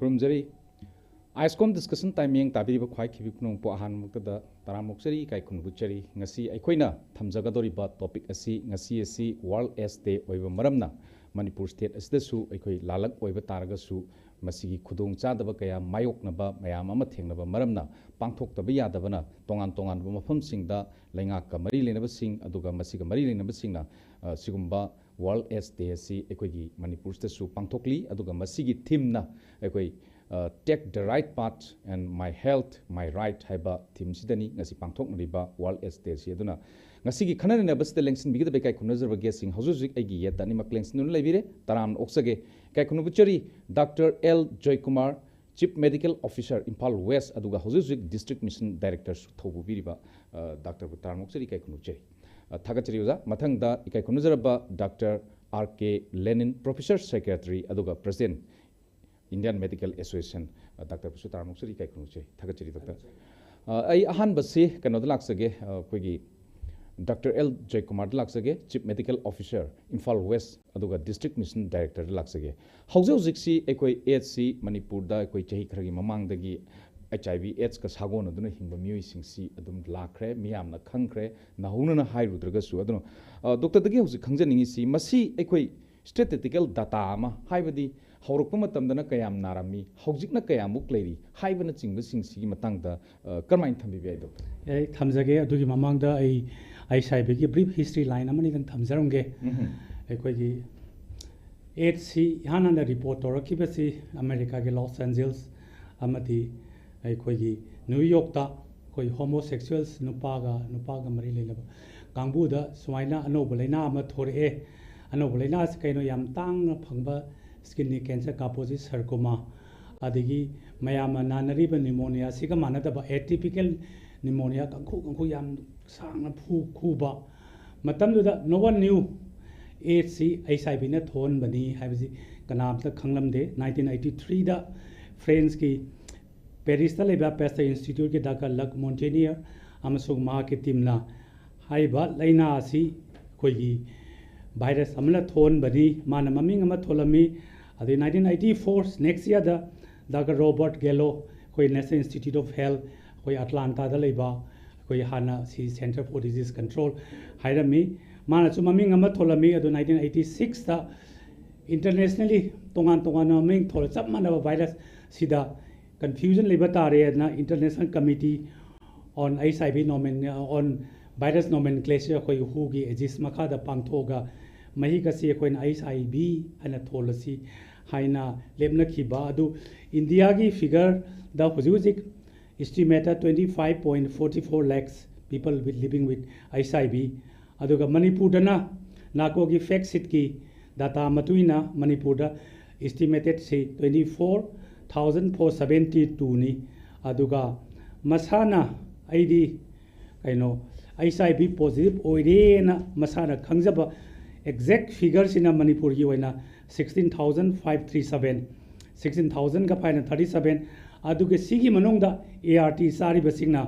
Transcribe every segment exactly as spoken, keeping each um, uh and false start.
ꯈꯨꯔꯨꯝꯖꯔꯤ꯫ ꯑꯥꯏꯁꯀꯣꯝ discussion time ꯃꯤꯠꯌꯦꯡ ꯇꯥꯕꯤꯔꯤꯕ ꯈ꯭ꯋꯥꯏ ꯈꯤꯕꯤ ꯈꯨꯅꯨꯡ ꯄꯣ ꯑꯍꯥꯟꯕꯃꯛꯇꯗ ꯇꯔꯥꯝꯅ ꯑꯣꯛꯆꯔꯤ, ꯏꯀꯥꯏ ꯈꯨꯝꯅꯕ ꯎꯠꯆꯔꯤ꯫ ꯉꯁꯤ ꯑꯩꯈꯣꯏꯅ ꯊꯝꯖꯒꯗꯧꯔꯤꯕ ꯇꯣꯄꯤꯛ ꯑꯁꯤ, ꯉꯁꯤ ꯑꯁꯤ ꯋꯥꯔꯜ ꯑꯦꯗꯁ ꯗꯦ ꯑꯣꯏꯕ ꯃꯔꯝꯅ, ꯃꯅꯤꯄꯨꯔ ꯁ꯭ꯇꯦꯠ ꯑꯁꯤꯗꯁꯨ ꯑꯩꯈꯣꯏ ꯂꯥꯜꯂꯛ ꯑꯣꯏꯕ ꯇꯥꯔꯒꯁꯨ, ꯃꯁꯤꯒꯤ ꯈꯨꯗꯣꯡꯆꯥꯗꯕ ꯀꯌꯥ ꯃꯥꯌꯣꯛꯅꯕ ꯃꯌꯥꯝ ꯑꯃ ꯊꯦꯡꯅꯕ ꯃꯔꯝꯅ, ꯄꯥꯡꯊꯣꯛꯇꯕ ꯌꯥꯗꯕꯅ ꯇꯣꯉꯥꯟ ꯇꯣꯉꯥꯟꯕ ꯃꯐꯝꯁꯤꯡꯗ ꯂꯩꯉꯥꯛꯀ ꯃꯔꯤ ꯂꯩꯅꯕꯁꯤꯡ, ꯑꯗꯨꯒ ꯃꯁꯤꯒ ꯃꯔꯤ ꯂꯩꯅꯕꯁꯤꯡꯅ, ꯑ, ꯁꯤꯒꯨꯝꯕ ꯋꯥꯔꯜ ꯑꯦꯗꯁ ꯗꯦ ꯑꯁꯤ ꯑꯩꯈꯣꯏꯒꯤ ꯃꯅꯤꯄꯨꯔꯁꯤꯗꯁꯨ ꯄꯥꯡꯊꯣꯛꯂꯤ꯫ ꯑꯗꯨꯒ ꯃꯁꯤꯒꯤ ꯊꯤꯝꯅ ꯑꯩꯈꯣꯏ, ꯑ, "Take the right path and my health, my right" ꯍꯥꯏꯕ ꯊꯤꯝꯁꯤꯗꯅꯤ ꯉꯁꯤ ꯄꯥꯡꯊꯣꯛꯅꯔꯤꯕ ꯋꯥꯔꯜ ꯑꯦꯗꯁ ꯗꯦ ꯑꯁꯤ꯫ ꯑꯗꯨꯅ ꯉꯁꯤꯒꯤ ꯈꯟꯅ ꯅꯩꯅꯕꯁꯤꯗ ꯂꯦꯡꯁꯤꯟꯕꯤꯒꯗꯕ ꯏꯀꯥꯏ ꯈꯨꯝꯅꯖꯔꯕ ꯒꯦꯁꯁꯤꯡ, ꯍꯧꯖꯤꯛ ꯍꯧꯖꯤꯛ ꯑꯩꯒꯤ ꯌꯦꯠꯇ ꯑꯅꯤꯃꯛ ꯂꯦꯡꯁꯤꯟꯗꯨꯅ ꯂꯩꯕꯤꯔꯦ꯫ ꯇꯔꯥꯝꯅ ꯑꯣꯛꯆꯒꯦ꯫ ꯏꯀꯥꯏ ꯈꯨꯝꯅꯕ ꯎꯠꯆꯔꯤ doctor L Joykumar, chief medical officer, Imphal west, ꯑꯗꯨꯒ ꯍꯧꯖꯤꯛ ꯍꯧꯖꯤꯛ ꯗꯤꯁꯇ꯭ꯔꯤꯛ ꯃꯤꯁꯟ ꯗꯥꯏꯔꯦꯛꯇꯔꯁꯨ ꯊꯧꯕ ꯄꯤꯔꯤꯕ, ꯑ, ꯗꯥꯛꯇꯔꯕꯨ ꯇꯔꯥꯝꯅ ꯑꯣꯛꯆꯔꯤ, ꯏꯀꯥꯏ ꯈꯨꯝꯅꯕ ꯎꯠꯆꯔꯤ꯫ ꯑ, ꯊꯥꯒꯠꯆꯔꯤ ꯑꯣꯖꯥ꯫ ꯃꯊꯪꯗ ꯏꯀꯥꯏ ꯈꯨꯝꯅꯖꯔꯕ ꯗꯥꯛꯇꯔ ꯑꯥꯔ ꯀꯦ ꯂꯦꯅꯤꯟ, ꯄ꯭ꯔꯣꯐꯦꯁꯔ ꯁꯥꯏꯀꯤꯌꯥꯇ꯭ꯔꯤ ꯑꯗꯨꯒ ꯄ꯭ꯔꯦꯁꯤꯗꯦꯟꯠ, ꯏꯟꯗꯤꯌꯥꯟ ꯃꯦꯗꯤꯀꯦꯜ ꯑꯦꯁꯣꯁꯤꯌꯦꯁꯟ, ꯑ, ꯗꯥꯛꯇꯔꯕꯨꯁꯨ ꯇꯔꯥꯝꯅ ꯑꯣꯛꯆꯔꯤ, ꯏꯀꯥꯏ ꯈꯨꯝꯅꯕ ꯎꯠꯆꯔꯤ꯫ ꯊꯥꯒꯠꯆꯔꯤ ꯗꯥꯛꯇꯔ꯫ ꯑ, ꯑꯩ ꯑꯍꯥꯟꯕꯁꯤ ꯀꯩꯅꯣꯗ ꯂꯥꯛꯆꯒꯦ, ꯑ, ꯑꯩꯈꯣꯏꯒꯤ ꯗꯥꯛꯇꯔ ꯑꯦꯜ ꯖꯣꯏꯀꯨꯃꯥꯔꯗ ꯂꯥꯛꯆꯒꯦ, chief medical officer, Imphal west, ꯑꯗꯨꯒ ꯗꯤꯁꯇ꯭ꯔꯤꯛ ꯃꯤꯁꯟ ꯗꯥꯏꯔꯦꯛꯇꯔꯗ ꯂꯥꯛꯆꯒꯦ꯫ ꯍꯧꯖꯤꯛ ꯍꯧꯖꯤꯛꯁꯤ ꯑꯩꯈꯣꯏ ꯑꯦꯗꯁꯁꯤ ꯃꯅꯤꯄꯨꯔꯗ ꯑꯩꯈꯣꯏ ꯆꯍꯤ ꯈꯔꯒꯤ ꯃꯃꯥꯡꯗꯒꯤ ꯑꯩꯆ ꯑꯥꯏ ꯚꯤ ꯑꯦꯗꯁꯀ ꯁꯥꯒꯣꯟꯅꯗꯨꯅ ꯍꯤꯡꯕ ꯃꯤꯑꯣꯏꯁꯤꯡꯁꯤ ꯑꯗꯨꯝ ꯂꯥꯛꯈ꯭ꯔꯦ, ꯃꯤꯌꯥꯝꯅ ꯈꯪꯈ꯭ꯔꯦ, ꯅꯧꯍꯧꯅꯅ ꯍꯥꯏꯔꯨꯗ꯭ꯔꯒꯁꯨ꯫ ꯑꯗꯨꯅ, ꯑ, ꯗꯣꯛꯇꯔꯗꯒꯤ ꯍꯧꯖꯤꯛ ꯈꯪꯖꯅꯤꯡꯉꯤꯁꯤ, ꯃꯁꯤ ꯑꯩꯈꯣꯏ ꯁ꯭ꯇꯦꯇꯤꯁꯇꯤꯀꯦꯜ ꯗꯥꯇꯥ ꯑꯃ, ꯍꯥꯏꯕꯗꯤ ꯍꯧꯔꯛꯄ ꯃꯇꯝꯗꯅ ꯀꯌꯥꯝ ꯅꯥꯔꯝꯃꯤ, ꯍꯧꯖꯤꯛꯅ ꯀꯌꯥꯃꯨꯛ ꯂꯩꯔꯤ ꯍꯥꯏꯕꯅꯆꯤꯡꯕꯁꯤꯡꯁꯤꯒꯤ ꯃꯇꯥꯡꯗ, ꯑ, ꯀꯔꯝꯍꯥꯏꯅ ꯊꯝꯕꯤꯕ ꯌꯥꯏ, ꯗꯣꯛꯇꯔ? ꯑꯩ ꯊꯝꯖꯒꯦ꯫ ꯑꯗꯨꯒꯤ ꯃꯃꯥꯡꯗ ꯑꯩ ꯑꯩꯆ ꯑꯥꯏ ꯚꯤꯒꯤ ꯕ꯭ꯔꯤꯐ ꯍꯤꯁꯇ꯭ꯔꯤ ꯂꯥꯏꯟ ꯑꯃꯅꯤꯗꯪ ꯊꯝꯖꯔꯝꯒꯦ꯫ ꯎꯝ꯫ ꯑꯩꯈꯣꯏꯒꯤ ꯑꯦꯗꯁꯁꯤ ꯏꯍꯥꯟ ꯍꯥꯟꯅ ꯔꯤꯄꯣꯔꯠ ꯇꯧꯔꯛꯈꯤꯕꯁꯤ ꯑꯃꯦꯔꯤꯀꯥꯒꯤ ꯂꯣꯁ ꯑꯦꯟꯖꯦꯜꯁ ꯑꯃꯗꯤ ꯑꯩꯈꯣꯏꯒꯤ ꯅ꯭ꯌꯨ ꯌꯣꯔꯛꯇ ꯑꯩꯈꯣꯏ ꯍꯣꯃꯣꯁꯦꯛꯁꯨꯋꯦꯜꯁ, ꯅꯨꯄꯥꯒ ꯅꯨꯄꯥꯒ ꯃꯔꯤ ꯂꯩꯅꯕ ꯀꯥꯡꯕꯨꯗ ꯁꯨꯃꯥꯏꯅ ꯑꯅꯧꯕ ꯂꯥꯏꯅꯥ ꯑꯃ ꯊꯣꯔꯛꯑꯦ꯫ ꯑꯅꯧꯕ ꯂꯥꯏꯅꯥꯁꯤ ꯀꯩꯅꯣ? ꯌꯥꯝ ꯇꯥꯡꯅ ꯐꯪꯕ ꯁ꯭ꯀꯤꯟꯒꯤ ꯀꯦꯟꯁꯔ, Kaposi's sarcoma, ꯑꯗꯒꯤ ꯃꯌꯥꯝꯅ ꯅꯥꯅꯔꯤꯕ ꯅ꯭ꯌꯨꯃꯣꯅꯤꯌꯥꯁꯤꯒ ꯃꯥꯟꯅꯗꯕ ꯑꯦꯇꯤꯄꯤꯀꯦꯜ ꯅ꯭ꯌꯨꯃꯣꯅꯤꯌꯥ, ꯀꯥꯡꯈꯨ ꯀꯥꯡꯈꯨ ꯌꯥꯝ ꯁꯥꯡꯅ ꯐꯨ-, ꯈꯨꯕ꯫ ꯃꯇꯝꯗꯨꯗ no one knew ꯑꯦꯗꯁꯁꯤ ꯑꯩꯆ ꯑꯥꯏ ꯚꯤꯅ ꯊꯣꯛꯍꯟꯕꯅꯤ ꯍꯥꯏꯕꯁꯤ ꯀꯅꯥꯝꯇ ꯈꯪꯂꯝꯗꯦ꯫ ꯅꯥꯏꯟꯇꯤꯟ ꯑꯩꯠꯇꯤ ꯊ꯭ꯔꯤꯗ ꯐ꯭ꯔꯦꯟꯁꯀꯤ ꯄꯦꯔꯤꯁꯇ ꯂꯩꯕ ꯄꯦꯁꯇꯔ ꯏꯟꯁꯇꯤꯇ꯭ꯌꯨꯠꯀꯤ ꯗꯥꯛꯇꯔ ꯂꯛ ꯃꯣꯟꯇꯦꯅꯤꯌꯔ ꯑꯃꯁꯨꯡ ꯃꯍꯥꯛꯀꯤ ꯇꯤꯝꯅ ꯍꯥꯏꯔꯤꯕ ꯂꯥꯏꯅꯥ ꯑꯁꯤ ꯑꯩꯈꯣꯏꯒꯤ ꯚꯥꯏꯔꯁ ꯑꯃꯅ ꯊꯣꯛꯍꯟꯕꯅꯤ꯫ ꯃꯥꯅ ꯃꯃꯤꯡ ꯑꯃ ꯊꯣꯜꯂꯝꯃꯤ꯫ ꯑꯗꯩ ꯅꯥꯏꯟꯇꯤꯟ ꯑꯩꯠꯇꯤ ꯐꯣꯔ, ꯅꯦꯛꯁ ꯏꯌꯥꯔꯗ ꯗꯥꯛꯇꯔ ꯔꯣꯕꯔꯠ ꯒꯦꯂꯣ, ꯑꯩꯈꯣꯏ National Institute of Health, ꯑꯩꯈꯣꯏ ꯑꯇꯂꯥꯟꯇꯥꯗ ꯂꯩꯕ, ꯑꯩꯈꯣꯏ ꯍꯥꯟꯅ ꯁꯤ Center for Disease Control ꯍꯥꯏꯔꯝꯃꯤ꯫ ꯃꯥꯅꯁꯨ ꯃꯃꯤꯡ ꯑꯃ ꯊꯣꯜꯂꯝꯃꯤ, ꯑꯗꯨ nineteen eighty sixꯇ internationally ꯇꯣꯉꯥꯟ ꯇꯣꯉꯥꯟꯕ ꯃꯃꯤꯡ ꯊꯣꯜꯂ ꯆꯞ ꯃꯥꯟꯅꯕ virus ꯁꯤꯗ confusion ꯂꯩꯕ ꯇꯥꯔꯦ ꯑꯗꯨꯅ International Committee on H I V Nomen on Virus Nomenclature ꯑꯩꯈꯣꯏ WHOꯒꯤ aegis ꯃꯈꯥꯗ ꯄꯥꯡꯊꯣꯛꯑꯒ ꯃꯍꯤꯛ ꯑꯁꯤ ꯑꯩꯈꯣꯏꯅ H I V ꯍꯥꯏꯅ ꯊꯣꯜꯂꯁꯤ ꯍꯥꯏꯅ ꯂꯦꯞꯅꯈꯤꯕ ꯑꯗꯨ ꯏꯟꯗꯤꯌꯥꯒꯤ figureꯗ ꯍꯧꯖꯤꯛ ꯍꯧꯖꯤꯛ estimated twenty five point forty four lakhs people with living with H I V, ꯑꯗꯨꯒ ꯃꯅꯤꯄꯨꯔꯗꯅ NACOꯒꯤ fact sheetꯀꯤ data ꯃꯇꯨꯡ ꯏꯟꯅ ꯃꯅꯤꯄꯨꯔꯗ estimatedꯁꯤ twenty four thousand four seventy twoꯅꯤ꯫ ꯑꯗꯨꯒ ꯃꯁꯥꯅ ꯑꯩꯗꯤ ꯀꯩꯅꯣ H I V positive ꯑꯣꯏꯔꯦꯅ ꯃꯁꯥꯅ ꯈꯪꯖꯕ exact figureꯁꯤꯅ ꯃꯅꯤꯄꯨꯔꯒꯤ ꯑꯣꯏꯅ sixteen thousand five three seven, sixteen thousandꯒ five hundred thirty seven, ꯑꯗꯨꯒ ꯁꯤꯒꯤ ꯃꯅꯨꯡꯗ ART ꯆꯥꯔꯤꯕꯁꯤꯡꯅ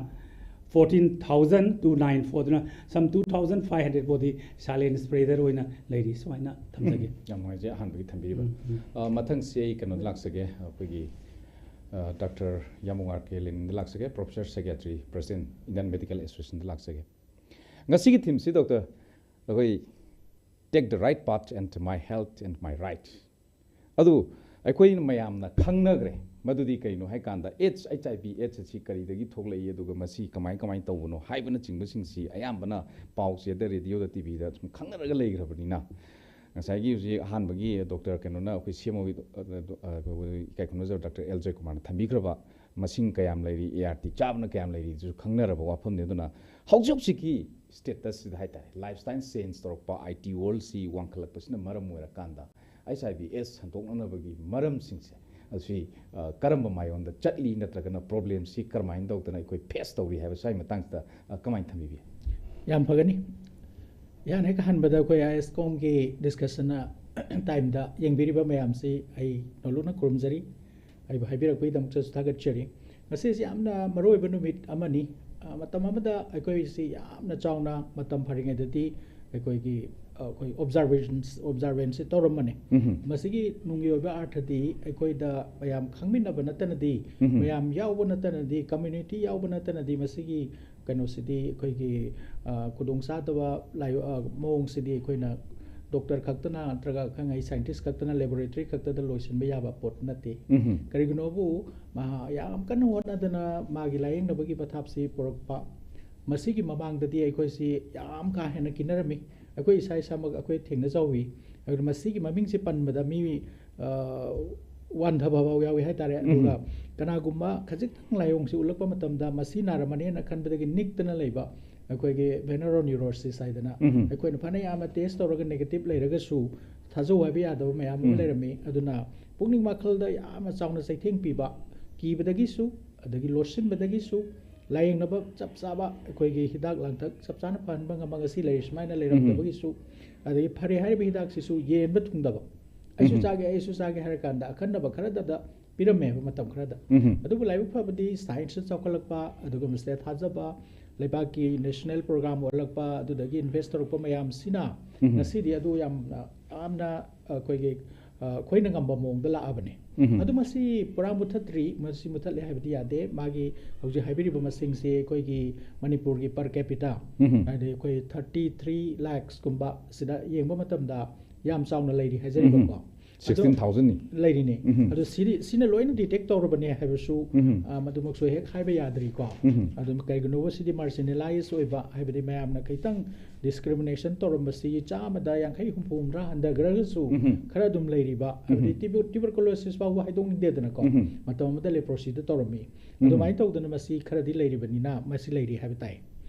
fourteen thousand two nine four, ꯑꯗꯨꯅ some two thousand five hundred ꯐꯥꯎꯗꯤ silent spreader ꯑꯣꯏꯅ ꯂꯩꯔꯤ꯫ ꯁꯨꯃꯥꯏꯅ ꯊꯝꯖꯒꯦ꯫ ꯌꯥꯝ ꯅꯨꯡꯉꯥꯏꯖꯩ ꯑꯍꯥꯟꯕꯒꯤ ꯊꯝꯕꯤꯔꯤꯕ꯫ ꯎꯝ, ꯎꯝ꯫ ꯑ, ꯃꯊꯪꯁꯤ ꯑꯩ ꯀꯩꯅꯣꯗ ꯂꯥꯛꯆꯒꯦ, ꯑꯩꯈꯣꯏꯒꯤ ꯗꯥꯛꯇꯔ ꯌꯥꯃꯨꯡꯉꯥꯔ ꯀꯦ ꯂꯦꯅꯤꯟꯗ ꯂꯥꯛꯆꯒꯦ, Professor Secretary, President, Indian Medical Associationꯗ ꯂꯥꯛꯆꯒꯦ꯫ ꯉꯁꯤꯒꯤ themeꯁꯤ ꯗꯣꯛꯇꯔ, ꯑꯩꯈꯣꯏ Take the Right Path and My Health and My Right꯫ ꯑꯗꯨ ꯑꯩꯈꯣꯏꯅ ꯃꯌꯥꯝꯅ ꯈꯪꯅꯈ꯭ꯔꯦ ꯃꯗꯨꯗꯤ ꯀꯩꯅꯣ ꯍꯥꯏ ꯀꯥꯟꯗ AIDS, H I V AIDS ꯑꯁꯤ ꯀꯔꯤꯗꯒꯤ ꯊꯣꯛꯂꯛꯏ ꯑꯗꯨꯒ ꯃꯁꯤ ꯀꯃꯥꯏ ꯀꯃꯥꯏꯅ ꯇꯧꯕꯅꯣ ꯍꯥꯏꯕꯅꯆꯤꯡꯕꯁꯤꯡꯁꯤ ꯑꯌꯥꯝꯕꯅ ꯄꯥꯎ ꯆꯦꯗ, ꯔꯦꯗꯤꯑꯣꯗ, ꯇꯤꯚꯤꯗ ꯁꯨꯝ ꯈꯪꯅꯔꯒ ꯂꯩꯈ꯭ꯔꯕꯅꯤꯅ ꯉꯁꯥꯏꯒꯤ ꯍꯧꯖꯤꯛ ꯑꯍꯥꯟꯕꯒꯤ ꯗꯣꯛꯇꯔ ꯀꯩꯅꯣꯅ ꯑꯩꯈꯣꯏ CMOꯒꯤ, ꯑ, ꯑ, ꯑ, ꯏꯀꯥꯏ ꯈꯨꯝꯅꯖꯕ ꯗꯥꯛꯇꯔ ꯑꯦꯜ ꯖꯣꯏꯀꯨꯃꯥꯔꯅ ꯊꯝꯕꯤꯈ꯭ꯔꯕ ꯃꯁꯤꯡ ꯀꯌꯥꯝ ꯂꯩꯔꯤ, ART ꯆꯥꯕꯅ ꯀꯌꯥꯝ ꯂꯩꯔꯤ ꯑꯗꯨꯁꯨ ꯈꯪꯅꯔꯕ ꯋꯥꯐꯝꯅꯤ꯫ ꯑꯗꯨꯅ ꯍꯧꯖꯤꯛ ꯍꯧꯖꯤꯛꯀꯤ statusꯁꯤꯗ ꯍꯥꯏ ꯇꯥꯔꯦ, lifestyle change ꯇꯧꯔꯛꯄ, IT worldꯁꯤ ꯋꯥꯡꯈꯠꯂꯛꯄꯁꯤꯅ ꯃꯔꯝ ꯑꯣꯏꯔꯀꯥꯟꯗ H I V AIDS ꯁꯟꯗꯣꯛꯅꯅꯕꯒꯤ ꯃꯔꯝꯁꯤꯡꯁꯦ ꯑꯁꯤ, ꯑ, ꯀꯔꯝꯕ ꯃꯥꯏꯌꯣꯟꯗ ꯆꯠꯂꯤ ꯅꯠꯇ꯭ꯔꯒꯅ problemꯁꯤ ꯀꯔꯝꯍꯥꯏꯅ ꯇꯧꯗꯅ ꯑꯩꯈꯣꯏ face ꯇꯧꯔꯤ ꯍꯥꯏꯕ ꯁ꯭ꯋꯥꯏ ꯃꯇꯥꯡꯁꯤꯗ, ꯑ, ꯀꯃꯥꯏꯅ ꯊꯝꯕꯤꯕꯤ? ꯌꯥꯝ ꯐꯒꯅꯤ꯫ ꯏꯍꯥꯟ ꯍꯦꯛ ꯑꯍꯥꯟꯕꯗ ꯑꯩꯈꯣꯏ IASCOMꯒꯤ discussion timeꯗ ꯌꯦꯡꯕꯤꯔꯤꯕ ꯃꯌꯥꯝꯁꯤ ꯑꯩ ꯅꯣꯂꯨꯛꯅ ꯈꯨꯔꯨꯝꯖꯔꯤ꯫ ꯑꯩꯕꯨ ꯍꯥꯏꯕꯤꯔꯛꯄꯒꯤꯗꯃꯛꯇꯁꯨ ꯊꯥꯒꯠꯆꯔꯤ꯫ ꯉꯁꯤꯁꯤ ꯌꯥꯝꯅ ꯃꯔꯨꯑꯣꯏꯕ ꯅꯨꯃꯤꯠ ꯑꯃꯅꯤ꯫ ꯑ, ꯃꯇꯝ ꯑꯃꯗ ꯑꯩꯈꯣꯏꯁꯤ ꯌꯥꯝꯅ ꯆꯥꯎꯅ ꯃꯇꯝ ꯐꯔꯤꯉꯩꯗꯗꯤ ꯑꯩꯈꯣꯏꯒꯤ ꯑꯩꯈꯣꯏ ꯑꯣꯕꯖꯥꯔꯕꯦꯁꯟ ꯑꯣꯕꯖꯥꯔꯕꯦꯟꯁꯁꯦ ꯇꯧꯔꯝꯕꯅꯦ꯫ ꯎꯝ ꯃꯁꯤꯒꯤ ꯅꯨꯡꯒꯤ ꯑꯣꯏꯕ ꯑꯥꯔꯊꯗꯤ ꯑꯩꯈꯣꯏꯗ ꯃꯌꯥꯝ ꯈꯪꯃꯤꯟꯅꯕ ꯅꯠꯇꯅꯗꯤ, ꯎꯝ꯫ ꯃꯌꯥꯝ ꯌꯥꯎꯕ ꯅꯠꯇꯅꯗꯤ, ꯀꯝꯃ꯭ꯌꯨꯅꯤꯇꯤ ꯌꯥꯎꯕ ꯅꯠꯇꯅꯗꯤ ꯃꯁꯤꯒꯤ ꯀꯩꯅꯣꯁꯤꯗꯤ ꯑꯩꯈꯣꯏꯒꯤ ꯑ, ꯈꯨꯗꯣꯡꯆꯥꯗꯕ ꯂꯥꯏꯑꯣ- ꯑ, ꯃꯑꯣꯡꯁꯤꯗꯤ ꯑꯩꯈꯣꯏꯅ ꯗꯣꯛꯇꯔ ꯈꯛꯇꯅ ꯅꯠꯇ꯭ꯔꯒ ꯑꯈꯪ ꯑꯍꯩ ꯁꯥꯏꯟꯇꯤꯁ ꯈꯛꯇꯅ ꯂꯦꯕꯣꯔꯦꯇꯔꯤ ꯈꯛꯇꯗ ꯂꯣꯏꯁꯤꯟꯕ ꯌꯥꯕ ꯄꯣꯠ ꯅꯠꯇꯦ꯫ ꯎꯝ ꯀꯔꯤꯒꯤꯅꯣꯕꯨ ꯃꯍꯥꯛ ꯌꯥꯝ ꯀꯟꯅ ꯍꯣꯠꯅꯗꯅ ꯃꯥꯒꯤ ꯂꯥꯏꯌꯦꯡꯅꯕꯒꯤ ꯄꯊꯥꯞꯁꯤ ꯄꯨꯔꯛꯄ꯫ ꯃꯁꯤꯒꯤ ꯃꯃꯥꯡꯗꯗꯤ ꯑꯩꯈꯣꯏꯁꯤ ꯌꯥꯝ ꯀꯥ ꯍꯦꯟꯅ ꯀꯤꯅꯔꯝꯃꯤ꯫ ꯑꯩꯈꯣꯏ ꯏꯁꯥ ꯏꯁꯥꯃꯛ ꯑꯩꯈꯣꯏ ꯊꯦꯡꯅꯖꯍꯧꯋꯤ꯫ ꯑꯗꯨꯅ ꯃꯁꯤꯒꯤ ꯃꯃꯤꯡꯁꯦ ꯄꯟꯕꯗ ꯃꯤ ꯑ, ꯋꯥꯟꯊꯕ ꯐꯥꯎ ꯌꯥꯎꯏ ꯍꯥꯏꯇꯥꯔꯦ꯫ ꯑꯗꯨꯒ ꯎꯝ꯫ ꯀꯅꯥꯒꯨꯝꯕ ꯈꯖꯤꯛꯇꯪ ꯂꯥꯏꯑꯣꯡꯁꯤ ꯎꯠꯂꯛꯄ ꯃꯇꯝꯗ ꯃꯁꯤ ꯅꯥꯔꯝꯃꯅꯦꯅ ꯈꯟꯕꯗꯒꯤ ꯅꯤꯛꯇꯅ ꯂꯩꯕ ꯑꯩꯈꯣꯏꯒꯤ venereal neurosis ꯍꯥꯏꯗꯅ ꯎꯝ꯫ ꯑꯩꯈꯣꯏꯅ ꯐꯅ ꯌꯥꯝꯅ ꯇꯦꯁ ꯇꯧꯔꯒ ꯅꯦꯒꯦꯇꯤꯞ ꯂꯩꯔꯒꯁꯨ ꯊꯥꯖꯧ ꯍꯥꯏꯕ ꯌꯥꯗꯕ ꯃꯌꯥꯝ ꯑꯃ ꯎꯝ꯫ ꯂꯩꯔꯝꯃꯤ꯫ ꯑꯗꯨꯅ ꯄꯨꯛꯅꯤꯡ ꯋꯥꯈꯜꯗ ꯌꯥꯝꯅ ꯆꯥꯎꯅ ꯆꯩꯊꯦꯡ ꯄꯤꯕ, ꯀꯤꯕꯗꯒꯤꯁꯨ, ꯑꯗꯒꯤ ꯂꯣꯠꯁꯤꯟꯕꯗꯒꯤꯁꯨ, ꯂꯥꯏꯌꯦꯡꯅꯕ ꯆꯞ ꯆꯥꯕ ꯑꯩꯈꯣꯏꯒꯤ ꯍꯤꯗꯥꯛ ꯂꯥꯡꯊꯛ ꯆꯞ ꯆꯥꯅ ꯐꯍꯟꯕ ꯉꯝꯕ ꯉꯁꯤ ꯂꯩꯔꯤ ꯁꯨꯃꯥꯏꯅ ꯂꯩꯔꯝꯗꯕꯒꯤꯁꯨ, ꯑꯗꯒꯤ ꯐꯔꯦ ꯍꯥꯏꯔꯤꯕ ꯍꯤꯗꯥꯛꯁꯤꯁꯨ ꯌꯦꯟꯕ ꯊꯨꯡꯗꯕ, ꯑꯩꯁꯨ ꯎꯝ꯫ ꯆꯥꯒꯦ, ꯑꯩꯁꯨ ꯆꯥꯒꯦ ꯍꯥꯏꯔ ꯀꯥꯟꯗ ꯑꯈꯟꯅꯕ ꯈꯔꯗꯗ ꯄꯤꯔꯝꯃꯦꯕ ꯃꯇꯝ ꯈꯔꯗ꯫ ꯎꯝ꯫ ꯑꯗꯨꯕꯨ ꯂꯥꯏꯕꯛ ꯐꯕꯗꯤ ꯁꯥꯏꯟꯁꯇ ꯆꯥꯎꯈꯠꯂꯛꯄ, ꯑꯗꯨꯒ ꯃꯁꯤꯗ ꯊꯥꯖꯕ, ꯂꯩꯕꯥꯛꯀꯤ ꯅꯦꯁꯅꯦꯜ ꯄ꯭ꯔꯣꯒ꯭ꯔꯥꯝ ꯑꯣꯏꯔꯛꯄ, ꯑꯗꯨꯗꯒꯤ ꯏꯟꯚꯦꯁ ꯇꯧꯔꯛꯄ ꯃꯌꯥꯝꯁꯤꯅ ꯎꯝ꯫ ꯉꯁꯤꯗꯤ ꯑꯗꯨ ꯌꯥꯝꯅ, ꯌꯥꯝꯅ ꯑꯩꯈꯣꯏꯒꯤ, ꯑ, ꯑꯩꯈꯣꯏꯅ ꯉꯝꯕ ꯃꯑꯣꯡꯗ ꯂꯥꯛꯑꯕꯅꯦ꯫ ꯎꯝ꯫ ꯑꯗꯨ ꯃꯁꯤ ꯄꯨꯔꯥ ꯃꯨꯊꯠꯇ꯭ꯔꯤ, ꯃꯁꯤ ꯃꯨꯊꯠꯂꯦ ꯍꯥꯏꯕꯗꯤ ꯌꯥꯗꯦ꯫ ꯃꯥꯒꯤ ꯍꯧꯖꯤꯛ ꯍꯥꯏꯕꯤꯔꯤꯕ ꯃꯁꯤꯡꯁꯦ ꯑꯩꯈꯣꯏꯒꯤ ꯃꯅꯤꯄꯨꯔꯒꯤ per capita, ꯎꯝ꯫ ꯍꯥꯏꯗꯤ ꯑꯩꯈꯣꯏ thirty three lakhs ꯀꯨꯝꯕ ꯁꯤꯗ ꯌꯦꯡꯕ ꯃꯇꯝꯗ ꯌꯥꯝ ꯆꯥꯎꯅ ꯂꯩꯔꯤ ꯍꯥꯏꯖꯔꯤꯕꯀꯣ꯫ ꯎꯝ꯫ Sixteen thousand ꯅꯤ꯫ ꯂꯩꯔꯤꯅꯦ꯫ ꯎꯝ꯫ ꯑꯗꯣ ꯁꯤꯗꯤ, ꯁꯤꯅ ꯂꯣꯏꯅ ꯗꯤꯇꯦꯛ ꯇꯧꯔꯕꯅꯦ ꯍꯥꯏꯕꯁꯨ, ꯎꯝ꯫ ꯑ, ꯃꯗꯨꯃꯛꯁꯨ ꯍꯦꯛ ꯍꯥꯏꯕ ꯌꯥꯗ꯭ꯔꯤꯀꯣ꯫ ꯎꯝ꯫ ꯑꯗꯨꯝ ꯀꯩꯒꯤꯅꯣꯕ ꯁꯤꯗꯤ marginalize ꯑꯣꯏꯕ, ꯍꯥꯏꯕꯗꯤ ꯃꯌꯥꯝꯅ ꯈꯤꯇꯪ ꯗꯤꯁꯀ꯭ꯔꯤꯃꯤꯅꯦꯁꯟ ꯇꯧꯔꯝꯕꯁꯤ ꯆꯥꯝꯃꯗ ꯌꯥꯡꯈꯩ ꯍꯨꯝꯐꯨ ꯍꯨꯝꯗ꯭ꯔꯥ ꯍꯟꯊꯈ꯭ꯔꯒꯁꯨ ꯎꯝ꯫ ꯈꯔ ꯑꯗꯨꯝ ꯂꯩꯔꯤꯕ, ꯍꯥꯏꯕꯗꯤ ꯎꯝ꯫ ꯇ꯭ꯌꯨꯕꯔ-, tuberculosis ꯐꯥꯎꯕ ꯍꯥꯏꯗꯣꯛꯅꯤꯡꯗꯦꯗꯅꯀꯣ꯫ ꯎꯝ꯫ ꯃꯇꯝ ꯑꯃꯗ ꯂꯦꯄ꯭ꯔꯣꯁꯤꯗ ꯇꯧꯔꯝꯃꯤ꯫ ꯎꯝ꯫ ꯑꯗꯨꯃꯥꯏꯅ ꯇꯧꯗꯅ ꯃꯁꯤ ꯈꯔꯗꯤ ꯂꯩꯔꯤꯕꯅꯤꯅ ꯃꯁꯤ ꯂꯩꯔꯤ ꯍꯥꯏꯕ ꯇꯥꯏ꯫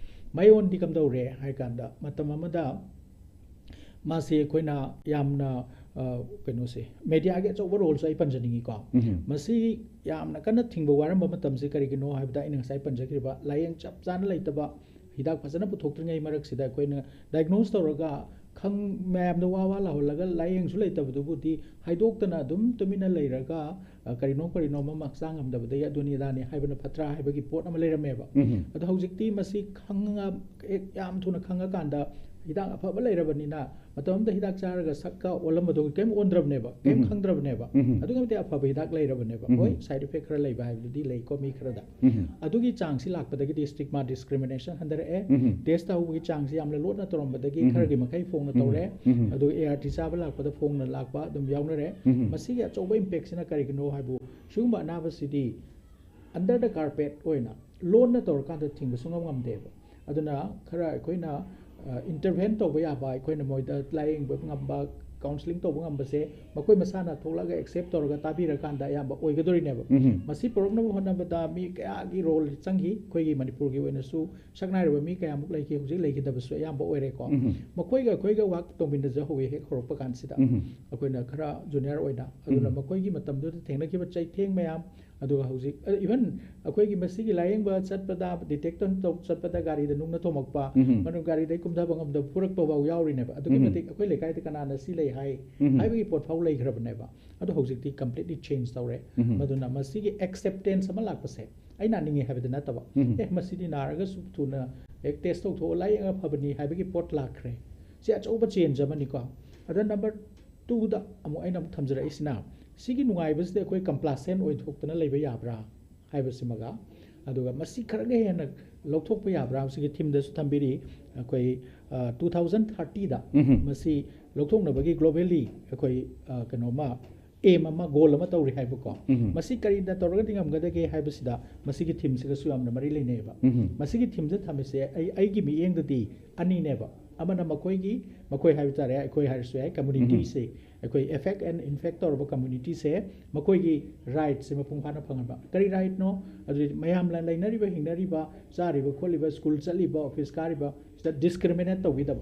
ꯃꯌꯣꯟꯗꯤ ꯀꯝꯗꯧꯔꯦ ꯍꯥꯏ ꯀꯥꯟꯗ ꯃꯇꯝ ꯑꯃꯗ ꯃꯥꯁꯤ ꯑꯩꯈꯣꯏꯅ ꯌꯥꯝꯅ, ꯑ, ꯀꯩꯅꯣꯁꯦ, ꯃꯦꯗꯤꯌꯥꯒꯤ ꯑꯆꯧꯕ ꯔꯣꯜꯁꯨ ꯑꯩ ꯄꯟꯖꯅꯤꯡꯉꯤꯀꯣ꯫ ꯎꯝ꯫ ꯃꯁꯤ ꯌꯥꯝꯅ ꯀꯟꯅ ꯊꯤꯡꯕ ꯋꯥꯔꯝꯕ ꯃꯇꯝꯁꯦ ꯀꯔꯤꯒꯤꯅꯣ ꯍꯥꯏꯕꯗ ꯑꯩꯅ ꯉꯁꯥꯏ ꯄꯟꯖꯈ꯭ꯔꯤꯕ ꯂꯥꯏꯌꯦꯡ ꯆꯞ ꯆꯥꯅ ꯂꯩꯇꯕ, ꯍꯤꯗꯥꯛ ꯐꯖꯅ ꯄꯨꯊꯣꯛꯇ꯭ꯔꯤꯉꯩ ꯃꯔꯛꯁꯤꯗ ꯑꯩꯈꯣꯏꯅ ꯗꯥꯏꯒꯅꯣꯁ ꯇꯧꯔꯒ ꯈꯪ ꯃꯌꯥꯝꯗ ꯋꯥ ꯋꯥ ꯂꯥꯎꯍꯜꯂꯒ ꯂꯥꯏꯌꯦꯡꯁꯨ ꯂꯩꯇꯕꯗꯨꯕꯨꯗꯤ ꯍꯥꯏꯗꯣꯛꯇꯅ ꯑꯗꯨꯝ ꯇꯨꯃꯤꯟꯅ ꯂꯩꯔꯒ, ꯑ, ꯀꯔꯤꯅꯣ ꯀꯔꯤꯅꯣ ꯑꯃ ꯍꯛꯆꯥꯡ ꯉꯝꯗꯕꯗꯒꯤ ꯑꯗꯨꯅꯤ ꯑꯗꯥꯅꯤ ꯍꯥꯏꯕꯅ ꯐꯠꯇ꯭ꯔꯥ ꯍꯥꯏꯕꯒꯤ ꯄꯣꯠ ꯑꯃ ꯂꯩꯔꯝꯃꯦꯕ꯫ ꯎꯝ꯫ ꯑꯗꯣ ꯍꯧꯖꯤꯛꯇꯤ ꯃꯁꯤ ꯈꯪꯉ-, ꯍꯦꯛ ꯌꯥꯝ ꯊꯨꯅ ꯈꯪꯉꯀꯥꯟꯗ ꯍꯤꯗꯥꯛ ꯑꯐꯕ ꯂꯩꯔꯕꯅꯤꯅ ꯃꯇꯝ ꯑꯃꯗ ꯍꯤꯗꯥꯛ ꯆꯥꯔꯒ ꯁꯛꯀ ꯑꯣꯜꯂꯝꯕꯗꯣ ꯀꯔꯤꯝ ꯑꯣꯟꯗ꯭ꯔꯕꯅꯦꯕ, ꯀꯔꯤꯝ ꯎꯝ꯫ ꯈꯪꯗ꯭ꯔꯕꯅꯦꯕ꯫ ꯎꯝ꯫ ꯑꯗꯨꯛꯀꯤ ꯃꯇꯤꯛ ꯑꯐꯕ ꯍꯤꯗꯥꯛ ꯂꯩꯔꯕꯅꯦꯕ꯫ ꯎꯝ꯫ ꯍꯣꯏ, side effect ꯈꯔ ꯂꯩꯕ ꯍꯥꯏꯕꯗꯨꯗꯤ ꯂꯩꯀꯣ, ꯃꯤ ꯈꯔꯗ꯫ ꯎꯝ꯫ ꯑꯗꯨꯒꯤ ꯆꯥꯡꯁꯤ ꯂꯥꯛꯄꯗꯒꯤꯗꯤ stigma discrimination ꯍꯟꯊꯔꯛꯑꯦ꯫ ꯎꯝ꯫ Test ꯇꯧꯕꯒꯤ ꯆꯥꯡꯁꯤ ꯌꯥꯝꯅ ꯂꯣꯠꯅ ꯇꯧꯔꯝꯕꯗꯒꯤ ꯎꯝ꯫ ꯈꯔꯒꯤ ꯃꯈꯩ ꯐꯣꯡꯅ ꯎꯝ꯫ ꯇꯧꯔꯦ꯫ ꯎꯝ꯫ ꯑꯗꯨꯒ ART ꯆꯥꯕ ꯂꯥꯛꯄꯗ ꯐꯣꯡꯅ ꯂꯥꯛꯄ ꯑꯗꯨꯝ ꯌꯥꯎꯅꯔꯦ꯫ ꯎꯝ꯫ ꯃꯁꯤꯒꯤ ꯑꯆꯧꯕ impactꯁꯤꯅ ꯀꯔꯤꯒꯤꯅꯣ ꯍꯥꯏꯕꯨ, ꯁꯤꯒꯨꯝꯕ ꯑꯅꯥꯕꯁꯤꯗꯤ under the carpet ꯑꯣꯏꯅ ꯂꯣꯟꯅ ꯇꯧꯔꯀꯥꯟꯗ ꯊꯤꯡꯕ ꯁꯨꯡꯉꯝ ꯉꯝꯗꯦꯕ꯫ ꯑꯗꯨꯅ ꯈꯔ ꯑꯩꯈꯣꯏꯅ, ꯑ, intervene ꯇꯧꯕ ꯌꯥꯕ, ꯑꯩꯈꯣꯏꯅ ꯃꯣꯏꯗ ꯂꯥꯏꯌꯦꯡꯕ ꯉꯝꯕ, counselling ꯇꯧꯕ ꯉꯝꯕꯁꯦ ꯃꯈꯣꯏ ꯃꯁꯥꯅ ꯊꯣꯛꯂꯛꯑꯒ accept ꯇꯧꯔꯒ ꯇꯥꯕꯤꯔꯀꯥꯟꯗ ꯑꯌꯥꯝꯕ ꯑꯣꯏꯒꯗꯣꯔꯤꯅꯦꯕ꯫ ꯎꯝ꯫ ꯃꯁꯤ ꯄꯨꯔꯛꯅꯕ ꯍꯣꯠꯅꯕꯗ ꯃꯤ ꯀꯌꯥꯒꯤ role ꯆꯪꯈꯤ꯫ ꯑꯩꯈꯣꯏꯒꯤ ꯃꯅꯤꯄꯨꯔꯒꯤ ꯑꯣꯏꯅꯁꯨ ꯁꯛꯅꯥꯏꯔꯕ ꯃꯤ ꯀꯌꯥꯃꯨꯛ ꯂꯩꯈꯤ, ꯍꯧꯖꯤꯛ ꯂꯩꯈꯤꯗꯕꯁꯨ ꯑꯌꯥꯝꯕ ꯑꯣꯏꯔꯦꯀꯣ꯫ ꯎꯝ꯫ ꯃꯈꯣꯏꯒ ꯑꯩꯈꯣꯏꯒ work ꯇꯧꯃꯤꯟꯅꯖꯍꯧꯋꯤ ꯍꯦꯛ ꯍꯧꯔꯛꯄ ꯀꯥꯟꯁꯤꯗ꯫ ꯎꯝ꯫ ꯑꯩꯈꯣꯏꯅ ꯈꯔ junior ꯑꯣꯏꯅ, ꯑꯗꯨꯅ ꯎꯝ꯫ ꯃꯈꯣꯏꯒꯤ ꯃꯇꯝꯗꯨꯗ ꯊꯦꯡꯅꯈꯤꯕ ꯆꯩꯊꯦꯡ ꯃꯌꯥꯝ, ꯑꯗꯨꯒ ꯍꯧꯖꯤꯛ, ꯑ, even ꯑꯩꯈꯣꯏꯒꯤ ꯃꯁꯤꯒꯤ ꯂꯥꯏꯌꯦꯡꯕ ꯆꯠꯄꯗ, detect ꯇꯧ-, ꯆꯠꯄꯗ ꯒꯥꯔꯤꯗ ꯅꯨꯡꯅ ꯊꯣꯝꯃꯛꯄ, ꯎꯝ꯫ ꯃꯅꯨꯡ ꯒꯥꯔꯤꯗꯒꯤ ꯀꯨꯝꯊꯕ ꯉꯝꯗꯕ ꯐꯨꯔꯛꯄ ꯐꯥꯎ ꯌꯥꯎꯔꯤꯅꯦꯕ꯫ ꯑꯗꯨꯛꯀꯤ ꯎꯝ꯫ ꯃꯇꯤꯛ ꯑꯩꯈꯣꯏ ꯂꯩꯀꯥꯏꯗ ꯀꯅꯥꯅ ꯁꯤ ꯂꯩ ꯍꯥꯏ ꯎꯝ꯫ ꯍꯥꯏꯕꯒꯤ ꯄꯣꯠ ꯐꯥꯎ ꯂꯩꯈ꯭ꯔꯕꯅꯦꯕ꯫ ꯑꯗꯣ ꯍꯧꯖꯤꯛꯇꯤ completely change ꯇꯧꯔꯦ꯫ ꯎꯝ꯫ ꯃꯗꯨꯅ ꯃꯁꯤꯒꯤ acceptance ꯑꯃ ꯂꯥꯛꯄꯁꯦ ꯑꯩ ꯅꯥꯅꯤꯡꯉꯦ ꯍꯥꯏꯕꯗꯤ ꯅꯠꯇꯕ, ꯎꯝ꯫ "ꯑꯦ, ꯃꯁꯤꯗꯤ ꯅꯥꯔꯒꯁꯨ ꯊꯨꯅ ꯍꯦꯛ test ꯇꯧꯊꯣꯛꯑ ꯂꯥꯏꯌꯦꯡꯉ ꯐꯕꯅꯤ" ꯍꯥꯏꯕꯒꯤ ꯄꯣꯠ ꯂꯥꯛꯈ꯭ꯔꯦ꯫ ꯁꯤ ꯑꯆꯧꯕ change ꯑꯃꯅꯤꯀꯣ꯫ ꯑꯗ number twoꯗ ꯑꯃꯨꯛ ꯑꯩꯅ ꯑꯃꯨꯛ ꯊꯝꯖꯔꯛꯏꯁꯤꯅ, ꯁꯤꯒꯤ ꯅꯨꯡꯉꯥꯏꯕꯁꯤꯗ ꯑꯩꯈꯣꯏ complacent ꯑꯣꯏꯊꯣꯛꯇꯅ ꯂꯩꯕ ꯌꯥꯕ꯭ꯔꯥ ꯍꯥꯏꯕꯁꯤꯃꯒ, ꯑꯗꯨꯒ ꯃꯁꯤ ꯈꯔꯒ ꯍꯦꯟꯅ ꯂꯧꯊꯣꯛꯄ ꯌꯥꯕ꯭ꯔꯥ? ꯁꯤꯒꯤ themeꯗꯁꯨ ꯊꯝꯕꯤꯔꯤ꯫ ꯑꯩꯈꯣꯏ, ꯑ, two thousand thirtyꯗ ꯎꯝ꯫ ꯃꯁꯤ ꯂꯧꯊꯣꯛꯅꯕꯒꯤ globally ꯑꯩꯈꯣꯏ, ꯑ, ꯀꯩꯅꯣꯃ, aim ꯑꯃ, goal ꯑꯃ ꯇꯧꯔꯤ ꯍꯥꯏꯕꯀꯣ꯫ ꯎꯝ꯫ ꯃꯁꯤ ꯀꯔꯤꯅ ꯇꯧꯔꯒꯗꯤ ꯉꯝꯒꯗꯒꯦ ꯍꯥꯏꯕꯁꯤꯗ ꯃꯁꯤꯒꯤ themeꯁꯤꯒꯁꯨ ꯌꯥꯝꯅ ꯃꯔꯤ ꯂꯩꯅꯩꯑꯕ꯫ ꯎꯝ꯫ ꯃꯁꯤꯒꯤ themeꯁꯤꯗ ꯊꯝꯃꯤꯁꯦ ꯑꯩ, ꯑꯩꯒꯤ ꯃꯤꯠꯌꯦꯡꯗꯗꯤ ꯑꯅꯤꯅꯦꯕ꯫ ꯑꯃꯅ ꯃꯈꯣꯏꯒꯤ, ꯃꯈꯣꯏ ꯍꯥꯏꯕ ꯇꯥꯔꯦ, ꯑꯩꯈꯣꯏ ꯍꯥꯏꯔꯁꯨ ꯌꯥꯏ, communityꯁꯦ, ꯑꯩꯈꯣꯏ affect and infect ꯇꯧꯔꯕ communityꯁꯦ, ꯃꯈꯣꯏꯒꯤ rightꯁꯦ ꯃꯄꯨꯡ ꯐꯥꯅ ꯐꯪꯍꯟꯕ꯫ ꯀꯔꯤ rightꯅꯣ? ꯑꯗꯨꯗꯤ ꯃꯌꯥꯝꯅ ꯂꯩꯅꯔꯤꯕ, ꯍꯤꯡꯅꯔꯤꯕ, ꯆꯥꯔꯤꯕ, ꯈꯣꯠꯂꯤꯕ, school ꯆꯠꯂꯤꯕ, office ꯀꯥꯔꯤꯕ, ꯁꯤꯗ discriminate ꯇꯧꯕꯤꯗꯕ꯫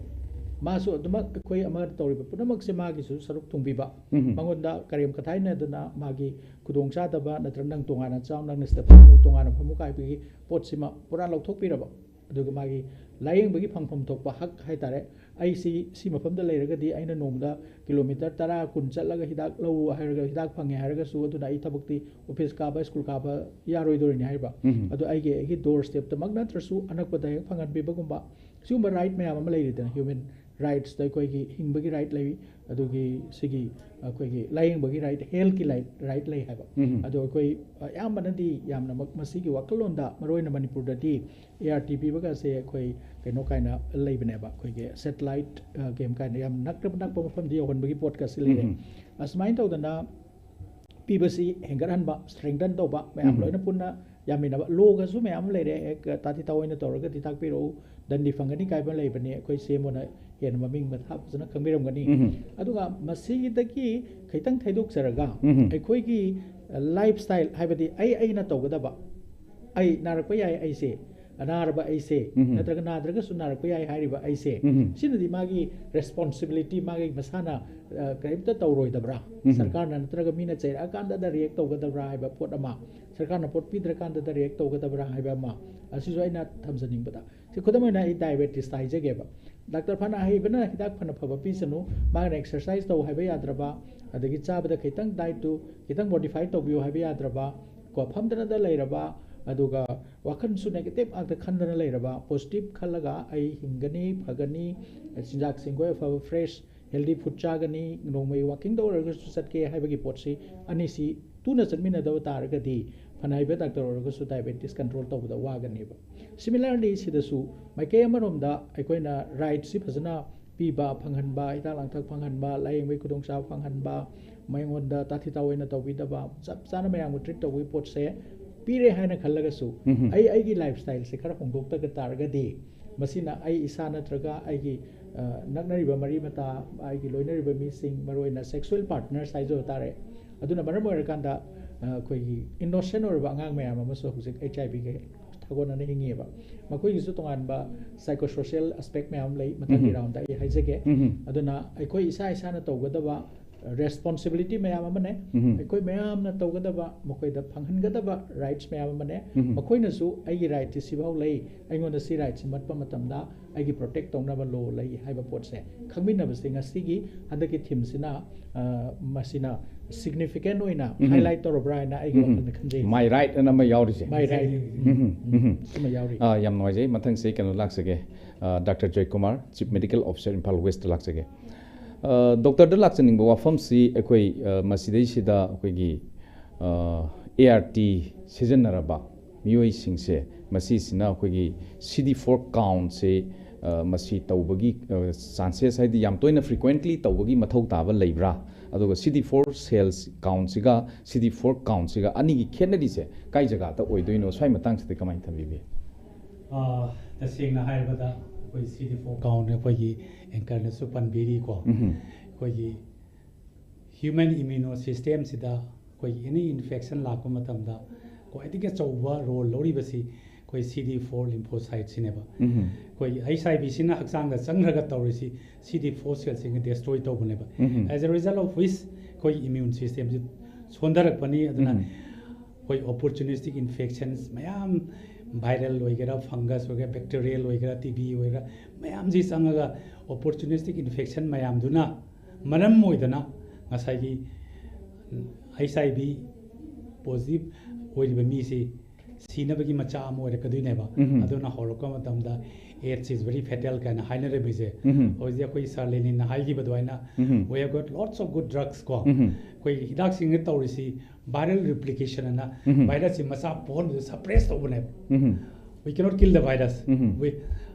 ꯃꯥꯁꯨ ꯑꯗꯨꯃꯛ ꯑꯩꯈꯣꯏ ꯑꯃ ꯇꯧꯔꯤꯕ ꯄꯨꯝꯅꯃꯛꯁꯦ ꯃꯥꯒꯤꯁꯨ ꯁꯔꯨꯛ ꯊꯨꯡꯕꯤꯕ꯫ ꯎꯝ꯫ ꯃꯉꯣꯟꯗ ꯀꯔꯦꯝ ꯀꯊꯥꯏꯅꯗꯅ ꯃꯥꯒꯤ ꯈꯨꯗꯣꯡꯆꯥꯗꯕ ꯅꯠꯇ꯭ꯔꯒ "ꯅꯪ ꯇꯣꯉꯥꯟꯅ ꯆꯥꯎ, ꯅꯪꯅ ꯁꯤꯗ ꯐꯝꯃꯨ, ꯇꯣꯉꯥꯟꯅ ꯐꯝꯃꯨ" ꯀꯥꯏꯕꯒꯤ ꯄꯣꯠꯁꯤꯃ ꯄꯨꯔꯥ ꯂꯧꯊꯣꯛꯄꯤꯔꯕ꯫ ꯑꯗꯨꯒ ꯃꯥꯒꯤ ꯂꯥꯏꯌꯦꯡꯕꯒꯤ ꯐꯪꯐꯝ ꯊꯣꯛꯄ ꯍꯛ ꯍꯥꯏꯇꯥꯔꯦ꯫ ꯑꯩꯁꯤ ꯁꯤ ꯃꯐꯝꯗ ꯂꯩꯔꯒꯗꯤ ꯑꯩꯅ ꯅꯣꯡꯃꯗ ꯀꯤꯂꯣꯃꯤꯇꯔ ꯇꯔꯥ, ꯀꯨꯟ ꯆꯠꯂꯒ ꯍꯤꯗꯥꯛ ꯂꯧꯔꯨ ꯍꯥꯏꯔꯒ, ꯍꯤꯗꯥꯛ ꯐꯪꯉꯦ ꯍꯥꯏꯔꯒꯁꯨ, ꯑꯗꯨꯅ ꯑꯩ ꯊꯕꯛꯇꯤ, ꯑꯣꯐꯤꯁ ꯀꯥꯕ, ꯁ꯭ꯀꯨꯜ ꯀꯥꯕ ꯌꯥꯔꯣꯏꯗꯣꯔꯤꯅꯤ ꯍꯥꯏꯔꯤꯕ꯫ ꯎꯝ꯫ ꯑꯗꯣ ꯑꯩꯒꯤ, ꯑꯩꯒꯤ ꯗꯣꯔ ꯁ꯭ꯇꯦꯞꯇꯃꯛ ꯅꯠꯇ꯭ꯔꯁꯨ ꯑꯅꯛꯄꯗ ꯍꯦꯛ ꯐꯪꯍꯟꯕꯤꯕꯒꯨꯝꯕ, ꯁꯤꯒꯨꯝꯕ ꯔꯥꯏꯠ ꯃꯌꯥꯝ ꯑꯃ ꯂꯩꯔꯤꯗꯅ, ꯍ꯭ꯌꯨꯃꯦꯟ ꯔꯥꯏꯠꯁꯇ ꯑꯩꯈꯣꯏꯒꯤ ꯍꯤꯡꯕꯒꯤ ꯔꯥꯏꯠ ꯂꯩ, ꯑꯗꯨꯒꯤ ꯁꯤꯒꯤ ꯑꯩꯈꯣꯏꯒꯤ ꯂꯥꯏꯌꯦꯡꯕꯒꯤ ꯔꯥꯏꯠ, ꯍꯦꯜꯊꯀꯤ ꯔꯥꯏꯠ, ꯔꯥꯏꯠ ꯂꯩ ꯍꯥꯏꯕ꯫ ꯎꯝ꯫ ꯑꯗꯣ ꯑꯩꯈꯣꯏ ꯑꯌꯥꯝꯕꯅꯗꯤ ꯌꯥꯝꯅꯃꯛ ꯃꯁꯤꯒꯤ ꯋꯥꯈꯜꯂꯣꯟꯗ, ꯃꯔꯨꯑꯣꯏꯅ ꯃꯅꯤꯄꯨꯔꯗꯗꯤ ꯑꯦ ꯑꯥꯔ ꯇꯤ ꯄꯤꯕꯒꯁꯦ ꯑꯩꯈꯣꯏ ꯀꯩꯅꯣ ꯀꯥꯏꯅ ꯂꯩꯕꯅꯦꯕ, ꯑꯩꯈꯣꯏꯒꯤ ꯁꯦꯇꯦꯂꯥꯏꯠ ꯒꯦꯝ ꯀꯥꯏꯅ ꯌꯥꯝ ꯅꯛꯅ, ꯅꯛꯄ ꯃꯐꯝꯗ ꯌꯧꯍꯟꯕꯒꯤ ꯄꯣꯠꯀꯁꯤ ꯂꯩꯔꯦ꯫ ꯎꯝ꯫ ꯑꯁꯨꯃꯥꯏꯅ ꯇꯧꯗꯅ ꯄꯤꯕꯁꯤ ꯍꯦꯟꯒꯠꯍꯟꯕ, ꯁ꯭ꯇꯔꯦꯡꯊꯟ ꯇꯧꯕ, ꯃꯌꯥꯝ ꯎꯝ꯫ ꯂꯣꯏꯅ ꯄꯨꯟꯅ ꯌꯥꯃꯤꯟꯅꯕ꯫ ꯂꯣꯒꯁꯨ ꯃꯌꯥꯝ ꯑꯃ ꯂꯩꯔꯦ, ꯍꯦꯛ ꯇꯥꯊꯤ ꯇꯥꯑꯣꯏꯅ ꯇꯧꯔꯒꯗꯤ ꯇꯥꯛꯄꯤꯔꯛꯎ, ꯗꯟꯗꯤ ꯐꯪꯒꯅꯤ ꯀꯥꯏꯕ ꯂꯩꯕꯅꯦ꯫ ꯑꯩꯈꯣꯏ ꯁꯤ ꯑꯦꯝ ꯑꯣꯅ ꯍꯦꯟꯅ ꯃꯃꯤꯡ ꯃꯊꯥ ꯐꯖꯅ ꯈꯪꯕꯤꯔꯝꯒꯅꯤ꯫ ꯎꯝ꯫ ꯑꯗꯨꯒ ꯃꯁꯤꯗꯒꯤ ꯈꯤꯇꯪ ꯊꯩꯗꯣꯛꯆꯔꯒ, ꯎꯝ꯫ ꯑꯩꯈꯣꯏꯒꯤ ꯂꯥꯏꯐ ꯁ꯭ꯇꯥꯏꯜ, ꯍꯥꯏꯕꯗꯤ ꯑꯩ, ꯑꯩꯅ ꯇꯧꯒꯗꯕ, ꯑꯩ ꯅꯥꯔꯛꯄ ꯌꯥꯏ ꯑꯩꯁꯦ, ꯑꯅꯥꯔꯕ ꯑꯩꯁꯦ, ꯎꯝ꯫ ꯅꯠꯇ꯭ꯔꯒ ꯅꯥꯗ꯭ꯔꯒꯁꯨ ꯅꯥꯔꯛꯄ ꯌꯥꯏ ꯍꯥꯏꯔꯤꯕ ꯑꯩꯁꯦ, ꯎꯝ꯫ ꯁꯤꯅꯗꯤ ꯃꯥꯒꯤ ꯔꯦꯁꯄꯣꯟꯁꯤꯕꯤꯂꯤꯇꯤ, ꯃꯥꯒꯤ ꯃꯁꯥꯅ, ꯑ, ꯀꯔꯤꯝꯇ ꯇꯧꯔꯣꯏꯗꯕ꯭ꯔꯥ? ꯎꯝ꯫ ꯁꯔꯀꯥꯔꯅ ꯅꯠꯇ꯭ꯔꯒ ꯃꯤꯅ ꯆꯩꯔꯛꯑꯀꯥꯟꯗꯗ ꯔꯤꯌꯦꯛ ꯇꯧꯒꯗꯕ꯭ꯔꯥ ꯍꯥꯏꯕ ꯄꯣꯠ ꯑꯃ, ꯁꯔꯀꯥꯔꯅ ꯄꯣꯠ ꯄꯤꯗ꯭ꯔꯀꯥꯟꯗꯗ ꯔꯤꯌꯦꯛ ꯇꯧꯒꯗꯕ꯭ꯔꯥ ꯍꯥꯏꯕ ꯑꯃ, ꯑꯁꯤꯁꯨ ꯑꯩꯅ ꯊꯝꯖꯅꯤꯡꯕꯗ꯫ ꯁꯤ ꯈꯨꯗꯝ ꯑꯣꯏꯅ ꯑꯩ ꯗꯥꯏꯕꯦꯇꯤꯁꯇ ꯍꯥꯏꯖꯒꯦꯕ꯫ ꯗꯥꯛꯇꯔ ꯐꯅ ꯍꯩꯕꯅ ꯍꯤꯗꯥꯛ ꯐꯅ ꯐꯕ ꯄꯤꯁꯅꯨ, ꯃꯥꯅ ꯑꯦꯛꯁꯔꯁꯥꯏꯁ ꯇꯧ ꯍꯥꯏꯕ ꯌꯥꯗ꯭ꯔꯕ, ꯑꯗꯒꯤ ꯆꯥꯕꯗ ꯈꯤꯇꯪ ꯗꯥꯏꯠꯇꯨ ꯈꯤꯇꯪ ꯃꯣꯗꯤꯐꯥꯏ ꯇꯧꯕꯤꯌꯨ ꯍꯥꯏꯕ ꯌꯥꯗ꯭ꯔꯕ, ꯀꯣ, ꯐꯝꯗꯅꯗ ꯂꯩꯔꯕ, ꯑꯗꯨꯒ ꯋꯥꯈꯜꯁꯨ ꯅꯦꯒꯦꯇꯤꯚ ꯉꯥꯛꯇ ꯈꯟꯗꯅ ꯂꯩꯔꯕ, ꯄꯣꯖꯤꯇꯤꯚ ꯈꯜꯂꯒ ꯑꯩ ꯍꯤꯡꯒꯅꯤ, ꯐꯒꯅꯤ, ꯆꯤꯟꯖꯥꯛꯁꯤꯡ ꯑꯩꯈꯣꯏ ꯑꯐꯕ ꯐ꯭ꯔꯦꯁ ꯍꯦꯜꯗꯤ ꯐꯨꯗ ꯆꯥꯒꯅꯤ, ꯅꯣꯡꯃꯒꯤ ꯋꯥꯀꯤꯡꯗ ꯑꯣꯏꯔꯒꯁꯨ ꯆꯠꯀꯦ ꯍꯥꯏꯕꯒꯤ ꯄꯣꯠꯁꯤ ꯑꯅꯤꯁꯤ ꯇꯨꯅ ꯆꯠꯃꯤꯟꯅꯗꯕ ꯇꯥꯔꯒꯗꯤ ꯐꯅ ꯍꯩꯕ ꯗꯥꯛꯇꯔ ꯑꯣꯏꯔꯒꯁꯨ ꯗꯥꯏꯕꯦꯇꯤꯁ ꯀꯟꯇ꯭ꯔꯣꯜ ꯇꯧꯕꯗ ꯋꯥꯒꯅꯦꯕ꯫ ꯁꯤꯃꯤꯂꯔꯂꯤ ꯁꯤꯗꯁꯨ ꯃꯥꯏꯀꯩ ꯑꯃꯔꯣꯝꯗ ꯑꯩꯈꯣꯏꯅ ꯔꯥꯏꯠꯁꯤ ꯐꯖꯅ ꯄꯤꯕ, ꯐꯪꯍꯟꯕ, ꯍꯤꯗꯥꯛ ꯂꯥꯡꯊꯛ ꯐꯪꯍꯟꯕ, ꯂꯥꯏꯌꯦꯡꯕꯒꯤ ꯈꯨꯗꯣꯡꯆꯥꯕ ꯐꯪꯍꯟꯕ, ꯃꯉꯣꯟꯗ ꯇꯥꯊꯤ ꯇꯥꯑꯣꯏꯅ ꯇꯧꯕꯤꯗꯕ, ꯆꯞ ꯆꯥꯅ ꯃꯌꯥꯝꯒ ꯇ꯭ꯔꯤꯠ ꯇꯧꯕꯒꯤ ꯄꯣꯠꯁꯦ ꯄꯤꯔꯦ ꯍꯥꯏꯅ ꯈꯜꯂꯒꯁꯨ, ꯎꯝ꯫ ꯑꯩ ꯑꯩꯒꯤ ꯂꯥꯏꯐ ꯁ꯭ꯇꯥꯏꯜꯁꯦ ꯈꯔ ꯍꯣꯡꯗꯣꯛꯇꯕ ꯇꯥꯔꯒꯗꯤ ꯃꯁꯤꯅ ꯑꯩ ꯏꯁꯥ ꯅꯠꯇ꯭ꯔꯒ ꯑꯩꯒꯤ, ꯑ, ꯅꯛꯅꯔꯤꯕ ꯃꯔꯤ ꯃꯇꯥ, ꯑꯩꯒꯤ ꯂꯣꯏꯅꯔꯤꯕ ꯃꯤꯁꯤꯡ, ꯃꯔꯨꯑꯣꯏꯅ ꯁꯦꯛꯁꯨꯋꯦꯜ ꯄꯥꯔꯠꯅꯔꯁ ꯍꯥꯏꯖꯕ ꯇꯥꯔꯦ, ꯑꯗꯨꯅ ꯃꯔꯝ ꯑꯣꯏꯔꯀꯥꯟꯗ, ꯑ, ꯑꯩꯈꯣꯏꯒꯤ ꯏꯅꯣꯁꯦꯟ ꯑꯣꯏꯔꯕ ꯑꯉꯥꯡ ꯃꯌꯥꯝ ꯑꯃꯁꯨ ꯍꯧꯖꯤꯛ ꯑꯩꯆ ꯑꯥꯏ ꯚꯤꯒ ꯊꯥꯒꯣꯟꯅꯅ ꯍꯤꯡꯉꯤꯑꯕ꯫ ꯃꯈꯣꯏꯒꯤꯁꯨ ꯇꯣꯉꯥꯟꯕ ꯁꯥꯏꯀꯣ ꯁꯣꯁꯤꯌꯦꯜ ꯑꯦꯁꯄꯦꯛ ꯃꯌꯥꯝ ꯂꯩ, ꯃꯊꯪꯒꯤ ꯎꯝ꯫ ꯔꯥꯎꯟꯗ ꯑꯩ ꯍꯥꯏꯖꯒꯦ꯫ ꯎꯝ꯫ ꯑꯗꯨꯅ ꯑꯩꯈꯣꯏ ꯏꯁꯥ ꯏꯁꯥꯅ ꯇꯧꯒꯗꯕ ꯔꯦꯁꯄꯣꯟꯁꯤꯕꯤꯂꯤꯇꯤ ꯃꯌꯥꯝ ꯑꯃꯅꯦ꯫ ꯎꯝ꯫ ꯑꯩꯈꯣꯏ ꯃꯌꯥꯝꯅ ꯇꯧꯒꯗꯕ, ꯃꯈꯣꯏꯗ ꯐꯪꯍꯟꯒꯗꯕ ꯔꯥꯏꯠꯁ ꯃꯌꯥꯝ ꯑꯃꯅꯦ꯫ ꯎꯝ꯫ ꯃꯈꯣꯏꯅꯁꯨ ꯑꯩꯒꯤ ꯔꯥꯏꯠꯁꯤ ꯁꯤꯐꯥꯎ ꯂꯩ, ꯑꯩꯉꯣꯟꯗ ꯁꯤ ꯔꯥꯏꯠꯁꯤ ꯃꯠꯄ ꯃꯇꯝꯗ ꯑꯩꯒꯤ ꯄ꯭ꯔꯣꯇꯦꯛ ꯇꯧꯅꯕ ꯂꯣ ꯂꯩ ꯍꯥꯏꯕ ꯄꯣꯠꯁꯦ ꯈꯪꯃꯤꯟꯅꯕꯁꯦ ꯉꯁꯤꯒꯤ ꯍꯟꯗꯛꯀꯤ ꯊꯤꯝꯁꯤꯅ, ꯑ, ꯃꯁꯤꯅ ꯁꯤꯒꯅꯤꯐꯤꯀꯦꯟ ꯑꯣꯏꯅ ꯎꯝ꯫ ꯍꯥꯏꯂꯥꯏꯠ ꯇꯧꯔꯕ꯭ꯔꯥ ꯍꯥꯏꯅ ꯑꯩꯒꯤ ꯎꯝ꯫ ꯋꯥꯈꯜꯗ ꯈꯟꯖꯩ꯫ My right ꯑꯅ ꯑꯃ ꯌꯥꯎꯔꯤꯁꯦ꯫ My right. ꯎꯝ, ꯎꯝ, ꯎꯝ꯫ ꯁꯤꯃ ꯌꯥꯎꯔꯤ꯫ ꯑ, ꯌꯥꯝ ꯅꯨꯡꯉꯥꯏꯖꯩ꯫ ꯃꯊꯪꯁꯦ ꯀꯩꯅꯣ ꯂꯥꯛꯆꯒꯦ, ꯑ, doctor Joykumar, chief medical officer, Imphal ꯋꯦꯁꯇ ꯂꯥꯛꯆꯒꯦ꯫ ꯑ, ꯗꯣꯛꯇꯔꯗ ꯂꯥꯛꯆꯅꯤꯡꯕ ꯋꯥꯐꯝꯁꯤ ꯑꯩꯈꯣꯏ, ꯑ, ꯃꯁꯤꯗꯩꯁꯤꯗ ꯑꯩꯈꯣꯏꯒꯤ, ꯑ, ART ꯁꯤꯖꯤꯟꯅꯔꯕ ꯃꯤꯑꯣꯏꯁꯤꯡꯁꯦ, ꯃꯁꯤꯁꯤꯅ ꯑꯩꯈꯣꯏꯒꯤ CD four countꯁꯦ, ꯑ, ꯃꯁꯤ ꯇꯧꯕꯒꯤ, ꯑ, chances, ꯍꯥꯏꯗꯤ ꯌꯥꯝ ꯇꯣꯏꯅ frequently ꯇꯧꯕꯒꯤ ꯃꯊꯧ ꯇꯥꯕ ꯂꯩꯕ꯭ꯔꯥ? ꯑꯗꯨꯒ CD four cells countꯁꯤꯒ CD four countꯁꯤꯒ ꯑꯅꯤꯒꯤ ꯈꯦꯠꯅꯔꯤꯁꯦ ꯀꯥꯏ ꯖꯒꯥꯗ ꯑꯣꯏꯗꯣꯏꯅꯣ? ꯁ꯭ꯋꯥꯏ ꯃꯇꯥꯡꯁꯤꯗ ꯀꯃꯥꯏꯅ ꯊꯝꯕꯤꯕꯤ? ꯑꯥ, ꯇꯁꯦꯡꯅ ꯍꯥꯏꯔꯕꯗ ꯑꯩꯈꯣꯏ CD four count ꯑꯩꯈꯣꯏꯒꯤ anchorꯅꯁꯨ ꯄꯟꯕꯤꯔꯤꯀꯣ꯫ ꯎꯝ꯫ ꯑꯩꯈꯣꯏꯒꯤ human immuno systemꯁꯤꯗ ꯑꯩꯈꯣꯏꯒꯤ any infection ꯂꯥꯛꯄ ꯃꯇꯝꯗ ꯈ꯭ꯋꯥꯏꯗꯒꯤ ꯑꯆꯧꯕ role ꯂꯧꯔꯤꯕꯁꯤ ꯑꯩꯈꯣꯏ CD four lymphocyteꯁꯤꯅꯦꯕ꯫ ꯎꯝ꯫ ꯑꯩꯈꯣꯏꯒꯤ HIVꯁꯤꯅ ꯍꯛꯆꯥꯡꯗ ꯆꯪꯈ꯭ꯔꯒ ꯇꯧꯔꯤꯁꯤ CD four cellꯁꯤꯡꯅ destroy ꯇꯧꯕꯅꯦꯕ꯫ ꯎꯝ꯫ As a result of which ꯑꯩꯈꯣꯏꯒꯤ immune systemꯁꯤ ꯁꯣꯟꯊꯔꯛꯄꯅꯤ꯫ ꯑꯗꯨꯅ ꯎꯝ꯫ ꯑꯩꯈꯣꯏ opportunistic infections ꯃꯌꯥꯝ, viral ꯑꯣꯏꯒꯦꯔꯥ, fungus ꯑꯣꯏꯒꯦꯔꯥ, bacterial ꯑꯣꯏꯒꯦꯔꯥ, TB ꯑꯣꯏꯒꯦꯔꯥ, ꯃꯌꯥꯝꯁꯤ ꯆꯪꯉꯒ opportunistic infection ꯃꯌꯥꯝꯗꯨꯅ ꯃꯔꯝ ꯑꯣꯏꯗꯅ ꯉꯁꯥꯏꯒꯤ HIV positive ꯑꯣꯏꯔꯤꯕ ꯃꯤꯁꯤ ꯁꯤꯅꯕꯒꯤ ꯃꯆꯥꯛ ꯑꯃ ꯑꯣꯏꯔꯛꯀꯗꯣꯏꯅꯦꯕ꯫ ꯎꯝ꯫ ꯑꯗꯨꯅ ꯍꯧꯔꯛꯄ ꯃꯇꯝꯗ AIDS is very fatal ꯀꯥꯏꯅ ꯍꯥꯏꯅꯔꯝꯃꯤꯁꯦ꯫ ꯎꯝ꯫ ꯍꯧꯖꯤꯛ ꯑꯩꯈꯣꯏ ꯁꯥꯔ ꯂꯦꯅꯤꯟꯅ ꯍꯥꯏꯈꯤꯕ ꯑꯗꯨꯃꯥꯏꯅ, ꯎꯝ꯫ we have got lots of good drugs ꯀꯣ꯫ ꯎꯝ꯫ ꯑꯩꯈꯣꯏꯒꯤ ꯍꯤꯗꯥꯛꯁꯤꯡꯅ ꯇꯧꯔꯤꯁꯤ viral replication ꯑꯅ, ꯎꯝ꯫ virusꯁꯤ ꯃꯆꯥ ꯄꯣꯛꯍꯟꯕꯗ suppress ꯇꯧꯕꯅꯦꯕ꯫ ꯎꯝ꯫ We cannot kill the virus꯫ Um. We,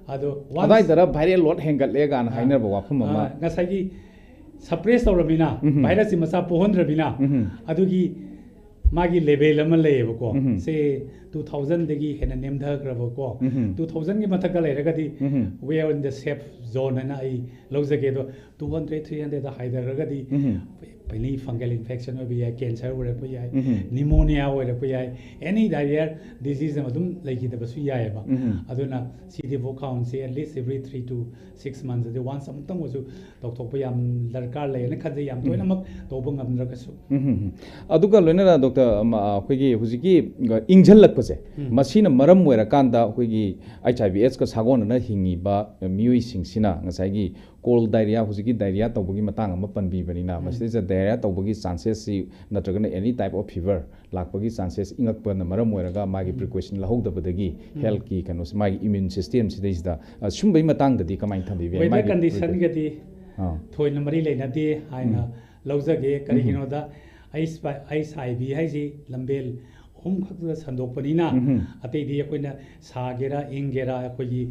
ꯑꯗꯣ once ꯑꯗꯥꯏꯗꯔ viral load ꯍꯦꯟꯒꯠꯂꯦ ꯀꯥꯏꯅ ꯑꯥ, ꯍꯥꯏꯅꯕ ꯋꯥꯐꯝ ꯑꯃ꯫ ꯑꯥ, ꯉꯁꯥꯏꯒꯤ suppress ꯇꯧꯔꯕꯅꯤꯅ, ꯎꯝ꯫ virusꯁꯤ ꯃꯆꯥ ꯄꯣꯛꯍꯟꯗ꯭ꯔꯕꯅꯤꯅ, ꯎꯝ꯫ ꯑꯗꯨꯒꯤ ꯃꯥꯒꯤ level ꯑꯃ ꯂꯩꯌꯦꯕꯀꯣ꯫ ꯎꯝ꯫ ꯁꯦ two thousandꯗꯒꯤ ꯍꯦꯟꯅ ꯅꯦꯝꯊꯈ꯭ꯔꯕꯀꯣ꯫ ꯎꯝ꯫ Two thousandꯒꯤ ꯃꯊꯛꯇ ꯂꯩꯔꯒꯗꯤ ꯎꯝ꯫ we are in the safe zone ꯍꯥꯏꯅ ꯑꯩ ꯂꯧꯖꯒꯦ꯫ ꯑꯗꯣ two hundred, three hundredꯗ ꯍꯥꯏꯊꯈ꯭ꯔꯒꯗꯤ ꯎꯝ꯫ ꯑꯦꯅꯤ ꯐꯪꯒꯜ ꯏꯟꯐꯦꯛꯁꯟ ꯑꯣꯏꯕ ꯌꯥꯏ, ꯀꯦꯟꯁꯔ ꯑꯣꯏꯔꯛꯄ ꯌꯥꯏ, ꯎꯝ꯫ ꯅꯤꯃꯣꯅꯤꯌꯥ ꯑꯣꯏꯔꯛꯄ ꯌꯥꯏ, ꯑꯦꯅꯤ ꯗꯥꯏꯔꯤꯌꯥ ꯗꯤꯖꯤꯖ ꯑꯃ ꯑꯗꯨꯝ ꯂꯩꯈꯤꯗꯕꯁꯨ ꯌꯥꯏꯑꯕ꯫ ꯎꯝ꯫ ꯑꯗꯨꯅ ꯁꯤ ꯗꯤꯐꯣ ꯀꯥꯎꯟꯁꯦ at least every three to six months ꯑꯗꯩ ꯋꯥꯟꯁ ꯑꯃꯨꯛꯇꯪ ꯑꯣꯏꯁꯨ ꯇꯧꯊꯣꯛꯄ ꯌꯥꯝ ꯗꯔꯀꯥꯔ ꯂꯩꯌꯦꯅ ꯈꯟꯖꯩ, ꯌꯥꯝ ꯇꯣꯏꯅꯃꯛ ꯇꯧꯕ ꯉꯝꯗ꯭ꯔꯒꯁꯨ꯫ ꯎꯝ, ꯎꯝ, ꯎꯝ꯫ ꯑꯗꯨꯒ ꯂꯣꯏꯅꯅ ꯗꯣꯛꯇꯔ, ꯑꯃ, ꯑꯩꯈꯣꯏꯒꯤ ꯍꯧꯖꯤꯛꯀꯤ ꯏꯪꯁꯤꯜꯂꯛꯄꯁꯦ, ꯎꯝ꯫ ꯃꯁꯤꯅ ꯃꯔꯝ ꯑꯣꯏꯔꯀꯥꯟꯗ ꯑꯩꯈꯣꯏꯒꯤ ꯑꯩꯆ ꯑꯥꯏ ꯚꯤ ꯑꯦꯁꯀ ꯁꯥꯒꯣꯟꯅꯅ ꯍꯤꯡꯉꯤꯕ ꯃꯤꯑꯣꯏꯁꯤꯡꯁꯤꯅ ꯉꯁꯥꯏꯒꯤ ꯀꯣꯜ ꯗꯥꯏꯔꯤꯌꯥ, ꯍꯧꯖꯤꯛꯀꯤ ꯗꯥꯏꯔꯤꯌꯥ ꯇꯧꯕꯒꯤ ꯃꯇꯥꯡ ꯑꯃ ꯄꯟꯕꯤꯕꯅꯤꯅ, ꯎꯝ꯫ ꯃꯁꯤꯗꯩꯁꯤꯗ ꯗꯥꯏꯔꯤꯌꯥ ꯇꯧꯕꯒꯤ ꯆꯥꯟꯁꯦꯁꯁꯤ ꯅꯠꯇ꯭ꯔꯒꯅ ꯑꯦꯅꯤ ꯇꯥꯏꯞ ꯑꯣꯐ ꯐꯤꯚꯔ ꯂꯥꯛꯄꯒꯤ ꯆꯥꯟꯁꯦꯁ ꯏꯪꯉꯛꯄꯅ ꯃꯔꯝ ꯑꯣꯏꯔꯒ ꯃꯥꯒꯤ ꯎꯝ꯫ ꯄ꯭ꯔꯤꯀꯣꯁꯟ ꯂꯧꯍꯧꯗꯕꯗꯒꯤ ꯎꯝ꯫ ꯍꯦꯜꯠꯀꯤ ꯀꯩꯅꯣꯁꯦ, ꯃꯥꯒꯤ ꯏꯃ꯭ꯌꯨꯟ ꯁꯤꯁꯇꯦꯝꯁꯤꯗꯩꯁꯤꯗ, ꯑ, ꯁꯨꯝꯕꯒꯤ ꯃꯇꯥꯡꯗꯗꯤ ꯀꯃꯥꯏꯅ ꯊꯝꯕꯤꯕ ꯌꯥꯏ? ꯋꯦꯗꯔ ꯃꯥꯒꯤ ꯀꯟꯗꯤꯁꯟꯒꯗꯤ ꯑꯥ꯫ ꯊꯣꯏꯅ ꯃꯔꯤ ꯂꯩꯅꯗꯦ ꯍꯥꯏꯅ ꯎꯝ꯫ ꯂꯧꯖꯒꯦ꯫ ꯎꯝ꯫ ꯀꯔꯤꯒꯤꯅꯣꯗ ꯑꯩꯆ ꯑꯥꯏ ꯚꯤ ꯍꯥꯏꯁꯤ ꯂꯝꯕꯦꯜ ꯑꯍꯨꯝ ꯈꯛꯇꯗ ꯁꯟꯗꯣꯛꯄꯅꯤꯅ ꯎꯝ꯫ ꯑꯇꯩꯗꯤ ꯑꯩꯈꯣꯏꯅ ꯁꯥꯒꯦꯔꯥ ꯏꯪꯒꯦꯔꯥ ꯑꯩꯈꯣꯏꯒꯤ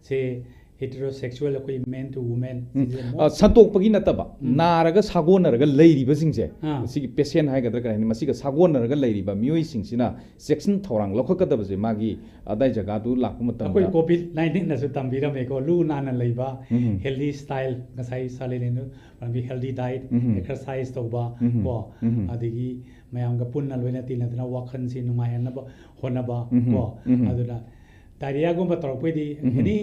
ꯁꯦ ꯍꯦꯇꯔꯣꯁꯦꯛꯁꯨꯋꯦꯜ ꯑꯩꯈꯣꯏ ꯃꯦꯟ ꯇꯨ ꯋꯨꯃꯦꯟ ꯎꯝ꯫ ꯑ, ꯁꯟꯇꯣꯛꯄꯒꯤ ꯅꯠꯇꯕ, ꯎꯝ꯫ ꯅꯥꯔꯒ ꯁꯥꯒꯣꯟꯅꯔꯒ ꯂꯩꯔꯤꯕꯁꯤꯡꯁꯦ, ꯑꯥ꯫ ꯁꯤꯒꯤ ꯄꯦꯁꯦꯟ ꯍꯥꯏꯒꯗ꯭ꯔꯥ ꯀꯔꯤ ꯍꯥꯏꯅꯤ, ꯃꯁꯤꯒ ꯁꯥꯒꯣꯟꯅꯔꯒ ꯂꯩꯔꯤꯕ ꯃꯤꯑꯣꯏꯁꯤꯡꯁꯤꯅ ꯆꯦꯛꯁꯤꯟ ꯊꯧꯔꯥꯡ ꯂꯧꯈꯠꯀꯗꯕꯁꯦ ꯃꯥꯒꯤ ꯑꯗꯥꯏ ꯖꯒꯥꯗꯨ ꯂꯥꯛꯄ ꯃꯇꯝꯗ꯫ ꯑꯩꯈꯣꯏ ꯀꯣꯚꯤꯗ ꯅꯥꯏꯟꯇꯤꯟꯅꯁꯨ ꯇꯝꯕꯤꯔꯝꯃꯦꯀꯣ, ꯂꯨ ꯅꯥꯟꯅ ꯂꯩꯕ, ꯎꯝ꯫ ꯍꯦꯜꯗꯤ ꯁ꯭ꯇꯥꯏꯜ, ꯉꯁꯥꯏ ꯁꯥꯔ ꯂꯦꯅꯤꯟꯅ ꯄꯥꯝꯕꯤ ꯍꯦꯜꯗꯤ ꯗꯥꯏꯠ, ꯎꯝ꯫ ꯑꯦꯛꯁꯔꯁꯥꯏꯁ ꯇꯧꯕ ꯎꯝ꯫ ꯀꯣ, ꯎꯝ꯫ ꯑꯗꯒꯤ ꯃꯌꯥꯝꯒ ꯄꯨꯟꯅ ꯂꯣꯏꯅ ꯇꯤꯟꯅꯗꯅ ꯋꯥꯈꯜꯁꯤ ꯅꯨꯡꯉꯥꯏꯍꯟꯅꯕ ꯍꯣꯠꯅꯕ ꯎꯝ꯫ ꯀꯣ, ꯎꯝ꯫ ꯑꯗꯨꯅ ꯗꯥꯏꯔꯤꯌꯥꯒꯨꯝꯕ ꯇꯧꯔꯛꯄꯩꯗꯤ ꯎꯝ꯫ ꯑꯦꯅꯤ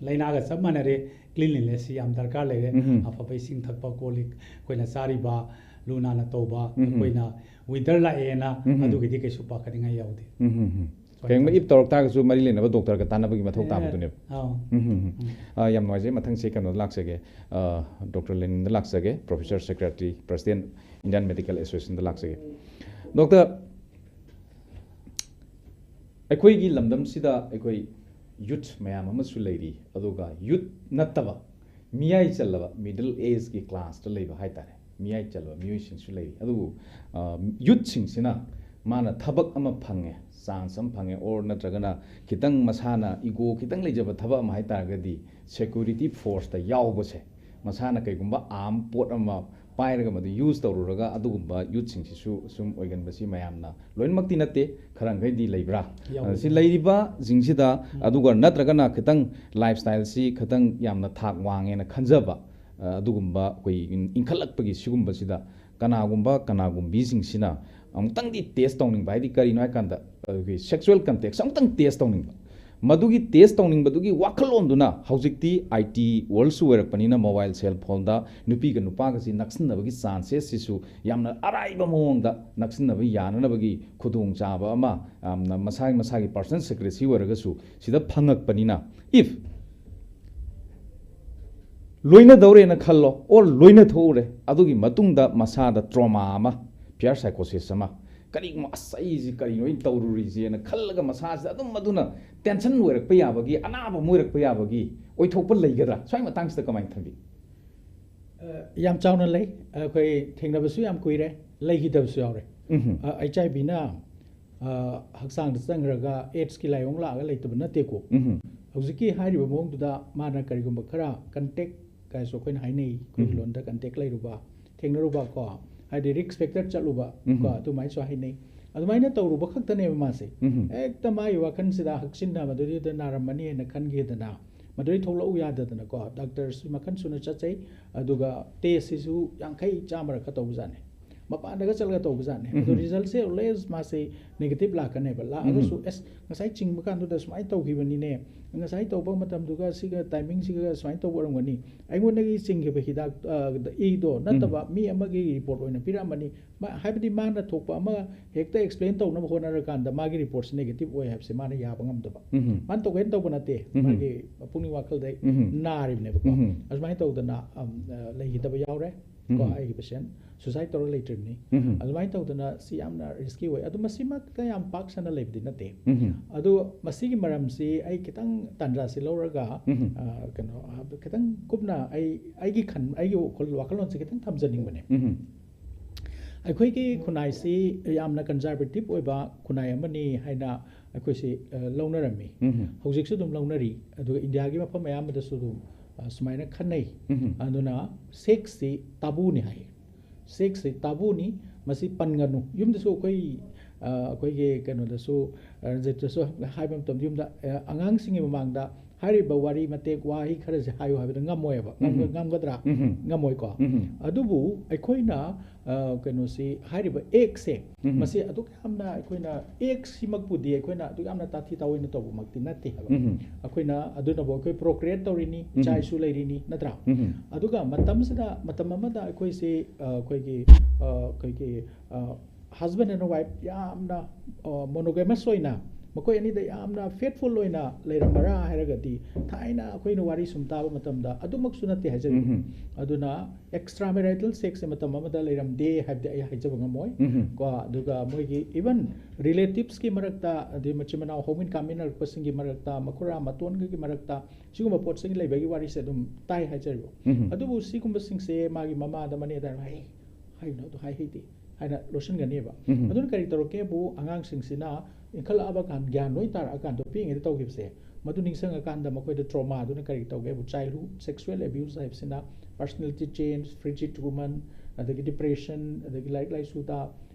ꯂꯥꯏꯅꯥꯒ ꯆꯞ ꯃꯥꯟꯅꯔꯦ, ꯀ꯭ꯂꯤꯟꯂꯤꯅꯦꯁꯁꯤ ꯌꯥꯝ ꯗꯔꯀꯥꯔ ꯂꯩꯔꯦ꯫ ꯎꯝ꯫ ꯑꯐꯕ ꯏꯁꯤꯡ ꯊꯛꯄ, ꯀꯣꯜ ꯂꯤꯛ ꯑꯩꯈꯣꯏꯅ ꯆꯥꯔꯤꯕ ꯂꯨ ꯅꯥꯟꯅ ꯇꯧꯕ, ꯎꯝ꯫ ꯑꯩꯈꯣꯏꯅ ꯋꯤꯟꯇꯔ ꯂꯥꯛꯑꯦꯅ ꯎꯝ꯫ ꯑꯗꯨꯒꯤꯗꯤ ꯀꯩꯁꯨ ꯄꯥꯈꯠꯅꯤꯡꯉꯥꯏ ꯌꯥꯎꯗꯦ꯫ ꯎꯝ, ꯎꯝ, ꯎꯝ꯫ ꯀꯩꯒꯨꯝꯕ ꯏꯐ ꯇꯧꯔꯛ ꯇꯥꯔꯒꯁꯨ ꯃꯔꯤ ꯂꯩꯅꯕ ꯗꯣꯛꯇꯔꯒ ꯇꯥꯟꯅꯕꯒꯤ ꯃꯊꯧ ꯇꯥꯕꯗꯨꯅꯦꯕ꯫ ꯑꯥꯎ꯫ ꯎꯝ, ꯎꯝ, ꯎꯝ꯫ ꯎꯝ꯫ ꯑ, ꯌꯥꯝ ꯅꯨꯡꯉꯥꯏꯖꯩ꯫ ꯃꯊꯪꯁꯦ ꯀꯩꯅꯣꯗ ꯂꯥꯛꯆꯒꯦ, ꯑ, ꯗꯣꯛꯇꯔ ꯂꯦꯅꯤꯟꯗ ꯂꯥꯛꯆꯒꯦ, professor secretary, president, Indian medical ꯑꯦꯁꯣꯁꯤꯌꯦꯁꯟꯗ ꯂꯥꯛꯆꯒꯦ꯫ ꯗꯣꯛꯇꯔ, ꯑꯩꯈꯣꯏꯒꯤ ꯂꯝꯗꯝꯁꯤꯗ ꯑꯩꯈꯣꯏ ꯌꯨꯠ ꯃꯌꯥꯝ ꯑꯃꯁꯨ ꯂꯩꯔꯤ, ꯑꯗꯨꯒ ꯌꯨꯠ ꯅꯠꯇꯕ ꯃꯤꯌꯥꯏ ꯆꯜꯂꯕ, ꯃꯤꯗꯜ ꯑꯦꯖꯀꯤ ꯀ꯭ꯂꯥꯁꯇ ꯂꯩꯕ ꯍꯥꯏꯇꯥꯔꯦ, ꯃꯤꯌꯥꯏ ꯆꯜꯂꯕ ꯃꯤꯑꯣꯏꯁꯤꯡꯁꯨ ꯂꯩꯔꯤ꯫ ꯑꯗꯨꯕꯨ, ꯑ, ꯌꯨꯠꯁꯤꯡꯁꯤꯅ ꯃꯥꯅ ꯊꯕꯛ ꯑꯃ ꯐꯪꯉꯦ, ꯆꯥꯟꯁ ꯑꯃ ꯐꯪꯉꯦ, ꯑꯣꯔ ꯅꯠꯇ꯭ꯔꯒꯅ ꯈꯤꯇꯪ ꯃꯁꯥꯅ ꯏꯒꯣ ꯈꯤꯇꯪ ꯂꯩꯖꯕ ꯊꯕꯛ ꯑꯃ ꯍꯥꯏꯇꯥꯔꯒꯗꯤ, ꯁꯦꯀ꯭ꯌꯨꯔꯤꯇꯤ ꯐꯣꯔꯁꯇ ꯌꯥꯎꯕꯁꯦ, ꯃꯁꯥꯅ ꯀꯩꯒꯨꯝꯕ ꯑꯥꯔꯝ ꯄꯣꯠ ꯑꯃ ꯄꯥꯏꯔꯒ ꯃꯗꯨ ꯌꯨꯁ ꯇꯧꯔꯨꯔꯒ ꯑꯗꯨꯒꯨꯝꯕ ꯌꯨꯠꯁꯤꯡꯁꯤꯁꯨ ꯁꯨꯝ ꯑꯣꯏꯒꯟꯕꯁꯤ ꯃꯌꯥꯝꯅ, ꯂꯣꯏꯅꯃꯛꯇꯤ ꯅꯠꯇꯦ, ꯈꯔꯝꯈꯩꯗꯤ ꯂꯩꯕ꯭ꯔꯥ? ꯌꯥꯎꯋꯤ꯫ ꯁꯤ ꯂꯩꯔꯤꯕꯁꯤꯡꯁꯤꯗ, ꯎꯝ꯫ ꯑꯗꯨꯒ ꯅꯠꯇ꯭ꯔꯒꯅ ꯈꯤꯇꯪ ꯂꯥꯏꯐ ꯁ꯭ꯇꯥꯏꯜꯁꯤ ꯈꯤꯇꯪ ꯌꯥꯝꯅ ꯊꯥꯛ ꯋꯥꯡꯉꯦꯅ ꯈꯟꯖꯕ, ꯑ, ꯑꯗꯨꯒꯨꯝꯕ ꯑꯩꯈꯣꯏ ꯏꯟ-, ꯏꯟꯈꯠꯂꯛꯄꯒꯤ ꯁꯤꯒꯨꯝꯕꯁꯤꯗ ꯀꯅꯥꯒꯨꯝꯕ ꯀꯅꯥꯒꯨꯝꯕꯤꯁꯤꯡꯁꯤꯅ ꯑꯃꯨꯛꯇꯪꯗꯤ ꯇꯦꯁ ꯇꯧꯅꯤꯡꯕ, ꯍꯥꯏꯗꯤ ꯀꯔꯤꯅꯣ ꯍꯥꯏꯀꯥꯟꯗ ꯑꯩꯈꯣꯏꯒꯤ ꯁꯦꯛꯁꯨꯋꯦꯜ ꯀꯟꯇꯦꯛꯁ ꯑꯃꯨꯛꯇꯪ ꯇꯦꯁ ꯇꯧꯅꯤꯡꯕ, ꯃꯗꯨꯒꯤ ꯇꯦꯁ ꯇꯧꯅꯤꯡꯕꯗꯨꯒꯤ ꯋꯥꯈꯜꯂꯣꯟꯗꯨꯅ ꯍꯧꯖꯤꯛꯇꯤ ꯑꯥꯏ ꯇꯤ ꯋꯥꯔꯜꯁꯨ ꯑꯣꯏꯔꯛꯄꯅꯤꯅ ꯃꯣꯕꯥꯏꯜ ꯁꯦꯜ ꯐꯣꯟꯗ ꯅꯨꯄꯤꯒ ꯅꯨꯄꯥꯒꯁꯤ ꯅꯛꯁꯤꯟꯅꯕꯒꯤ ꯆꯥꯟꯁꯦꯁꯁꯤꯁꯨ ꯌꯥꯝꯅ ꯑꯔꯥꯏꯕ ꯃꯑꯣꯡꯗ ꯅꯛꯁꯤꯟꯅꯕ ꯌꯥꯅꯅꯕꯒꯤ ꯈꯨꯗꯣꯡꯆꯥꯕ ꯑꯃ ꯌꯥꯝꯅ ꯃꯁꯥꯒꯤ ꯃꯁꯥꯒꯤ ꯄꯥꯔꯁꯅꯦꯜ ꯁꯦꯀ꯭ꯔꯦꯁꯤ ꯑꯣꯏꯔꯒꯁꯨ ꯁꯤꯗ ꯐꯪꯉꯛꯄꯅꯤꯅ, ꯏꯐ ꯂꯣꯏꯅꯗꯧꯔꯦꯅ ꯈꯜꯂꯣ, ꯑꯣꯔ ꯂꯣꯏꯅ ꯊꯣꯛꯎꯔꯦ, ꯑꯗꯨꯒꯤ ꯃꯇꯨꯡꯗ ꯃꯁꯥꯗ ꯇ꯭ꯔꯣꯃꯥ ꯑꯃ, ꯐꯤꯌꯔ ꯁꯥꯏꯀꯣꯁꯤꯁ ꯑꯃ, ꯀꯔꯤꯒꯨꯝꯕ "ꯑꯁ, ꯑꯩꯁꯤ ꯀꯔꯤꯅꯣ ꯑꯩꯅ ꯇꯧꯔꯨꯔꯤꯁꯦꯅ" ꯈꯜꯂꯒ ꯃꯁꯥꯁꯤꯗ ꯑꯗꯨꯝ ꯃꯗꯨꯅ ꯇꯦꯟꯁꯟ ꯑꯣꯏꯔꯛꯄ ꯌꯥꯕꯒꯤ, ꯑꯅꯥꯕ ꯑꯃ ꯑꯣꯏꯔꯛꯄ ꯌꯥꯕꯒꯤ ꯑꯣꯏꯊꯣꯛꯄ ꯂꯩꯒꯗ꯭ꯔꯥ? ꯁ꯭ꯋꯥꯏ ꯃꯇꯥꯡꯁꯤꯗ ꯀꯃꯥꯏꯅ ꯊꯝꯕꯤ? ꯑ, ꯌꯥꯝ ꯆꯥꯎꯅ ꯂꯩ꯫ ꯑꯩꯈꯣꯏ ꯊꯦꯡꯅꯕꯁꯨ ꯌꯥꯝ ꯀꯨꯏꯔꯦ, ꯂꯩꯈꯤꯗꯕꯁꯨ ꯌꯥꯎꯔꯦ꯫ ꯎꯝꯍꯨꯝ. ꯑꯩꯆ ꯑꯥꯏ ꯕꯤꯅ ꯍꯛꯆꯥꯡꯗ ꯆꯪꯈ꯭ꯔꯒ ꯑꯦꯠꯁꯀꯤ ꯂꯥꯏꯑꯣꯡ ꯂꯥꯛꯑꯒ ꯂꯩꯇꯕ ꯅꯠꯇꯦꯀꯣ꯫ ꯎꯝꯍꯨꯝ. ꯍꯧꯖꯤꯛꯀꯤ ꯍꯥꯏꯔꯤꯕ ꯃꯑꯣꯡꯗꯨꯗ ꯃꯥꯅ ꯀꯔꯤꯒꯨꯝꯕ ꯈꯔ ꯀꯟꯇꯦꯛ ꯀꯥꯏꯁꯨ ꯑꯩꯈꯣꯏꯅ ꯍꯥꯏꯅꯩ, ꯑꯩꯈꯣꯏꯒꯤ ꯎꯝ. ꯂꯣꯟꯗ ꯀꯟꯇꯦꯛ ꯂꯩꯔꯨꯕ, ꯊꯦꯡꯅꯔꯨꯕ ꯀꯣ, ꯍꯥꯏꯗꯤ ꯔꯤꯛꯁ ꯐꯦꯛꯇꯔ ꯆꯠꯂꯨꯕ ꯎꯝ. ꯀꯣ, ꯑꯗꯨꯃꯥꯏꯅꯁꯨ ꯍꯥꯏꯅꯩ꯫ ꯑꯗꯨꯃꯥꯏꯅ ꯇꯧꯔꯨꯕ ꯈꯛꯇꯅꯦꯕ ꯃꯥꯁꯦ꯫ ꯎꯝ. ꯍꯦꯛꯇ ꯃꯥꯒꯤ ꯋꯥꯈꯜꯁꯤꯗ ꯍꯛꯆꯤꯟꯅ ꯃꯗꯨꯗꯩꯗ ꯅꯥꯔꯝꯃꯅꯤ ꯍꯥꯏꯅ ꯈꯟꯈꯤꯗꯅ, ꯃꯗꯨꯗꯩ ꯊꯣꯛꯂꯛꯎ ꯌꯥꯗꯗꯅꯀꯣ, ꯗꯥꯛꯇꯔꯁꯨ ꯃꯈꯜ ꯁꯨꯅ ꯆꯠꯆꯩ, ꯑꯗꯨꯒ ꯇꯦꯁꯁꯤꯁꯨ ꯌꯥꯡꯈꯩ ꯆꯥꯝꯃꯔꯛꯀ ꯇꯧꯕꯖꯥꯠꯅꯦ꯫ ꯃꯄꯥꯟꯗꯒ ꯆꯠꯂꯒ ꯇꯧꯕꯖꯥꯠꯅꯦ꯫ ꯑꯗꯣ ꯎꯝ. ꯔꯤꯖꯜꯁꯦ ꯑꯣꯜꯋꯦꯁ ꯃꯥꯁꯦ ꯅꯦꯒꯦꯇꯤꯞ ꯂꯥꯛꯀꯅꯦꯕ꯫ ꯂꯥꯛꯑꯒꯁꯨ, ꯎꯝ. "ꯑꯦꯁ, ꯉꯁꯥꯏ ꯆꯤꯡꯕ ꯀꯥꯟꯗꯨꯗ ꯁꯨꯃꯥꯏꯅ ꯇꯧꯈꯤꯕꯅꯤꯅꯦ, ꯉꯁꯥꯏ ꯇꯧꯕ ꯃꯇꯝꯗꯨꯒ ꯁꯤꯒ ꯇꯥꯏꯃꯤꯡꯁꯤꯒ ꯁꯨꯃꯥꯏꯅ ꯇꯧꯕ ꯑꯣꯏꯔꯝꯒꯅꯤ, ꯑꯩꯉꯣꯟꯗꯒꯤ ꯆꯤꯡꯈꯤꯕ ꯍꯤꯗꯥꯛ, ꯑ, ꯏꯗꯣ ꯅꯠꯇꯕ ꯃꯤ ꯑꯃꯒꯤ ꯔꯤꯄꯣꯔꯠ ꯑꯣꯏꯅ ꯄꯤꯔꯛꯑꯝꯕꯅꯤ", ꯃꯥ-, ꯍꯥꯏꯕꯗꯤ ꯃꯥꯅ ꯊꯣꯛꯄ ꯑꯃ ꯍꯦꯛꯇ ꯑꯦꯛꯁꯄ꯭ꯂꯦꯟ ꯇꯧꯅꯕ ꯍꯣꯠꯅꯔꯀꯥꯟꯗ ꯃꯥꯒꯤ ꯔꯤꯄꯣꯔꯠꯁꯤ ꯅꯦꯒꯦꯇꯤꯞ ꯑꯣꯏ ꯍꯥꯏꯕꯁꯦ ꯃꯥꯅ ꯌꯥꯕ ꯉꯝꯗꯕ꯫ ꯎꯝ. ꯃꯥꯅ ꯇꯧꯒꯦꯅ ꯇꯧꯕ ꯅꯠꯇꯦ, ꯎꯝ. ꯃꯥꯒꯤ ꯄꯨꯛꯅꯤꯡ ꯋꯥꯈꯜꯗ ꯎꯝ. ꯅꯥꯔꯤꯕꯅꯦꯕꯀꯣ꯫ ꯎꯝ. ꯑꯗꯨꯃꯥꯏꯅ ꯇꯧꯗꯅ, ꯑꯝ, ꯑ, ꯂꯩꯈꯤꯗꯕ ꯌꯥꯎꯔꯦ꯫ ꯀꯣ, ꯎꯝ. ꯑꯩꯒꯤ ꯄꯦꯁꯦꯟ ꯁꯨꯁꯥꯏꯠ ꯇꯧꯔ ꯂꯩꯇ꯭ꯔꯤꯕꯅꯤ꯫ ꯎꯝ. ꯑꯗꯨꯃꯥꯏꯅ ꯇꯧꯗꯅ ꯁꯤ ꯌꯥꯝꯅ ꯔꯤꯁꯀꯤ ꯑꯣꯏ꯫ ꯑꯗꯨ ꯃꯁꯤꯃꯛꯇ ꯌꯥꯝ ꯄꯥꯛ ꯁꯟꯅ ꯂꯩꯕꯗꯤ ꯅꯠꯇꯦ꯫ ꯎꯝ. ꯑꯗꯣ ꯃꯁꯤꯒꯤ ꯃꯔꯝꯁꯤ ꯑꯩ ꯈꯤꯇꯪ ꯇꯥꯟꯖꯥꯁꯤ ꯂꯧꯔꯒ, ꯎꯝ. ꯑ, ꯀꯩꯅꯣ, ꯈꯤꯇꯪ ꯀꯨꯞꯅ ꯑꯩ, ꯑꯩꯒꯤ ꯈꯟ-, ꯑꯩꯒꯤ ꯋꯥꯈꯜ-, ꯋꯥꯈꯜꯂꯣꯟꯁꯦ ꯈꯤꯇꯪ ꯊꯝꯖꯅꯤꯡꯕꯅꯦ꯫ ꯎꯝ. ꯑꯩꯈꯣꯏꯒꯤ ꯈꯨꯟꯅꯥꯏꯁꯤ ꯌꯥꯝꯅ ꯀꯟꯖꯔꯕꯦꯇꯤꯞ ꯑꯣꯏꯕ ꯈꯨꯟꯅꯥꯏ ꯑꯃꯅꯤ ꯍꯥꯏꯅ ꯑꯩꯈꯣꯏꯁꯤ, ꯑ, ꯂꯧꯅꯔꯝꯃꯤ꯫ ꯎꯝ. ꯍꯧꯖꯤꯛꯁꯨ ꯑꯗꯨꯝ ꯂꯧꯅꯔꯤ꯫ ꯑꯗꯨꯒ ꯏꯟꯗꯤꯌꯥꯒꯤ ꯃꯐꯝ ꯑꯌꯥꯝꯕꯗꯁꯨ ꯑꯗꯨꯝ, ꯑ, ꯁꯨꯃꯥꯏꯅ ꯈꯟꯅꯩ꯫ ꯎꯝ. ꯑꯗꯨꯅ ꯁꯦꯛꯁꯁꯤ ꯇꯥꯕꯨꯅꯤ ꯍꯥꯏ꯫ ꯁꯦꯛꯁꯁꯤ ꯇꯥꯕꯨꯅꯤ, ꯃꯁꯤ ꯄꯟꯒꯅꯨ꯫ ꯌꯨꯝꯗꯁꯨ ꯑꯩꯈꯣꯏ, ꯑ, ꯑꯩꯈꯣꯏꯒꯤ ꯀꯩꯅꯣꯗꯁꯨ, ꯑ, ꯔꯟꯖꯤꯠꯇꯁꯨ ꯍꯥꯏꯕ ꯃꯇꯝꯗ ꯌꯨꯝꯗ, ꯑ, ꯑꯉꯥꯡꯁꯤꯡꯒꯤ ꯃꯃꯥꯡꯗ ꯍꯥꯏꯔꯤꯕ ꯋꯥꯔꯤ ꯃꯇꯦꯛ ꯋꯥꯍꯩ ꯈꯔꯁꯦ ꯍꯥꯏꯌꯨ ꯍꯥꯏꯕꯗ ꯉꯝꯃꯣꯏꯕ꯫ ꯉꯝꯒ- ꯎꯝ꯫ ꯉꯝꯒꯗ꯭ꯔꯥ? ꯎꯝ꯫ ꯉꯝꯃꯣꯏꯀꯣ꯫ ꯎꯝ꯫ ꯑꯗꯨꯕꯨ ꯑꯩꯈꯣꯏꯅ, ꯑ, ꯀꯩꯅꯣꯁꯤ, ꯍꯥꯏꯔꯤꯕ ꯑꯦꯛꯁꯦ, ꯎꯝ꯫ ꯃꯁꯤ ꯑꯗꯨꯛ ꯌꯥꯝꯅ ꯑꯩꯈꯣꯏꯅ ꯑꯦꯛꯁꯤꯃꯛꯄꯨꯗꯤ ꯑꯩꯈꯣꯏꯅ ꯑꯗꯨꯛ ꯌꯥꯝꯅ ꯇꯥꯊꯤ ꯇꯥꯑꯣꯏꯅ ꯇꯧꯕꯃꯛꯇꯤ ꯅꯠꯇꯦ ꯍꯥꯏꯕ꯫ ꯎꯝ꯫ ꯑꯩꯈꯣꯏꯅ ꯑꯗꯨꯅꯕꯨ ꯑꯩꯈꯣꯏ ꯄ꯭ꯔꯣꯀ꯭ꯔꯤꯌꯦꯠ ꯇꯧꯔꯤꯅꯤ, ꯎꯝ꯫ ꯏꯆꯥ ꯏꯁꯨ ꯂꯩꯔꯤꯅꯤ, ꯅꯠꯇ꯭ꯔꯥ? ꯎꯝ꯫ ꯑꯗꯨꯒ ꯃꯇꯝꯁꯤꯗ, ꯃꯇꯝ ꯑꯃꯗ ꯑꯩꯈꯣꯏꯁꯤ, ꯑ, ꯑꯩꯈꯣꯏꯒꯤ, ꯑ, ꯑꯩꯈꯣꯏꯒꯤ, ꯑ, husband and wife ꯌꯥꯝꯅ, ꯑ, monogamous ꯑꯣꯏꯅ, ꯃꯈꯣꯏ ꯑꯅꯤꯗ ꯌꯥꯝꯅ faithful ꯑꯣꯏꯅ ꯂꯩꯔꯝꯕ꯭ꯔꯥ ꯍꯥꯏꯔꯒꯗꯤ, ꯊꯥꯏꯅ ꯑꯩꯈꯣꯏꯅ ꯋꯥꯔꯤ ꯁꯨꯝ ꯇꯥꯕ ꯃꯇꯝꯗ ꯑꯗꯨꯃꯛꯁꯨ ꯅꯠꯇꯦ ꯍꯥꯏꯖꯔꯤꯕ꯫ ꯎꯝ꯫ ꯑꯗꯨꯅ extramarital sex ꯁꯦ ꯃꯇꯝ ꯑꯃꯗ ꯂꯩꯔꯝꯗꯦ ꯍꯥꯏꯕꯗꯤ ꯑꯩ ꯍꯥꯏꯖꯕ ꯉꯝꯃꯣꯏ꯫ ꯎꯝ꯫ ꯀꯣ, ꯑꯗꯨꯒ ꯃꯣꯏꯒꯤ even relatives ꯀꯤ ꯃꯔꯛꯇ, ꯑꯗꯩ ꯃꯆꯤꯟ ꯃꯅꯥꯎ ꯍꯧꯃꯤꯟ ꯀꯥꯃꯤꯟꯅꯔꯛꯄꯁꯤꯡꯒꯤ ꯃꯔꯛꯇ, ꯃꯈꯨꯔꯥ ꯃꯇꯣꯟꯒꯒꯤ ꯃꯔꯛꯇ ꯁꯤꯒꯨꯝꯕ ꯄꯣꯠꯁꯤꯡ ꯂꯩꯕꯒꯤ ꯋꯥꯔꯤꯁꯦ ꯑꯗꯨꯝ ꯇꯥꯏ ꯍꯥꯏꯖꯔꯤꯕ꯫ ꯎꯝ꯫ ꯑꯗꯨꯕꯨ ꯁꯤꯒꯨꯝꯕꯁꯤꯡꯁꯦ ꯃꯥꯒꯤ ꯃꯃꯥꯗ, ꯃꯅꯦꯗ ꯍꯥꯏ, ꯍꯥꯏꯒꯅꯨ, ꯑꯗꯨ ꯍꯥꯏ ꯍꯩꯇꯦ ꯍꯥꯏꯅ ꯂꯣꯠꯁꯤꯟꯒꯅꯦꯕ꯫ ꯎꯝ꯫ ꯑꯗꯨꯅ ꯀꯔꯤ ꯇꯧꯔꯛꯀꯦꯕꯨ, ꯑꯉꯥꯡꯁꯤꯡꯁꯤꯅ ꯏꯟꯈꯠꯂꯛꯑꯕ ꯀꯥꯟ, ꯒ꯭ꯌꯥꯟ ꯂꯣꯏ ꯇꯥꯔꯛꯑꯀꯥꯟꯗ, ꯄꯤꯛꯏꯉꯩꯗ ꯇꯧꯈꯤꯕꯁꯦ, ꯃꯗꯨ ꯅꯤꯡꯁꯤꯡꯉꯀꯥꯟꯗ ꯃꯈꯣꯏꯗ trauma ꯗꯨꯅ ꯀꯔꯤ ꯇꯧꯒꯦꯕꯨ, childhood sexual abuse ꯍꯥꯏꯕꯁꯤꯅ personality change, frigid woman, ꯑꯗꯒꯤ depression, ꯑꯗꯒꯤ ꯂꯥꯏꯔꯤꯛ ꯂꯥꯏꯁꯨꯗ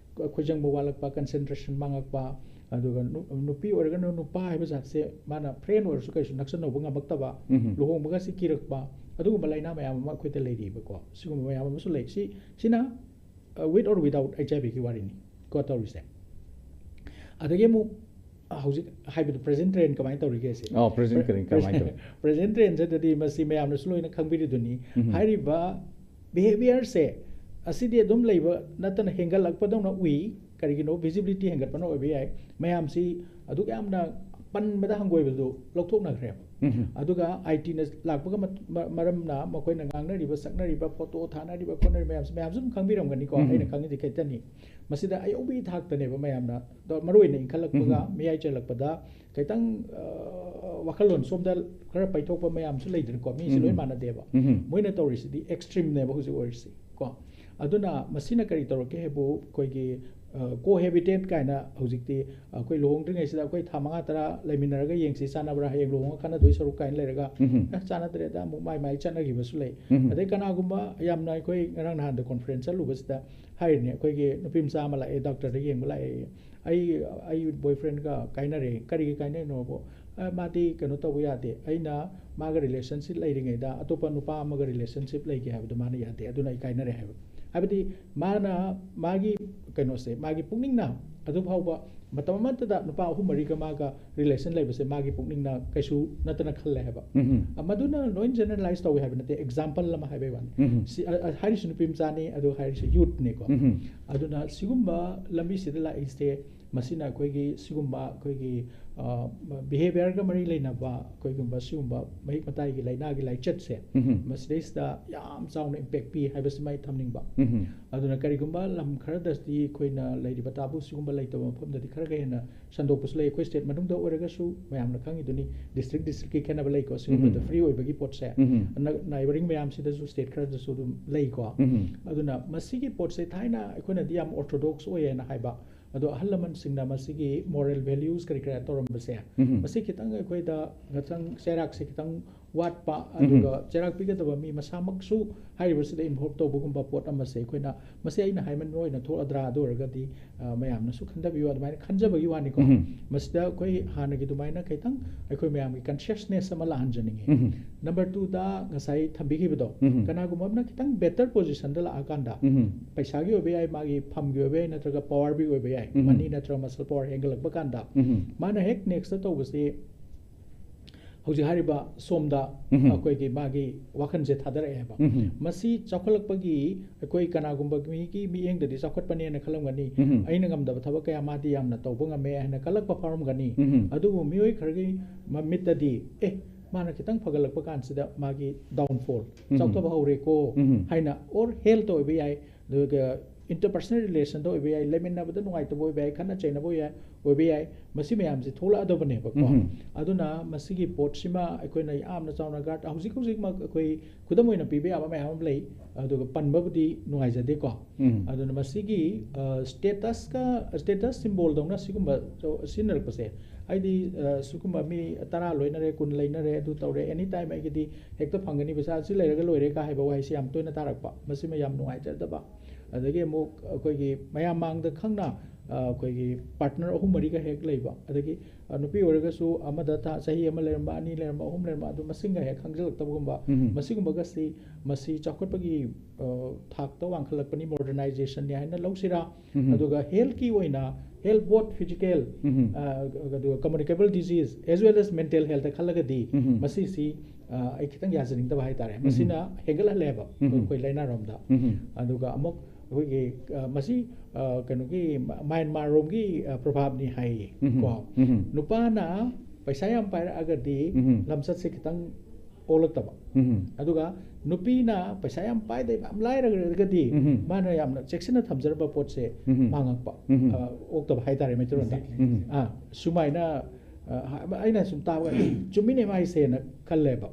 ꯈꯣꯏꯖꯪꯕ ꯋꯥꯠꯂꯛꯄ, concentration ꯃꯥꯡꯉꯛꯄ, ꯑꯗꯨꯒ ꯅꯨ-, ꯅꯨꯄꯤ ꯑꯣꯏꯔꯒꯅ ꯅꯨꯄꯥ ꯍꯥꯏꯕ ꯖꯥꯠꯁꯦ ꯃꯥꯅ friend ꯑꯣꯏꯔꯁꯨ ꯀꯩꯁꯨ ꯅꯛꯁꯟꯅꯧꯕ ꯉꯝꯃꯛꯇꯕ, ꯎꯝ꯫ ꯂꯨꯍꯣꯡꯕꯒꯁꯤ ꯀꯤꯔꯛꯄ, ꯑꯗꯨꯒꯨꯝꯕ ꯂꯥꯏꯅꯥ ꯃꯌꯥꯝ ꯑꯃ ꯑꯩꯈꯣꯏꯗ ꯂꯩꯔꯤꯕꯀꯣ꯫ ꯁꯤꯒꯨꯝꯕ ꯃꯌꯥꯝ ꯑꯃꯁꯨ ꯂꯩ꯫ ꯁꯤ, ꯁꯤꯅ, ꯑ, with or without H I V ꯒꯤ ꯋꯥꯔꯤꯅꯤ ꯀꯣ ꯇꯧꯔꯤꯁꯦ꯫ ꯑꯗꯒꯤ ꯑꯃꯨꯛ, ꯑ, ꯍꯧꯖꯤꯛ ꯍꯥꯏꯕꯗꯣ present trend ꯀꯃꯥꯏꯅ ꯇꯧꯔꯤꯒꯦ ꯁꯤ? ꯑꯣ, present trend ꯀꯃꯥꯏꯅ ꯇꯧꯔꯤ? Present trend ꯁꯤꯗꯗꯤ ꯃꯁꯤ ꯃꯌꯥꯝꯅꯁꯨ ꯂꯣꯏꯅ ꯈꯪꯕꯤꯔꯤꯗꯨꯅꯤ꯫ ꯎꯝ꯫ ꯍꯥꯏꯔꯤꯕ behaviour ꯁꯦ ꯑꯁꯤꯗꯤ ꯑꯗꯨꯝ ꯂꯩꯕ ꯅꯠꯇꯅ ꯍꯦꯟꯒꯠꯂꯛꯄꯗꯧꯅ ꯎꯏ꯫ ꯀꯔꯤꯒꯤꯅꯣ? Visibility ꯍꯦꯟꯒꯠꯄꯅ ꯑꯣꯏꯕ ꯌꯥꯏ꯫ ꯃꯌꯥꯝꯁꯤ ꯑꯗꯨꯛ ꯌꯥꯝꯅ ꯄꯟꯕꯗ ꯍꯪꯒꯣꯏꯕꯗꯨ ꯂꯧꯊꯣꯛꯅꯈ꯭ꯔꯦꯕ꯫ ꯎꯝ꯫ ꯑꯗꯨꯒ I T ꯅ ꯂꯥꯛꯄꯒ ꯃ-, ꯃ-, ꯃꯔꯝꯅ ꯃꯈꯣꯏꯅ ꯉꯥꯡꯅꯔꯤꯕ, ꯁꯛꯅꯔꯤꯕ, ꯐꯣꯇꯣ ꯊꯥꯅꯔꯤꯕ, ꯈꯣꯠꯅꯔꯤꯕ ꯃꯌꯥꯝꯁꯤ, ꯃꯌꯥꯝꯁꯨ ꯑꯗꯨꯝ ꯈꯪꯕꯤꯔꯝꯒꯅꯤꯀꯣ꯫ ꯎꯝ꯫ ꯑꯩꯅ ꯈꯪꯉꯤꯁꯦ ꯈꯤꯇꯅꯤ꯫ ꯃꯁꯤꯗ ꯑꯌꯧꯕꯒꯤ ꯊꯥꯛꯇꯅꯦꯕ ꯃꯌꯥꯝꯅ, ꯗꯣ ꯃꯔꯨꯑꯣꯏꯅ ꯏꯟꯈꯠꯂꯛꯄꯒ, ꯎꯝ꯫ ꯃꯌꯥꯏ ꯆꯜꯂꯛꯄꯗ ꯈꯤꯇꯪ, ꯑ, ꯋꯥꯈꯜꯂꯣꯟ ꯁꯣꯝꯗ ꯈꯔ ꯄꯩꯊꯣꯛꯄ ꯃꯌꯥꯝꯁꯨ ꯂꯩꯗꯅꯀꯣ, ꯃꯤꯁꯦ ꯂꯣꯏ ꯎꯝ꯫ ꯃꯥꯟꯅꯗꯦꯕ꯫ ꯎꯝ꯫ ꯃꯣꯏꯅ ꯇꯧꯔꯤꯁꯤꯗꯤ extreme ꯅꯦꯕ ꯍꯧꯖꯤꯛ ꯑꯣꯏꯔꯤꯁꯤ ꯀꯣ꯫ ꯑꯗꯨꯅ ꯃꯁꯤꯅ ꯀꯔꯤ ꯇꯧꯔꯛꯀꯦ ꯍꯥꯏꯕꯨ, ꯑꯩꯈꯣꯏꯒꯤ, ꯑ, cohabitate ꯀꯥꯏꯅ ꯍꯧꯖꯤꯛꯇꯤ ꯑꯩꯈꯣꯏ ꯂꯨꯍꯣꯡꯗ꯭ꯔꯤꯉꯩꯁꯤꯗ ꯑꯩꯈꯣꯏ ꯊꯥ ꯃꯉꯥ ꯇꯔꯥ ꯂꯩꯃꯤꯟꯅꯔꯒ ꯌꯦꯡꯁꯤ ꯆꯥꯟꯅꯕ꯭ꯔꯥ, ꯍꯌꯦꯡ ꯂꯨꯍꯣꯡꯉ ꯈꯟꯅꯗꯣꯏ ꯁꯔꯨꯛ ꯀꯥꯏꯅ ꯂꯩꯔꯒ, ꯎꯝ꯫ ꯑꯦ, ꯆꯥꯟꯅꯗ꯭ꯔꯦꯗ, ꯑꯃꯨꯛ ꯃꯥꯏ ꯃꯥꯏ ꯆꯠꯅꯈꯤꯕꯁꯨ ꯂꯩ꯫ ꯎꯝ꯫ ꯑꯗꯩ ꯀꯅꯥꯒꯨꯝꯕ ꯌꯥꯝꯅ ꯑꯩꯈꯣꯏ ꯉꯔꯥꯡ ꯅꯍꯥꯟꯗ conference ꯆꯠꯂꯨꯕꯁꯤꯗ ꯍꯥꯏꯔꯤꯅꯦ, ꯑꯩꯈꯣꯏꯒꯤ ꯅꯨꯄꯤ ꯃꯆꯥ ꯑꯃ ꯂꯥꯛꯑꯦ, doctor ꯗ ꯌꯦꯡꯕ ꯂꯥꯛꯑꯦ, "ꯑꯩ, ꯑꯩ boyfriend ꯒ ꯀꯥꯏꯅꯔꯦ꯫" "ꯀꯔꯤꯒꯤ ꯀꯥꯏꯅꯔꯤꯅꯣꯕꯨ?" "ꯑ, ꯃꯥꯗꯤ ꯀꯩꯅꯣ ꯇꯧꯕ ꯌꯥꯗꯦ, ꯑꯩꯅ ꯃꯥꯒ ꯔꯤꯂꯦꯁꯟꯁꯤꯞ ꯂꯩꯔꯤꯉꯩꯗ ꯑꯇꯣꯞꯄ ꯅꯨꯄꯥ ꯑꯃꯒ ꯔꯤꯂꯦꯁꯟꯁꯤꯞ ꯂꯩꯒꯦ ꯍꯥꯏꯕꯗꯣ ꯃꯥꯅ ꯌꯥꯗꯦ, ꯑꯗꯨꯅ ꯑꯩ ꯀꯥꯏꯅꯔꯦ" ꯍꯥꯏꯕ꯫ ꯍꯥꯏꯕꯗꯤ ꯃꯥꯅ ꯃꯥꯒꯤ ꯀꯩꯅꯣꯁꯦ, ꯃꯥꯒꯤ ꯄꯨꯛꯅꯤꯡꯅ ꯑꯗꯨ ꯐꯥꯎꯕ ꯃꯇꯝ ꯑꯃꯠꯇꯗ ꯅꯨꯄꯥ ꯑꯍꯨꯝ ꯃꯔꯤꯒ ꯃꯥꯒ ꯔꯤꯂꯦꯁꯟ ꯂꯩꯕꯁꯦ ꯃꯥꯒꯤ ꯄꯨꯛꯅꯤꯡꯅ ꯀꯩꯁꯨ ꯅꯠꯇꯅ ꯈꯜꯂꯦ ꯍꯥꯏꯕ꯫ ꯎꯝ. ꯑ, ꯃꯗꯨꯅ ꯂꯣꯏ ꯖꯦꯅꯔꯦꯂꯥꯏꯁ ꯇꯧꯋꯤ ꯍꯥꯏꯕ ꯅꯠꯇꯦ, ꯑꯦꯛꯖꯥꯝꯄꯜ ꯑꯃ ꯍꯥꯏꯕꯩ ꯋꯥꯅꯤ꯫ ꯎꯝ. ꯁꯤ, ꯑ, ꯑ, ꯍꯥꯏꯔꯤꯁꯤ ꯅꯨꯄꯤ ꯃꯆꯥꯅꯤ, ꯑꯗꯨ ꯍꯥꯏꯔꯤꯁꯤ ꯌꯨꯠꯅꯤꯀꯣ꯫ ꯎꯝ. ꯑꯗꯨꯅ ꯁꯤꯒꯨꯝꯕ ꯂꯝꯕꯤꯁꯤꯗ ꯂꯥꯛꯏꯁꯦ, ꯃꯁꯤꯅ ꯑꯩꯈꯣꯏꯒꯤ ꯁꯤꯒꯨꯝꯕ ꯑꯩꯈꯣꯏꯒꯤ, ꯑ, ꯕꯤꯍꯦꯕꯤꯌꯔꯒ ꯃꯔꯤ ꯂꯩꯅꯕ ꯑꯩꯈꯣꯏꯒꯨꯝꯕ ꯁꯤꯒꯨꯝꯕ ꯃꯍꯤꯛ ꯃꯇꯥꯏꯒꯤ ꯂꯥꯏꯅꯥꯒꯤ ꯂꯥꯏꯆꯠꯁꯦ, ꯎꯝ. ꯃꯁꯤꯗꯩꯁꯤꯗ ꯌꯥꯝ ꯆꯥꯎꯅ ꯏꯝꯄꯦꯛ ꯄꯤ ꯍꯥꯏꯕꯁꯤꯃ ꯑꯩ ꯊꯝꯅꯤꯡꯕ꯫ ꯎꯝ. ꯑꯗꯨꯅ ꯀꯔꯤꯒꯨꯝꯕ ꯂꯝ ꯈꯔꯗꯗꯤ ꯑꯩꯈꯣꯏꯅ ꯂꯩꯔꯤꯕ ꯇꯥꯕꯨ ꯁꯤꯒꯨꯝꯕ ꯂꯩꯇꯕ ꯃꯐꯝꯗꯗꯤ ꯈꯔꯒ ꯍꯦꯟꯅ ꯁꯟꯗꯣꯛꯄꯁꯨ ꯂꯩ꯫ ꯑꯩꯈꯣꯏ ꯁ꯭ꯇꯦꯠ ꯃꯅꯨꯡꯗ ꯑꯣꯏꯔꯒꯁꯨ ꯃꯌꯥꯝꯅ ꯈꯪꯉꯤꯗꯨꯅꯤ, ꯗꯤꯁꯇ꯭ꯔꯤꯛ ꯗꯤꯁꯇ꯭ꯔꯤꯛꯀꯤ ꯈꯦꯠꯅꯕ ꯂꯩꯀꯣ꯫ ꯁꯤꯒꯨꯝꯕꯗ ꯎꯝ. ꯐ꯭ꯔꯤ ꯑꯣꯏꯕꯒꯤ ꯄꯣꯠꯁꯦ ꯎꯝ. ꯅꯥꯏꯕꯔꯤꯡ ꯃꯌꯥꯝꯁꯤꯗꯁꯨ ꯁ꯭ꯇꯦꯠ ꯈꯔꯗꯁꯨ ꯑꯗꯨꯝ ꯂꯩꯀꯣ꯫ ꯎꯝ. ꯑꯗꯨꯅ ꯃꯁꯤꯒꯤ ꯄꯣꯠꯁꯦ ꯊꯥꯏꯅ ꯑꯩꯈꯣꯏꯅꯗꯤ ꯌꯥꯝ ꯑꯣꯔꯊꯣꯗꯣꯛꯁ ꯑꯣꯏꯌꯦꯅ ꯍꯥꯏꯕ, ꯑꯗꯣ ꯑꯍꯜ ꯂꯃꯟꯁꯤꯡꯅ ꯃꯁꯤꯒꯤ ꯃꯣꯔꯦꯜ ꯚꯦꯂ꯭ꯌꯨꯁ ꯀꯔꯤ ꯀꯔꯥ ꯇꯧꯔꯝꯕꯁꯦ, ꯎꯝ. ꯃꯁꯤ ꯈꯤꯇꯪ ꯑꯩꯈꯣꯏꯗ ꯈꯤꯇꯪ ꯆꯩꯔꯥꯛꯁꯦ ꯈꯤꯇꯪ ꯋꯥꯠꯄ, ꯎꯝ. ꯑꯗꯨꯒ ꯆꯩꯔꯥꯛ ꯄꯤꯒꯗꯕ ꯃꯤ ꯃꯁꯥꯃꯛꯁꯨ ꯍꯥꯏꯔꯤꯕꯁꯤꯗ ꯏꯟꯚꯣꯜꯕ ꯇꯧꯕꯒꯨꯝꯕ ꯄꯣꯠ ꯑꯃꯁꯦ ꯑꯩꯈꯣꯏꯅ, "ꯃꯁꯤ ꯑꯩꯅ ꯍꯥꯏꯃꯟꯕ ꯑꯣꯏꯅ ꯊꯣꯛꯂꯗ꯭ꯔꯥ?" ꯑꯗꯨ ꯑꯣꯏꯔꯒꯗꯤ, ꯑ, ꯃꯌꯥꯝꯅꯁꯨ ꯈꯟꯊꯕꯤꯌꯨ, ꯑꯗꯨꯃꯥꯏꯅ ꯈꯟꯖꯕꯒꯤ ꯋꯥꯅꯤꯀꯣ꯫ ꯎꯝ. ꯃꯁꯤꯗ ꯑꯩꯈꯣꯏ ꯍꯥꯟꯅꯒꯤ ꯑꯗꯨꯃꯥꯏꯅ ꯈꯤꯇꯪ ꯑꯩꯈꯣꯏ ꯃꯌꯥꯝꯒꯤ ꯀꯟꯁꯤꯌꯁꯅꯦꯁ ꯑꯃ ꯂꯥꯛꯍꯟꯖꯅꯤꯡꯉꯤ꯫ ꯎꯝ. ꯅꯝꯕꯔ ꯇꯨꯗ ꯉꯁꯥꯏ ꯊꯝꯕꯤꯈꯤꯕꯗꯣ, ꯎꯝ. ꯀꯅꯥꯒꯨꯝꯕ ꯑꯃꯅ ꯈꯤꯇꯪ ꯕꯦꯇꯔ ꯄꯣꯖꯤꯁꯟꯗ ꯂꯥꯛꯑꯀꯥꯟꯗ, ꯎꯝ. ꯄꯩꯁꯥꯒꯤ ꯑꯣꯏꯕ ꯌꯥꯏ, ꯃꯥꯒꯤ ꯐꯝꯒꯤ ꯑꯣꯏꯕ ꯌꯥꯏ, ꯅꯠꯇ꯭ꯔꯒ ꯄꯋꯥꯔꯒꯤ ꯑꯣꯏꯕ ꯌꯥꯏ, ꯎꯝ. ꯃꯅꯤ ꯅꯠꯇ꯭ꯔꯒ ꯃꯁꯜ ꯄꯋꯥꯔ ꯍꯦꯟꯒꯠꯂꯛꯄ ꯀꯥꯟꯗ, ꯎꯝ. ꯃꯥꯅ ꯍꯦꯛ ꯅꯦꯛꯁꯇ ꯇꯧꯕꯁꯤ ꯍꯧꯖꯤꯛ ꯍꯥꯏꯔꯤꯕ ꯁꯣꯝꯗ ꯎꯝ. ꯑꯩꯈꯣꯏꯒꯤ ꯃꯥꯒꯤ ꯋꯥꯈꯜꯁꯦ ꯊꯥꯗꯔꯛꯑꯦꯕ꯫ ꯎꯝ. ꯃꯁꯤ ꯆꯥꯎꯈꯠꯂꯛꯄꯒꯤ ꯑꯩꯈꯣꯏ ꯀꯅꯥꯒꯨꯝꯕ ꯃꯤꯒꯤ ꯃꯤꯠꯌꯦꯡꯗꯗꯤ ꯆꯥꯎꯈꯠꯄꯅꯦꯅ ꯈꯜꯂꯝꯒꯅꯤ꯫ ꯎꯝ. ꯑꯩꯅ ꯉꯝꯗꯕ ꯊꯕꯛ ꯀꯌꯥ ꯃꯥꯗꯤ ꯌꯥꯝꯅ ꯇꯧꯕ ꯉꯝꯃꯦ ꯍꯥꯏꯅ ꯀꯜꯂꯛꯄ ꯐꯥꯎꯔꯝꯒꯅꯤ꯫ ꯎꯝ. ꯑꯗꯨꯕꯨ ꯃꯤꯑꯣꯏ ꯈꯔꯒꯤ ꯃ-, ꯃꯤꯠꯇꯗꯤ, "ꯑꯦ, ꯃꯥꯅ ꯈꯤꯇꯪ ꯐꯒꯠꯂꯛꯄ ꯀꯥꯟꯁꯤꯗ ꯃꯥꯒꯤ ꯗꯥꯎꯟꯐꯣꯜ, ꯎꯝ. ꯆꯥꯎꯊꯕ ꯍꯧꯔꯦꯀꯣ" ꯎꯝ. ꯍꯥꯏꯅ, ꯑꯣꯔ ꯍꯦꯜꯇ ꯑꯣꯏꯕ ꯌꯥꯏ, ꯑꯗꯨꯒ ꯏꯟꯇꯔꯄꯔꯁꯅꯦꯜ ꯔꯤꯂꯦꯁꯟꯗ ꯑꯣꯏꯕ ꯌꯥꯏ, ꯂꯩꯃꯤꯟꯅꯕꯗ ꯅꯨꯡꯉꯥꯏꯇꯕ ꯑꯣꯏꯕ ꯌꯥꯏ, ꯈꯠꯅ ꯆꯩꯅꯕ ꯑꯣꯏꯕ ꯌꯥꯏ, ꯑꯣꯏꯕ ꯌꯥꯏ, ꯃꯁꯤ ꯃꯌꯥꯝꯁꯤ ꯊꯣꯛꯂꯛꯑꯗꯕꯅꯦꯕꯀꯣ꯫ ꯎꯝ. ꯑꯗꯨꯅ ꯃꯁꯤꯒꯤ ꯄꯣꯠꯁꯤꯃ ꯑꯩꯈꯣꯏꯅ ꯌꯥꯝꯅ ꯆꯥꯎꯅ ꯒꯥꯔꯗ, ꯍꯧꯖꯤꯛ ꯍꯧꯖꯤꯛꯃꯛ ꯑꯩꯈꯣꯏ ꯈꯨꯗꯝ ꯑꯣꯏꯅ ꯄꯤꯕ ꯌꯥꯕ ꯃꯌꯥꯝ ꯑꯃ ꯂꯩ, ꯑꯗꯨꯒ ꯄꯟꯕꯕꯨꯗꯤ ꯅꯨꯡꯉꯥꯏꯖꯗꯦꯀꯣ꯫ ꯎꯝ. ꯑꯗꯨꯅ ꯃꯁꯤꯒꯤ, ꯑ, ꯁ꯭ꯇꯦꯇꯁꯀ, ꯁ꯭ꯇꯦꯇꯁ ꯁꯤꯝꯕꯣꯜꯗꯧꯅ ꯁꯤꯒꯨꯝꯕ ꯁꯤꯖꯤꯟꯅꯔꯛꯄꯁꯦ, ꯍꯥꯏꯗꯤ, ꯑ, ꯁꯤꯒꯨꯝꯕ ꯃꯤ ꯇꯔꯥ ꯂꯣꯏꯅꯔꯦ, ꯀꯨꯟ ꯂꯩꯅꯔꯦ, ꯑꯗꯨ ꯇꯧꯔꯦ, ꯑꯦꯅꯤ ꯇꯥꯏꯝ ꯑꯩꯒꯤꯗꯤ ꯍꯦꯛꯇ ꯐꯪꯒꯅꯤ, ꯄꯩꯁꯥ ꯑꯁꯤ ꯂꯩꯔꯒ ꯂꯣꯏꯔꯦ ꯀꯥ ꯍꯥꯏꯕ ꯋꯥꯍꯩꯁꯤ ꯌꯥꯝ ꯇꯣꯏꯅ ꯇꯥꯔꯛꯄ, ꯃꯁꯤꯃ ꯌꯥꯝ ꯅꯨꯡꯉꯥꯏꯖꯗꯕ꯫ ꯑꯗꯒꯤ ꯑꯃꯨꯛ ꯑꯩꯈꯣꯏꯒꯤ ꯃꯌꯥꯝ ꯃꯥꯡꯗ ꯈꯪꯅ, ꯑ, ꯑꯩꯈꯣꯏꯒꯤ ꯄꯥꯔꯠꯅꯔ ꯑꯍꯨꯝ ꯃꯔꯤꯒ ꯍꯦꯛ ꯂꯩꯕ, ꯑꯗꯒꯤ ꯑ, ꯅꯨꯄꯤ ꯑꯣꯏꯔꯒꯁꯨ ꯑꯃꯗ ꯊꯥ, ꯆꯍꯤ ꯑꯃ ꯂꯩꯔꯝꯕ, ꯑꯅꯤ ꯂꯩꯔꯝꯕ, ꯑꯍꯨꯝ ꯂꯩꯔꯝꯕ, ꯑꯗꯨ ꯃꯁꯤꯡꯒ ꯍꯦꯛ ꯈꯪꯖꯤꯜꯂꯛꯇꯕꯒꯨꯝꯕ, ꯎꯝ꯫ ꯃꯁꯤꯒꯨꯝꯕꯒꯁꯤ ꯃꯁꯤ ꯆꯥꯎꯈꯠꯄꯒꯤ, ꯑ, ꯊꯥꯛꯇ ꯋꯥꯡꯈꯠꯂꯛꯄꯅꯤ, modernization ꯅꯤ ꯍꯥꯏꯅ ꯂꯧꯁꯤꯔꯥ? ꯎꯝ꯫ ꯑꯗꯨꯒ health ꯀꯤ ꯑꯣꯏꯅ health, both physical, ꯎꯝ꯫ ꯑ, ꯑꯗꯨꯒ communicable disease as well as mental health ꯈꯜꯂꯒꯗꯤ ꯎꯝ꯫ ꯃꯁꯤꯁꯤ, ꯑ, ꯑꯩ ꯈꯤꯇꯪ ꯌꯥꯖꯅꯤꯡꯗꯕ ꯍꯥꯏꯇꯥꯔꯦ꯫ ꯎꯝ꯫ ꯃꯁꯤꯅ ꯍꯦꯟꯒꯠꯍꯜꯂꯦꯕ ꯎꯝ꯫ ꯑꯩꯈꯣꯏ ꯂꯥꯏꯅꯥꯔꯣꯝꯗ꯫ ꯎꯝ꯫ ꯑꯗꯨꯒ ꯑꯃꯨꯛ ꯑꯩꯈꯣꯏꯒꯤ, ꯑ, ꯃꯁꯤ, ꯑ, ꯀꯩꯅꯣꯒꯤ ꯃ-, ꯃ꯭ꯌꯥꯟꯃꯥꯔ ꯔꯣꯝꯒꯤ, ꯑ, ꯄ꯭ꯔꯣꯚꯥꯕꯅꯤ ꯍꯥꯏꯌꯦ ꯎꯝ꯫ ꯀꯣ꯫ ꯎꯝ꯫ ꯅꯨꯄꯥꯅ ꯄꯩꯁꯥ ꯌꯥꯝ ꯄꯥꯏꯔꯛꯑꯒꯗꯤ ꯎꯝ꯫ ꯂꯝꯆꯠꯁꯦ ꯈꯤꯇꯪ ꯑꯣꯜꯂꯛꯇꯕ꯫ ꯎꯝ꯫ ꯑꯗꯨꯒ ꯅꯨꯄꯤꯅ ꯄꯩꯁꯥ ꯌꯥꯝ ꯄꯥꯏꯗꯕ, ꯌꯥꯝ ꯂꯥꯏꯔꯒꯗꯤ ꯎꯝ꯫ ꯃꯥꯅ ꯌꯥꯝꯅ ꯆꯦꯛꯁꯤꯟꯅ ꯊꯝꯖꯔꯝꯕ ꯄꯣꯠꯁꯦ ꯎꯝ꯫ ꯃꯥꯡꯉꯛꯄ, ꯎꯝ꯫ ꯑ, ꯑꯣꯛꯇꯕ ꯍꯥꯏꯇꯥꯔꯦ ꯃꯩꯇꯩꯂꯣꯟꯗ꯫ ꯎꯝ꯫ ꯑꯥ, ꯁꯨꯃꯥꯏꯅ, ꯑ, ꯑꯩꯅ ꯁꯨꯝ ꯇꯥꯕ ꯆꯨꯝꯃꯤꯅꯦ ꯃꯥ ꯍꯥꯏꯁꯦꯅ ꯈꯜꯂꯦꯕ꯫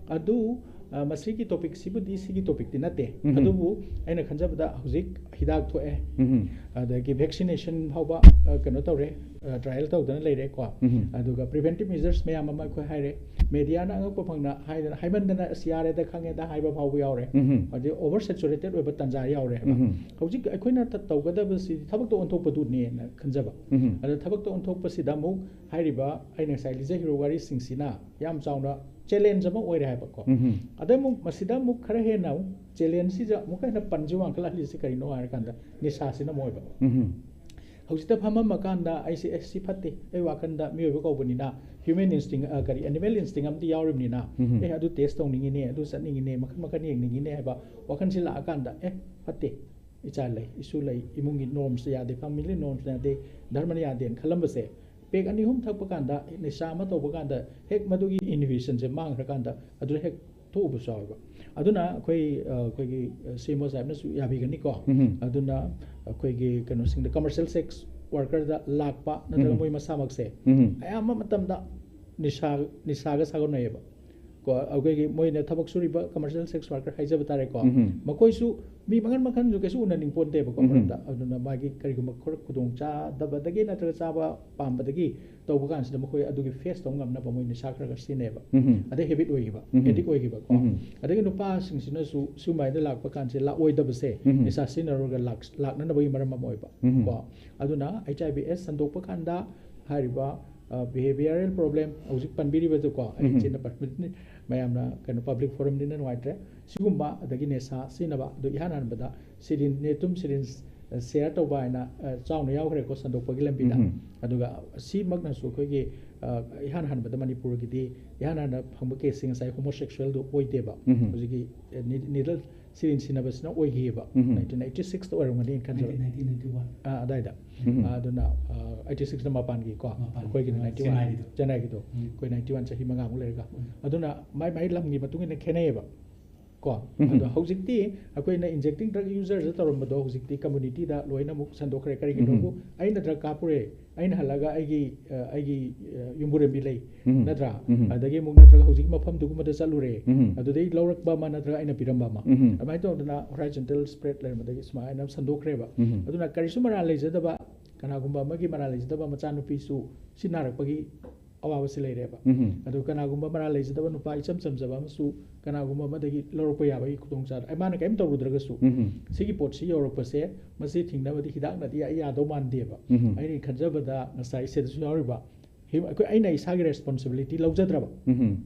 ꯑꯗꯨ, ꯑ, ꯃꯁꯤꯒꯤ ꯇꯣꯄꯤꯛꯁꯤꯕꯨꯗꯤ ꯁꯤꯒꯤ ꯇꯣꯄꯤꯛꯇꯤ ꯅꯠꯇꯦ꯫ ꯎꯝ꯫ ꯑꯗꯨꯕꯨ ꯑꯩꯅ ꯈꯟꯖꯕꯗ ꯍꯧꯖꯤꯛ ꯍꯤꯗꯥꯛ ꯊꯣꯛꯑꯦ, ꯎꯝ꯫ ꯑꯗꯒꯤ ꯚꯦꯛꯁꯤꯅꯦꯁꯟ ꯐꯥꯎꯕ, ꯑ, ꯀꯩꯅꯣ ꯇꯧꯔꯦ, ꯑ, ꯇ꯭ꯔꯥꯏꯌꯦꯜ ꯇꯧꯗꯅ ꯂꯩꯔꯦꯀꯣ꯫ ꯎꯝ꯫ ꯑꯗꯨꯒ ꯄ꯭ꯔꯤꯚꯦꯟꯇꯤꯞ ꯃꯦꯖꯔꯁ ꯃꯌꯥꯝ ꯑꯃ ꯑꯩꯈꯣꯏ ꯍꯥꯏꯔꯦ꯫ ꯃꯦꯗꯤꯌꯥꯅ ꯑꯉꯛꯄ ꯐꯪꯅ ꯍꯥꯏꯗꯅ, ꯍꯥꯏꯃꯟꯗꯅ "ꯑꯁ, ꯌꯥꯔꯦꯗ, ꯈꯪꯉꯦꯗ" ꯍꯥꯏꯕ ꯐꯥꯎꯕ ꯌꯥꯎꯔꯦ꯫ ꯎꯝ꯫ ꯑꯗꯩ ꯑꯣꯚꯔ ꯁꯦꯆꯨꯔꯦꯇꯦꯠ ꯑꯣꯏꯕ ꯇꯥꯟꯖꯥ ꯌꯥꯎꯔꯦ ꯍꯥꯏꯕ꯫ ꯎꯝ꯫ ꯍꯧꯖꯤꯛ ꯑꯩꯈꯣꯏꯅ ꯇ-, ꯇꯧꯒꯗꯕꯁꯤ ꯊꯕꯛꯇ ꯑꯣꯟꯊꯣꯛꯄꯗꯨꯅꯦꯅ ꯈꯟꯖꯕ꯫ ꯎꯝ꯫ ꯑꯗ ꯊꯕꯛꯇ ꯑꯣꯟꯊꯣꯛꯄꯁꯤꯗ ꯑꯃꯨꯛ ꯍꯥꯏꯔꯤꯕ ꯑꯩꯅ ꯉꯁꯥꯏ ꯂꯤꯖꯈꯤꯕ ꯋꯥꯔꯤꯁꯤꯡꯁꯤꯅ ꯌꯥꯝ ꯆꯥꯎꯅ ꯆꯦꯂꯦꯟꯖ ꯑꯃ ꯑꯣꯏꯔꯦ ꯍꯥꯏꯕꯀꯣ꯫ ꯎꯝ꯫ ꯑꯗꯩ ꯑꯃꯨꯛ ꯃꯁꯤꯗ ꯑꯃꯨꯛ ꯈꯔ ꯍꯦꯟꯅ ꯑꯃꯨꯛ ꯆꯦꯂꯦꯟꯖꯁꯤꯗ ꯑꯃꯨꯛꯀ ꯍꯦꯟꯅ ꯄꯟꯁꯤ ꯋꯥꯡꯈꯠꯂꯛꯍꯜꯂꯤꯁꯤ ꯀꯔꯤꯅꯣ ꯍꯥꯏꯔꯀꯥꯟꯗ ꯅꯤꯁꯥꯁꯤꯅ ꯑꯃ ꯑꯣꯏꯕ꯫ ꯎꯝ꯫ ꯍꯧꯖꯤꯛꯇ ꯐꯝꯃꯝꯃꯀꯥꯟꯗ ꯑꯩꯁꯦ, "ꯑꯦ, ꯁꯤ ꯐꯠꯇꯦ, ꯑꯩ ꯋꯥꯈꯜꯗ ꯃꯤꯑꯣꯏꯕ ꯀꯧꯕꯅꯤꯅ ꯍ꯭ꯌꯨꯃꯦꯟ ꯏꯟꯁꯇꯤꯡ, ꯑ, ꯀꯔꯤ, ꯑꯦꯅꯤꯃꯦꯜ ꯏꯟꯁꯇꯤꯡ ꯑꯃꯗꯤ ꯌꯥꯎꯔꯤꯕꯅꯤꯅ, ꯎꯝ꯫ ꯑꯦ, ꯑꯗꯨ ꯇꯦꯁ ꯇꯧꯅꯤꯡꯉꯤꯅꯦ, ꯑꯗꯨ ꯆꯠꯅꯤꯡꯉꯤꯅꯦ, ꯃꯈꯜ ꯃꯈꯜ ꯌꯦꯡꯅꯤꯡꯉꯤꯅꯦ" ꯍꯥꯏꯕ ꯋꯥꯈꯜꯁꯤ ꯂꯥꯛꯑꯀꯥꯟꯗ, "ꯑꯦ, ꯐꯠꯇꯦ, ꯏꯆꯥ ꯂꯩ, ꯏꯁꯨ ꯂꯩ, ꯏꯃꯨꯡꯒꯤ ꯅꯣꯔꯝꯁ ꯌꯥꯗꯦ, ꯐꯦꯃꯤꯂꯤ ꯅꯣꯔꯝꯁ ꯌꯥꯗꯦ, ꯙꯔꯃꯅ ꯌꯥꯗꯦꯅ" ꯈꯜꯂꯝꯕꯁꯦ, ꯄꯦꯛ ꯑꯅꯤ ꯑꯍꯨꯝ ꯊꯛꯄ ꯀꯥꯟꯗ, ꯅꯤꯁꯥ ꯑꯃ ꯇꯧꯕ ꯀꯥꯟꯗ ꯍꯦꯛ ꯃꯗꯨꯒꯤ ꯏꯟꯍꯤꯕꯤꯁꯟꯁꯦ ꯃꯥꯡꯈ꯭ꯔꯀꯥꯟꯗ ꯑꯗꯨꯗ ꯍꯦꯛ ꯊꯣꯛꯎꯕꯁꯨ ꯌꯥꯎꯋꯦꯕ꯫ ꯑꯗꯨꯅ ꯑꯩꯈꯣꯏ, ꯑ, ꯑꯩꯈꯣꯏꯒꯤ, ꯑ, ꯁꯤ ꯑꯦꯝ ꯑꯣ ꯁꯥꯍꯦꯕꯅꯁꯨ ꯌꯥꯕꯤꯒꯅꯤꯀꯣ꯫ ꯎꯝ꯫ ꯑꯗꯨꯅ ꯑꯩꯈꯣꯏꯒꯤ ꯀꯩꯅꯣꯁꯤꯡꯗ, ꯀꯃꯔꯁꯤꯌꯦꯜ ꯁꯦꯛꯁ ꯋꯥꯔꯀꯔꯗ ꯂꯥꯛꯄ ꯅꯠꯇ꯭ꯔꯒ ꯎꯝ꯫ ꯃꯣꯏ ꯃꯁꯥꯃꯛꯁꯦ ꯎꯝ꯫ ꯑꯌꯥꯝꯕ ꯃꯇꯝꯗ ꯅꯤꯁꯥ, ꯅꯤꯁꯥꯒ ꯁꯥꯒꯣꯟꯅꯩꯌꯦꯕ꯫ ꯀꯣ, ꯑꯩꯈꯣꯏꯒꯤ ꯃꯣꯏꯅ ꯊꯕꯛ ꯁꯨꯔꯤꯕ ꯀꯃꯔꯁꯤꯌꯦꯜ ꯁꯦꯛꯁ ꯋꯥꯔꯀꯔ ꯍꯥꯏꯖꯕ ꯇꯥꯔꯦꯀꯣ꯫ ꯎꯝ꯫ ꯃꯈꯣꯏꯁꯨ ꯃꯤ ꯃꯈꯟ ꯃꯈꯟꯁꯨ ꯀꯩꯁꯨ ꯎꯅꯅꯤꯡ ꯄꯣꯟꯇꯦꯕꯀꯣ ꯎꯝ꯫ ꯃꯔꯝꯗ꯫ ꯑꯗꯨꯅ ꯃꯥꯒꯤ ꯀꯔꯤꯒꯨꯝꯕ ꯈꯔ ꯈꯨꯗꯣꯡ ꯆꯥꯗꯕꯗꯒꯤ ꯅꯠꯇ꯭ꯔꯒ ꯆꯥꯕ ꯄꯥꯝꯕꯗꯒꯤ ꯇꯧꯕ ꯀꯥꯟꯁꯤꯗ ꯃꯈꯣꯏ ꯑꯗꯨꯒꯤ ꯐꯦꯁ ꯇꯧꯕ ꯉꯝꯅꯕ ꯃꯣꯏ ꯅꯤꯁꯥ ꯈꯔ ꯈꯔ ꯁꯤꯖꯤꯟꯅꯩꯌꯦꯕ꯫ ꯎꯝ꯫ ꯑꯗꯩ ꯍꯦꯕꯤꯠ ꯑꯣꯏꯈꯤꯕ, ꯎꯝ꯫ ꯑꯦꯗꯤꯛ ꯑꯣꯏꯈꯤꯕꯀꯣ꯫ ꯎꯝ꯫ ꯑꯗꯒꯤ ꯅꯨꯄꯥꯁꯤꯡꯁꯤꯅꯁꯨ ꯁꯨꯃꯥꯏꯅ ꯂꯥꯛꯄ ꯀꯥꯟꯁꯦ ꯂꯥꯛꯑꯣꯏꯗꯕꯁꯦ ꯎꯝ꯫ ꯅꯤꯁꯥ ꯁꯤꯖꯤꯟꯅꯔꯒ ꯂꯥꯛ-, ꯂꯥꯛꯅꯅꯕꯒꯤ ꯃꯔꯝ ꯑꯃ ꯑꯣꯏꯕ ꯎꯝ꯫ ꯀꯣ꯫ ꯑꯗꯨꯅ ꯑꯩꯆ ꯑꯥꯏ ꯚꯤ ꯑꯦꯁ ꯁꯟꯗꯣꯛꯄ ꯀꯥꯟꯗ ꯍꯥꯏꯔꯤꯕ ꯕꯤꯍꯦꯕꯤꯌꯔꯦꯜ ꯄ꯭ꯔꯣꯕ꯭ꯂꯦꯝ ꯍꯧꯖꯤꯛ ꯄꯟꯕꯤꯔꯤꯕꯗꯨꯀꯣ, ꯑꯩ ꯎꯝ꯫ ꯆꯤꯟꯅ ꯄꯟꯕꯅꯤ, ꯃꯌꯥꯝꯅ ꯀꯩꯅꯣ ꯄꯕ꯭ꯂꯤꯛ ꯐꯣꯔꯝꯅꯤꯅ ꯅꯨꯡꯉꯥꯏꯇ꯭ꯔꯦ꯫ ꯁꯤꯒꯨꯝꯕ, ꯑꯗꯒꯤ ꯅꯦꯁꯥ ꯁꯤꯖꯤꯟꯅꯕ, ꯑꯗꯨ ꯏꯍꯥꯟ ꯍꯥꯟꯕꯗ ꯁꯤꯔꯤꯟ, ꯅꯦꯇꯨꯝ ꯁꯤꯔꯤꯟ ꯁꯤꯌꯔ ꯇꯧꯕ ꯍꯥꯏꯅ ꯑ, ꯆꯥꯎꯅ ꯌꯥꯎꯈ꯭ꯔꯦꯀꯣ ꯁꯟꯗꯣꯛꯄꯒꯤ ꯂꯝꯕꯤꯗ꯫ ꯎꯝ꯫ ꯑꯗꯨꯒ ꯁꯤꯃꯛꯅꯁꯨ ꯑꯩꯈꯣꯏꯒꯤ ꯑ, ꯏꯍꯥꯟ ꯍꯥꯟꯕꯗ ꯃꯅꯤꯄꯨꯔꯒꯤꯗꯤ ꯏꯍꯥꯟ ꯍꯥꯟꯅ ꯐꯪꯕ ꯀꯦꯁꯁꯤꯡ ꯉꯁꯥꯏ ꯍꯣꯃꯣꯁꯦꯛꯁꯨꯋꯦꯜꯗꯨ ꯑꯣꯏꯗꯦꯕ꯫ ꯎꯝ꯫ ꯍꯧꯖꯤꯛꯀꯤ ꯅꯤꯗꯜ ꯁꯤꯔꯤꯟ ꯁꯤꯟꯅꯕꯁꯤꯅ ꯑꯣꯏꯈꯤꯑꯕ꯫ ꯎꯝ꯫ ꯅꯥꯏꯟꯇꯤꯟ ꯑꯩꯠꯇꯤ ꯁꯤꯛꯁꯇ ꯑꯣꯏꯔꯝꯒꯅꯤꯅ ꯈꯟꯖꯕ꯫ Nineteen ninety one. ꯑ, ꯑꯗꯥꯏꯗ꯫ ꯎꯝ꯫ ꯑ, ꯑꯗꯨꯅ ꯑꯩꯠꯇꯤ ꯁꯤꯛꯁꯇ ꯃꯄꯥꯟꯒꯤꯀꯣ, ꯃꯄꯥꯟꯒꯤ꯫ ꯑꯩꯈꯣꯏꯒꯤꯅ ꯑ, ꯅꯥꯏꯟꯇꯤ ꯋꯥꯟ꯫ ꯆꯦꯟꯅꯥꯏꯒꯤꯗꯣ꯫ ꯆꯦꯟꯅꯥꯏꯒꯤꯗꯣ꯫ ꯎꯝ꯫ ꯑꯩꯈꯣꯏ ꯅꯥꯏꯟꯇꯤ ꯋꯥꯟ ꯆꯍꯤ ꯃꯉꯥꯃꯨꯛ ꯂꯩꯔꯒ꯫ ꯎꯝ꯫ ꯑꯗꯨꯅ ꯃꯥꯏ ꯃꯥꯏ ꯂꯝꯒꯤ ꯃꯇꯨꯡ ꯏꯟꯅ ꯈꯦꯠꯅꯩꯌꯦꯕ꯫ ꯀꯣ꯫ ꯎꯝ꯫ ꯑꯗꯣ ꯍꯧꯖꯤꯛꯇꯤ ꯑꯩꯈꯣꯏꯅ ꯏꯟꯖꯦꯛꯇꯤꯡ ꯗ꯭ꯔꯒ ꯌꯨꯖꯔꯁ ꯇꯧꯔꯝꯕꯗꯣ ꯍꯧꯖꯤꯛꯇꯤ ꯀꯝꯃꯨꯅꯤꯇꯤꯗ ꯂꯣꯏꯅ ꯑꯃꯨꯛ ꯁꯟꯗꯣꯛꯈ꯭ꯔꯦ꯫ ꯀꯔꯤꯒꯤꯅꯣꯕꯨ ꯎꯝ꯫ ꯑꯩꯅ ꯗ꯭ꯔꯒ ꯀꯥꯞꯄꯨꯔꯦ, ꯑꯩꯅ ꯍꯜꯂꯒ ꯑꯩꯒꯤ, ꯑ, ꯑꯩꯒꯤ, ꯑ, ꯌꯨꯝꯕꯨꯔꯦꯝꯕꯤ ꯂꯩ, ꯎꯝ꯫ ꯅꯠꯇ꯭ꯔꯥ? ꯎꯝ꯫ ꯑꯗꯒꯤ ꯑꯃꯨꯛ ꯅꯠꯇ꯭ꯔꯒ ꯍꯧꯖꯤꯛ ꯃꯐꯝꯗꯨꯒꯨꯝꯕꯗ ꯆꯠꯂꯨꯔꯦ, ꯎꯝ꯫ ꯑꯗꯨꯗꯩ ꯂꯧꯔꯛꯄ ꯑꯃ ꯅꯠꯇ꯭ꯔꯒ ꯑꯩꯅ ꯄꯤꯔꯝꯕ ꯑꯃ, ꯎꯝ꯫ ꯑꯗꯨꯃꯥꯏꯅ ꯇꯧꯗꯅ ꯍꯣꯔꯥꯏꯖꯟꯇꯦꯜ ꯁ꯭ꯄ꯭ꯔꯦꯗ ꯂꯩꯔꯝꯕꯗꯒꯤ ꯁꯨꯃꯥꯏꯅ ꯁꯟꯗꯣꯛꯈ꯭ꯔꯦꯕ꯫ ꯎꯝ꯫ ꯑꯗꯨꯅ ꯀꯔꯤꯁꯨ ꯃꯔꯥꯜ ꯂꯩꯖꯗꯕ, ꯀꯅꯥꯒꯨꯝꯕ ꯑꯃꯒꯤ ꯃꯔꯥꯜ ꯂꯩꯖꯗꯕ ꯃꯆꯥꯅꯨꯄꯤꯁꯨ ꯁꯤ ꯅꯥꯔꯛꯄꯒꯤ ꯑꯋꯥꯕꯁꯤ ꯂꯩꯔꯦꯕ꯫ ꯎꯝ꯫ ꯑꯗꯨ ꯀꯅꯥꯒꯨꯝꯕ ꯃꯔꯥꯜ ꯂꯩꯖꯗꯕ ꯅꯨꯄꯥ ꯏꯆꯝ ꯆꯝꯖꯕ ꯑꯃꯁꯨ ꯀꯅꯥꯒꯨꯝꯕ ꯑꯃꯗꯒꯤ ꯂꯧꯔꯛꯄ ꯌꯥꯕꯒꯤ ꯈꯨꯗꯣꯡꯆꯥꯕ, ꯑꯩ ꯃꯥꯅ ꯀꯔꯤꯝ ꯇꯧꯔꯨꯗ꯭ꯔꯒꯁꯨ ꯎꯝ꯫ ꯁꯤꯒꯤ ꯄꯣꯠꯁꯤ ꯌꯧꯔꯛꯄꯁꯦ, ꯃꯁꯤ ꯊꯤꯡꯅꯕꯗꯤ ꯍꯤꯗꯥꯛꯅꯗꯤ ꯑꯩ ꯌꯥꯗꯧ ꯃꯥꯟꯗꯦꯕ꯫ ꯎꯝ꯫ ꯑꯩꯅ ꯈꯟꯖꯕꯗ ꯉꯁꯥꯏ ꯁꯤꯗꯁꯨ ꯌꯥꯎꯔꯤꯕ, ꯍꯤ-, ꯑꯩꯈꯣꯏ, ꯑꯩꯅ ꯏꯁꯥꯒꯤ ꯔꯦꯁꯄꯣꯟꯁꯤꯕꯤꯂꯤꯇꯤ ꯂꯧꯖꯗ꯭ꯔꯕ, ꯎꯝ꯫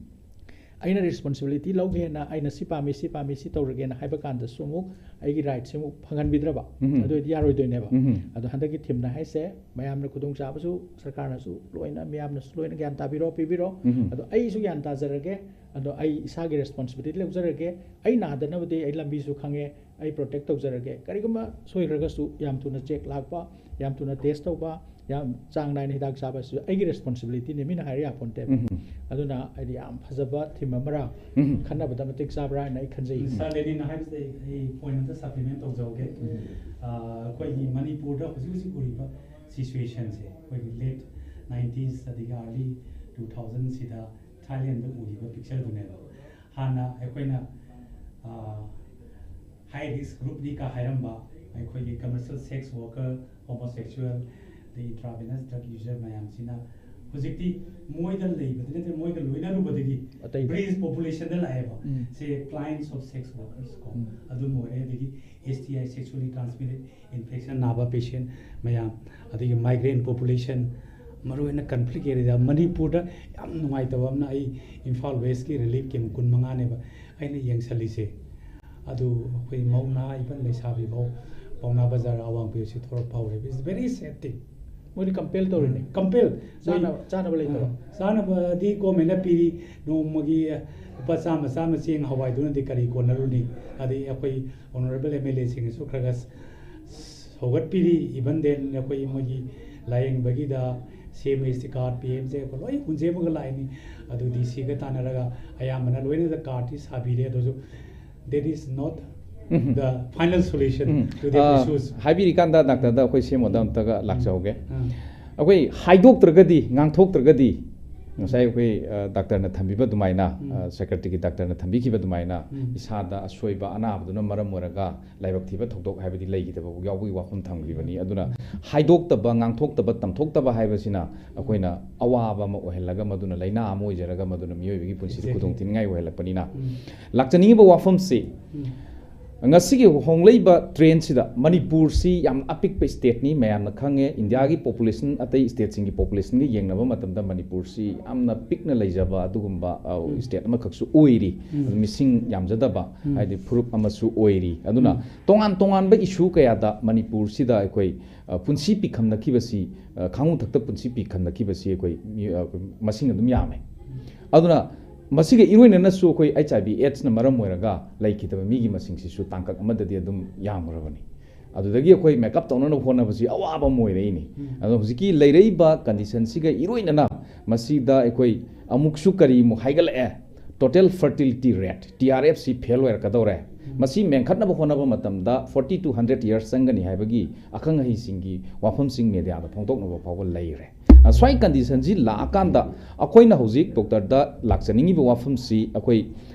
ꯑꯩꯅ ꯔꯦꯁꯄꯣꯟꯁꯤꯕꯤꯂꯤꯇꯤ ꯂꯧꯒꯦꯅ, ꯑꯩꯅ ꯁꯤ ꯄꯥꯝꯃꯤ, ꯁꯤ ꯄꯥꯝꯃꯤ, ꯁꯤ ꯇꯧꯔꯒꯦꯅ ꯍꯥꯏꯕ ꯀꯥꯟꯗꯁꯨ ꯑꯃꯨꯛ ꯑꯩꯒꯤ ꯔꯥꯏꯠꯁꯦ ꯑꯃꯨꯛ ꯐꯪꯍꯟꯕꯤꯗ꯭ꯔꯕ, ꯎꯝ꯫ ꯑꯗꯨ ꯑꯣꯏꯗꯤ ꯌꯥꯔꯣꯏꯗꯣꯏꯅꯦꯕ꯫ ꯎꯝ꯫ ꯑꯗꯣ ꯍꯟꯗꯛꯀꯤ ꯊꯤꯝꯅ ꯍꯥꯏꯁꯦ, ꯃꯌꯥꯝꯅ ꯈꯨꯗꯣꯡꯆꯥꯕꯁꯨ, ꯁꯔꯀꯥꯔꯅꯁꯨ ꯂꯣꯏꯅ, ꯃꯌꯥꯝꯅꯁꯨ ꯂꯣꯏꯅ ꯒ꯭ꯌꯥꯟ ꯇꯥꯕꯤꯔꯣ, ꯄꯤꯕꯤꯔꯣ꯫ ꯎꯝ꯫ ꯑꯗꯣ ꯑꯩꯁꯨ ꯒ꯭ꯌꯥꯟ ꯇꯥꯖꯔꯒꯦ, ꯑꯗꯣ ꯑꯩ ꯏꯁꯥꯒꯤ ꯔꯦꯁꯄꯣꯟꯁꯤꯕꯤꯂꯤꯇꯤ ꯂꯧꯖꯔꯒꯦ, ꯑꯩ ꯅꯥꯗꯅꯕꯗꯤ ꯑꯩ ꯂꯝꯕꯤꯁꯨ ꯈꯪꯉꯦ, ꯑꯩ ꯄ꯭ꯔꯣꯇꯦꯛ ꯇꯧꯖꯔꯒꯦ꯫ ꯀꯔꯤꯒꯨꯝꯕ ꯁꯣꯏꯈ꯭ꯔꯒꯁꯨ ꯌꯥꯝ ꯊꯨꯅ ꯆꯦꯛ ꯂꯥꯛꯄ, ꯌꯥꯝ ꯊꯨꯅ ꯇꯦꯁ ꯇꯧꯕ, ꯌꯥꯝ ꯆꯥꯡ ꯅꯥꯏꯅ ꯍꯤꯗꯥꯛ ꯆꯥꯕ ꯑꯁꯤꯁꯨ ꯑꯩꯒꯤ ꯔꯦꯁꯄꯣꯟꯁꯤꯕꯤꯂꯤꯇꯤꯅꯦ, ꯃꯤꯅ ꯍꯥꯏꯔ ꯌꯥꯄꯣꯟꯇꯦꯕ꯫ ꯎꯝ꯫ ꯑꯗꯨꯅ ꯑꯩꯗꯤ ꯌꯥꯝ ꯐꯖꯕ ꯊꯤꯝ ꯑꯃꯔ, ꯎꯝ꯫ ꯈꯟꯅꯕꯗ ꯃꯇꯤꯛ ꯆꯥꯕ꯭ꯔꯥ ꯍꯥꯏꯅ ꯑꯩ ꯈꯟꯖꯩ꯫ ꯁꯥꯔ ꯂꯦꯅꯤꯟꯅ ꯍꯥꯏꯕꯁꯤꯗ ꯑꯩ, ꯑꯩ ꯄꯣꯏꯟ ꯑꯃꯇ ꯁꯄ꯭ꯂꯤꯃꯦꯟ ꯇꯧꯖꯍꯧꯒꯦ꯫ ꯑ, ꯑꯩꯈꯣꯏꯒꯤ ꯃꯅꯤꯄꯨꯔꯗ ꯍꯧꯖꯤꯛ ꯍꯧꯖꯤꯛ ꯎꯔꯤꯕ ꯁꯤꯆꯨꯋꯦꯁꯟꯁꯦ, ꯑꯩꯈꯣꯏꯒꯤ ꯂꯦꯠ ꯅꯥꯏꯟꯇꯤꯁ ꯑꯗꯒꯤ ꯑꯥꯔꯂꯤ ꯇꯨ ꯊꯥꯎꯖꯟꯁꯤꯗ ꯊꯥꯏꯂꯦꯟꯗ ꯎꯔꯤꯕ ꯄꯤꯛꯆꯔꯗꯨꯅꯦꯕ꯫ ꯍꯥꯟꯅ ꯑꯩꯈꯣꯏꯅ, ꯑ, ꯍꯥꯏ ꯔꯤꯁꯛ ꯒ꯭ꯔꯨꯞꯅꯤ ꯀ ꯍꯥꯏꯔꯝꯕ ꯑꯩꯈꯣꯏꯒꯤ ꯀꯃꯔꯁꯤꯌꯦꯜ ꯁꯦꯛꯁ ꯋꯥꯔꯀꯔ, ꯍꯣꯃꯣꯁꯦꯛꯁꯨꯋꯦꯜ, ꯑꯗꯩ ꯏꯟꯇ꯭ꯔꯥꯚꯦꯅꯁ ꯗ꯭ꯔꯒ ꯌꯨꯖꯔ ꯃꯌꯥꯝꯁꯤꯅ ꯍꯧꯖꯤꯛꯇꯤ ꯃꯣꯏꯗ ꯂꯩꯕꯗ ꯅꯠꯇ꯭ꯔꯦ, ꯃꯣꯏꯒ ꯂꯣꯏꯅꯔꯨꯕꯗꯒꯤ ꯑꯇꯩ ꯕ꯭ꯔꯤꯖ ꯄꯣꯄꯨꯂꯦꯁꯟꯗ ꯂꯥꯛꯑꯦꯕ꯫ ꯎꯝ꯫ ꯁꯦ ꯀ꯭ꯂꯥꯏꯟꯁ ꯑꯣꯐ ꯁꯦꯛꯁ ꯋꯥꯔꯀꯔꯁ ꯀꯣ, ꯎꯝ꯫ ꯑꯗꯨꯝ ꯑꯣꯏꯔꯦ꯫ ꯑꯗꯒꯤ ꯑꯦꯁ ꯇꯤ ꯑꯥꯏ, ꯁꯦꯛꯁꯨꯋꯦꯂꯤ ꯇ꯭ꯔꯥꯟꯁꯃꯤꯇꯦꯠ ꯏꯟꯐꯦꯛꯁꯟ ꯅꯥꯕ ꯄꯦꯁꯦꯟ ꯃꯌꯥꯝ, ꯑꯗꯒꯤ ꯃꯥꯏꯒ꯭ꯔꯦꯟ ꯄꯣꯄꯨꯂꯦꯁꯟ, ꯃꯔꯨꯑꯣꯏꯅ ꯀꯟꯐ꯭ꯂꯤꯛ ꯑꯦꯔꯤꯌꯥ ꯃꯅꯤꯄꯨꯔꯗ ꯌꯥꯝ ꯅꯨꯡꯉꯥꯏꯇꯕ ꯑꯃꯅ, ꯑꯩ ꯏꯝꯐꯥꯜ ꯋꯦꯁꯀꯤ ꯔꯤꯂꯤꯐ ꯀꯦꯝ ꯀꯨꯟ ꯃꯉꯥꯅꯦꯕ ꯑꯩꯅ ꯌꯦꯡꯁꯜꯂꯤꯁꯦ꯫ ꯑꯗꯨ ꯑꯩꯈꯣꯏ ꯃꯧ ꯅꯍꯥ, ꯏꯚꯟ ꯂꯩꯁꯥꯕꯤ ꯐꯥꯎ ꯄꯥꯎꯅꯥ ꯕꯖꯥꯔ ꯑꯋꯥꯡ ꯄꯤꯔꯁꯤ ꯊꯣꯔꯛ ꯐꯥꯎꯔꯦꯕ꯫ It's very sad thing. ꯃꯣꯏꯗꯤ ꯀꯝꯄꯦꯜ ꯇꯧꯔꯤꯅꯦ꯫ ꯀꯝꯄꯦꯜ ꯆꯥꯅꯕ ꯆꯥꯅꯕ ꯂꯩꯇꯕ꯫ ꯆꯥꯅꯕꯗꯤ ꯒꯣꯔꯃꯦꯟꯅ ꯄꯤꯔꯤ, ꯅꯣꯡꯃꯒꯤ ꯂꯨꯄꯥ ꯆꯥꯝꯃ ꯆꯥꯝꯃ ꯆꯦꯡ ꯍꯋꯥꯏꯗꯨꯅꯗꯤ ꯀꯔꯤ ꯀꯣꯟꯅꯔꯨꯅꯤ? ꯑꯗꯩ ꯑꯩꯈꯣꯏ ꯑꯣꯅꯔꯦꯕꯜ ꯑꯦꯝ ꯑꯦꯜ ꯑꯦꯁꯤꯡꯅꯁꯨ ꯈꯔ ꯈꯔ ꯁꯧꯒꯠꯄꯤꯔꯤ꯫ ꯏꯚꯟ ꯗꯦꯟ ꯑꯩꯈꯣꯏ ꯃꯣꯏꯒꯤ ꯂꯥꯏꯌꯦꯡꯕꯒꯤꯗ C M S T card, P M J ꯑꯩꯈꯣꯏ ꯂꯣꯏ ꯍꯨꯟꯖꯦꯝꯃꯒ ꯂꯥꯛꯏꯅꯤ꯫ ꯑꯗꯨ ꯗꯤ ꯁꯤꯒ ꯇꯥꯟꯅꯔꯒ ꯑꯌꯥꯝꯕꯅ ꯂꯣꯏꯅ ꯀꯥꯔꯗꯇꯤ ꯁꯥꯕꯤꯔꯦ꯫ ꯑꯗꯨꯁꯨ that is not um. the final solution um. to their ꯑ, issues. ꯍꯥꯏꯕꯤꯔꯤꯀꯥꯟꯗ ꯗꯥꯛꯇꯔꯗ ꯑꯩꯈꯣꯏ ꯁꯤ ꯑꯦꯝ ꯑꯣꯗ ꯑꯝꯇꯒ ꯂꯥꯛꯆꯍꯧꯒꯦ꯫ ꯎꯝ. ꯑꯩꯈꯣꯏ ꯍꯥꯏꯗꯣꯛꯇ꯭ꯔꯒꯗꯤ, ꯉꯥꯡꯊꯣꯛꯇ꯭ꯔꯒꯗꯤ, ꯉꯁꯥꯏ ꯑꯩꯈꯣꯏ, ꯑ, ꯗꯥꯛꯇꯔꯅ ꯊꯝꯕꯤꯕ ꯑꯗꯨꯃꯥꯏꯅ, ꯎꯝ. ꯑ, ꯁꯦꯀ꯭ꯔꯦꯇꯔꯤꯒꯤ ꯗꯥꯛꯇꯔꯅ ꯊꯝꯕꯤꯈꯤꯕ ꯑꯗꯨꯃꯥꯏꯅ, ꯎꯝ. ꯏꯁꯥꯗ ꯑꯁꯣꯏꯕ ꯑꯅꯥꯕꯗꯨꯅ ꯃꯔꯝ ꯑꯣꯏꯔꯒ ꯂꯥꯏꯕꯛ ꯊꯤꯕ ꯊꯧꯗꯣꯛ ꯍꯥꯏꯕꯗꯤ ꯂꯩꯈꯤꯗꯕ ꯌꯥꯎꯕꯒꯤ ꯋꯥꯐꯝ ꯊꯝꯈꯤꯕꯅꯤ꯫ ꯑꯗꯨꯅ ꯍꯥꯏꯗꯣꯛꯇꯕ, ꯉꯥꯡꯊꯣꯛꯇꯕ, ꯇꯝꯊꯣꯛꯇꯕ ꯍꯥꯏꯕꯁꯤꯅ ꯑꯩꯈꯣꯏꯅ ꯑꯋꯥꯕ ꯑꯃ ꯑꯣꯏꯍꯜꯂꯒ, ꯃꯗꯨꯅ ꯂꯥꯏꯅꯥ ꯑꯃ ꯑꯣꯏꯖꯔꯒ, ꯃꯗꯨꯅ ꯃꯤꯑꯣꯏꯕꯒꯤ ꯄꯨꯟꯁꯤꯗ Exactly. ꯈꯨꯗꯣꯡ ꯊꯤꯅꯤꯡꯉꯥꯏ ꯑꯣꯏꯍꯜꯂꯛꯄꯅꯤꯅ, ꯎꯝ. ꯂꯥꯛꯆꯅꯤꯡꯉꯤꯕ ꯋꯥꯐꯝꯁꯤ, ꯎꯝ. ꯉꯁꯤꯒꯤ ꯍꯣꯡꯂꯛꯏꯕ ꯇ꯭ꯔꯦꯟꯁꯤꯗ ꯃꯅꯤꯄꯨꯔꯁꯤ ꯌꯥꯝ ꯑꯄꯤꯛꯄ ꯁ꯭ꯇꯦꯠꯅꯤ, ꯃꯌꯥꯝꯅ ꯈꯪꯉꯦ꯫ ꯏꯟꯗꯤꯌꯥꯒꯤ ꯄꯣꯄꯨꯂꯦꯁꯟ, ꯑꯇꯩ ꯁ꯭ꯇꯦꯠꯁꯤꯡꯒꯤ ꯄꯣꯄꯨꯂꯦꯁꯟꯒ ꯌꯦꯡꯅꯕ ꯃꯇꯝꯗ ꯃꯅꯤꯄꯨꯔꯁꯤ ꯌꯥꯝꯅ ꯄꯤꯛꯅ ꯂꯩꯖꯕ ꯑꯗꯨꯒꯨꯝꯕ, ꯑ, ꯎꯝ. ꯁ꯭ꯇꯦꯠ ꯑꯃꯈꯛꯁꯨ ꯑꯣꯏꯔꯤ꯫ ꯎꯝ. ꯑꯗꯨ ꯃꯤꯁꯤꯡ ꯌꯥꯝꯖꯗꯕ, ꯎꯝ. ꯍꯥꯏꯗꯤ ꯐꯨꯔꯨꯞ ꯑꯃꯁꯨ ꯑꯣꯏꯔꯤ꯫ ꯑꯗꯨꯅ ꯎꯝ. ꯇꯣꯉꯥꯟ ꯇꯣꯉꯥꯟꯕ ꯏꯁꯨ ꯀꯌꯥꯗ ꯃꯅꯤꯄꯨꯔꯁꯤꯗ ꯑꯩꯈꯣꯏ, ꯑ, ꯄꯨꯟꯁꯤ ꯄꯤꯈꯝꯅꯈꯤꯕꯁꯤ, ꯑ, ꯈꯥꯉꯨ ꯊꯛꯇ ꯄꯨꯟꯁꯤ ꯄꯤꯈꯝꯅꯈꯤꯕꯁꯤ ꯑꯩꯈꯣꯏ ꯃꯤ-, ꯑ, ꯃꯁꯤꯡ ꯑꯗꯨꯝ ꯌꯥꯝꯃꯦ꯫ ꯑꯗꯨꯅ ꯃꯁꯤꯒ ꯏꯔꯣꯏꯅꯅꯁꯨ ꯑꯩꯈꯣꯏ ꯑꯩꯆ ꯑꯥꯏ ꯚꯤ ꯑꯦꯗꯁꯅ ꯃꯔꯝ ꯑꯣꯏꯔꯒ ꯂꯩꯈꯤꯗꯕ ꯃꯤꯒꯤ ꯃꯁꯤꯡꯁꯤꯁꯨ ꯇꯥꯡꯀꯛ ꯑꯃꯗꯗꯤ ꯑꯗꯨꯝ ꯌꯥꯝꯈ꯭ꯔꯕꯅꯤ꯫ ꯑꯗꯨꯗꯒꯤ ꯑꯩꯈꯣꯏ ꯃꯦꯀꯞ ꯇꯧꯅꯅꯕ ꯍꯣꯠꯅꯕꯁꯤ ꯑꯋꯥꯕ ꯑꯃ ꯑꯣꯏꯔꯛꯏꯅꯤ꯫ ꯎꯝ. ꯑꯗꯣ ꯍꯧꯖꯤꯛꯀꯤ ꯂꯩꯔꯛꯏꯕ ꯀꯟꯗꯤꯁꯟꯁꯤꯒ ꯏꯔꯣꯏꯅꯅ ꯃꯁꯤꯗ ꯑꯩꯈꯣꯏ ꯑꯃꯨꯛꯁꯨ ꯀꯔꯤꯃꯨꯛ ꯍꯥꯏꯒꯠꯂꯛꯑꯦ, total fertility rate, T R ꯑꯦꯐꯁꯤ ꯐꯦꯜ ꯑꯣꯏꯔꯛꯀꯗꯧꯔꯦ꯫ ꯃꯁꯤ ꯃꯦꯟꯈꯠꯅꯕ ꯍꯣꯠꯅꯕ ꯃꯇꯝꯗ forty to hundred years ꯆꯪꯒꯅꯤ ꯍꯥꯏꯕꯒꯤ ꯑꯈꯪ ꯑꯍꯩꯁꯤꯡꯒꯤ ꯋꯥꯐꯝꯁꯤꯡ ꯃꯦꯗꯤꯌꯥꯗ ꯐꯣꯡꯗꯣꯛꯅꯕ ꯐꯥꯎꯕ ꯂꯩꯔꯦ꯫ ꯑ, ꯁ꯭ꯋꯥꯏ ꯀꯟꯗꯤꯁꯟꯁꯤ ꯂꯥꯛꯑꯀꯥꯟꯗ ꯑꯩꯈꯣꯏꯅ ꯍꯧꯖꯤꯛ ꯗꯣꯛꯇꯔꯗ ꯂꯥꯛꯆꯅꯤꯡꯉꯤꯕ ꯋꯥꯐꯝꯁꯤ ꯑꯩꯈꯣꯏ,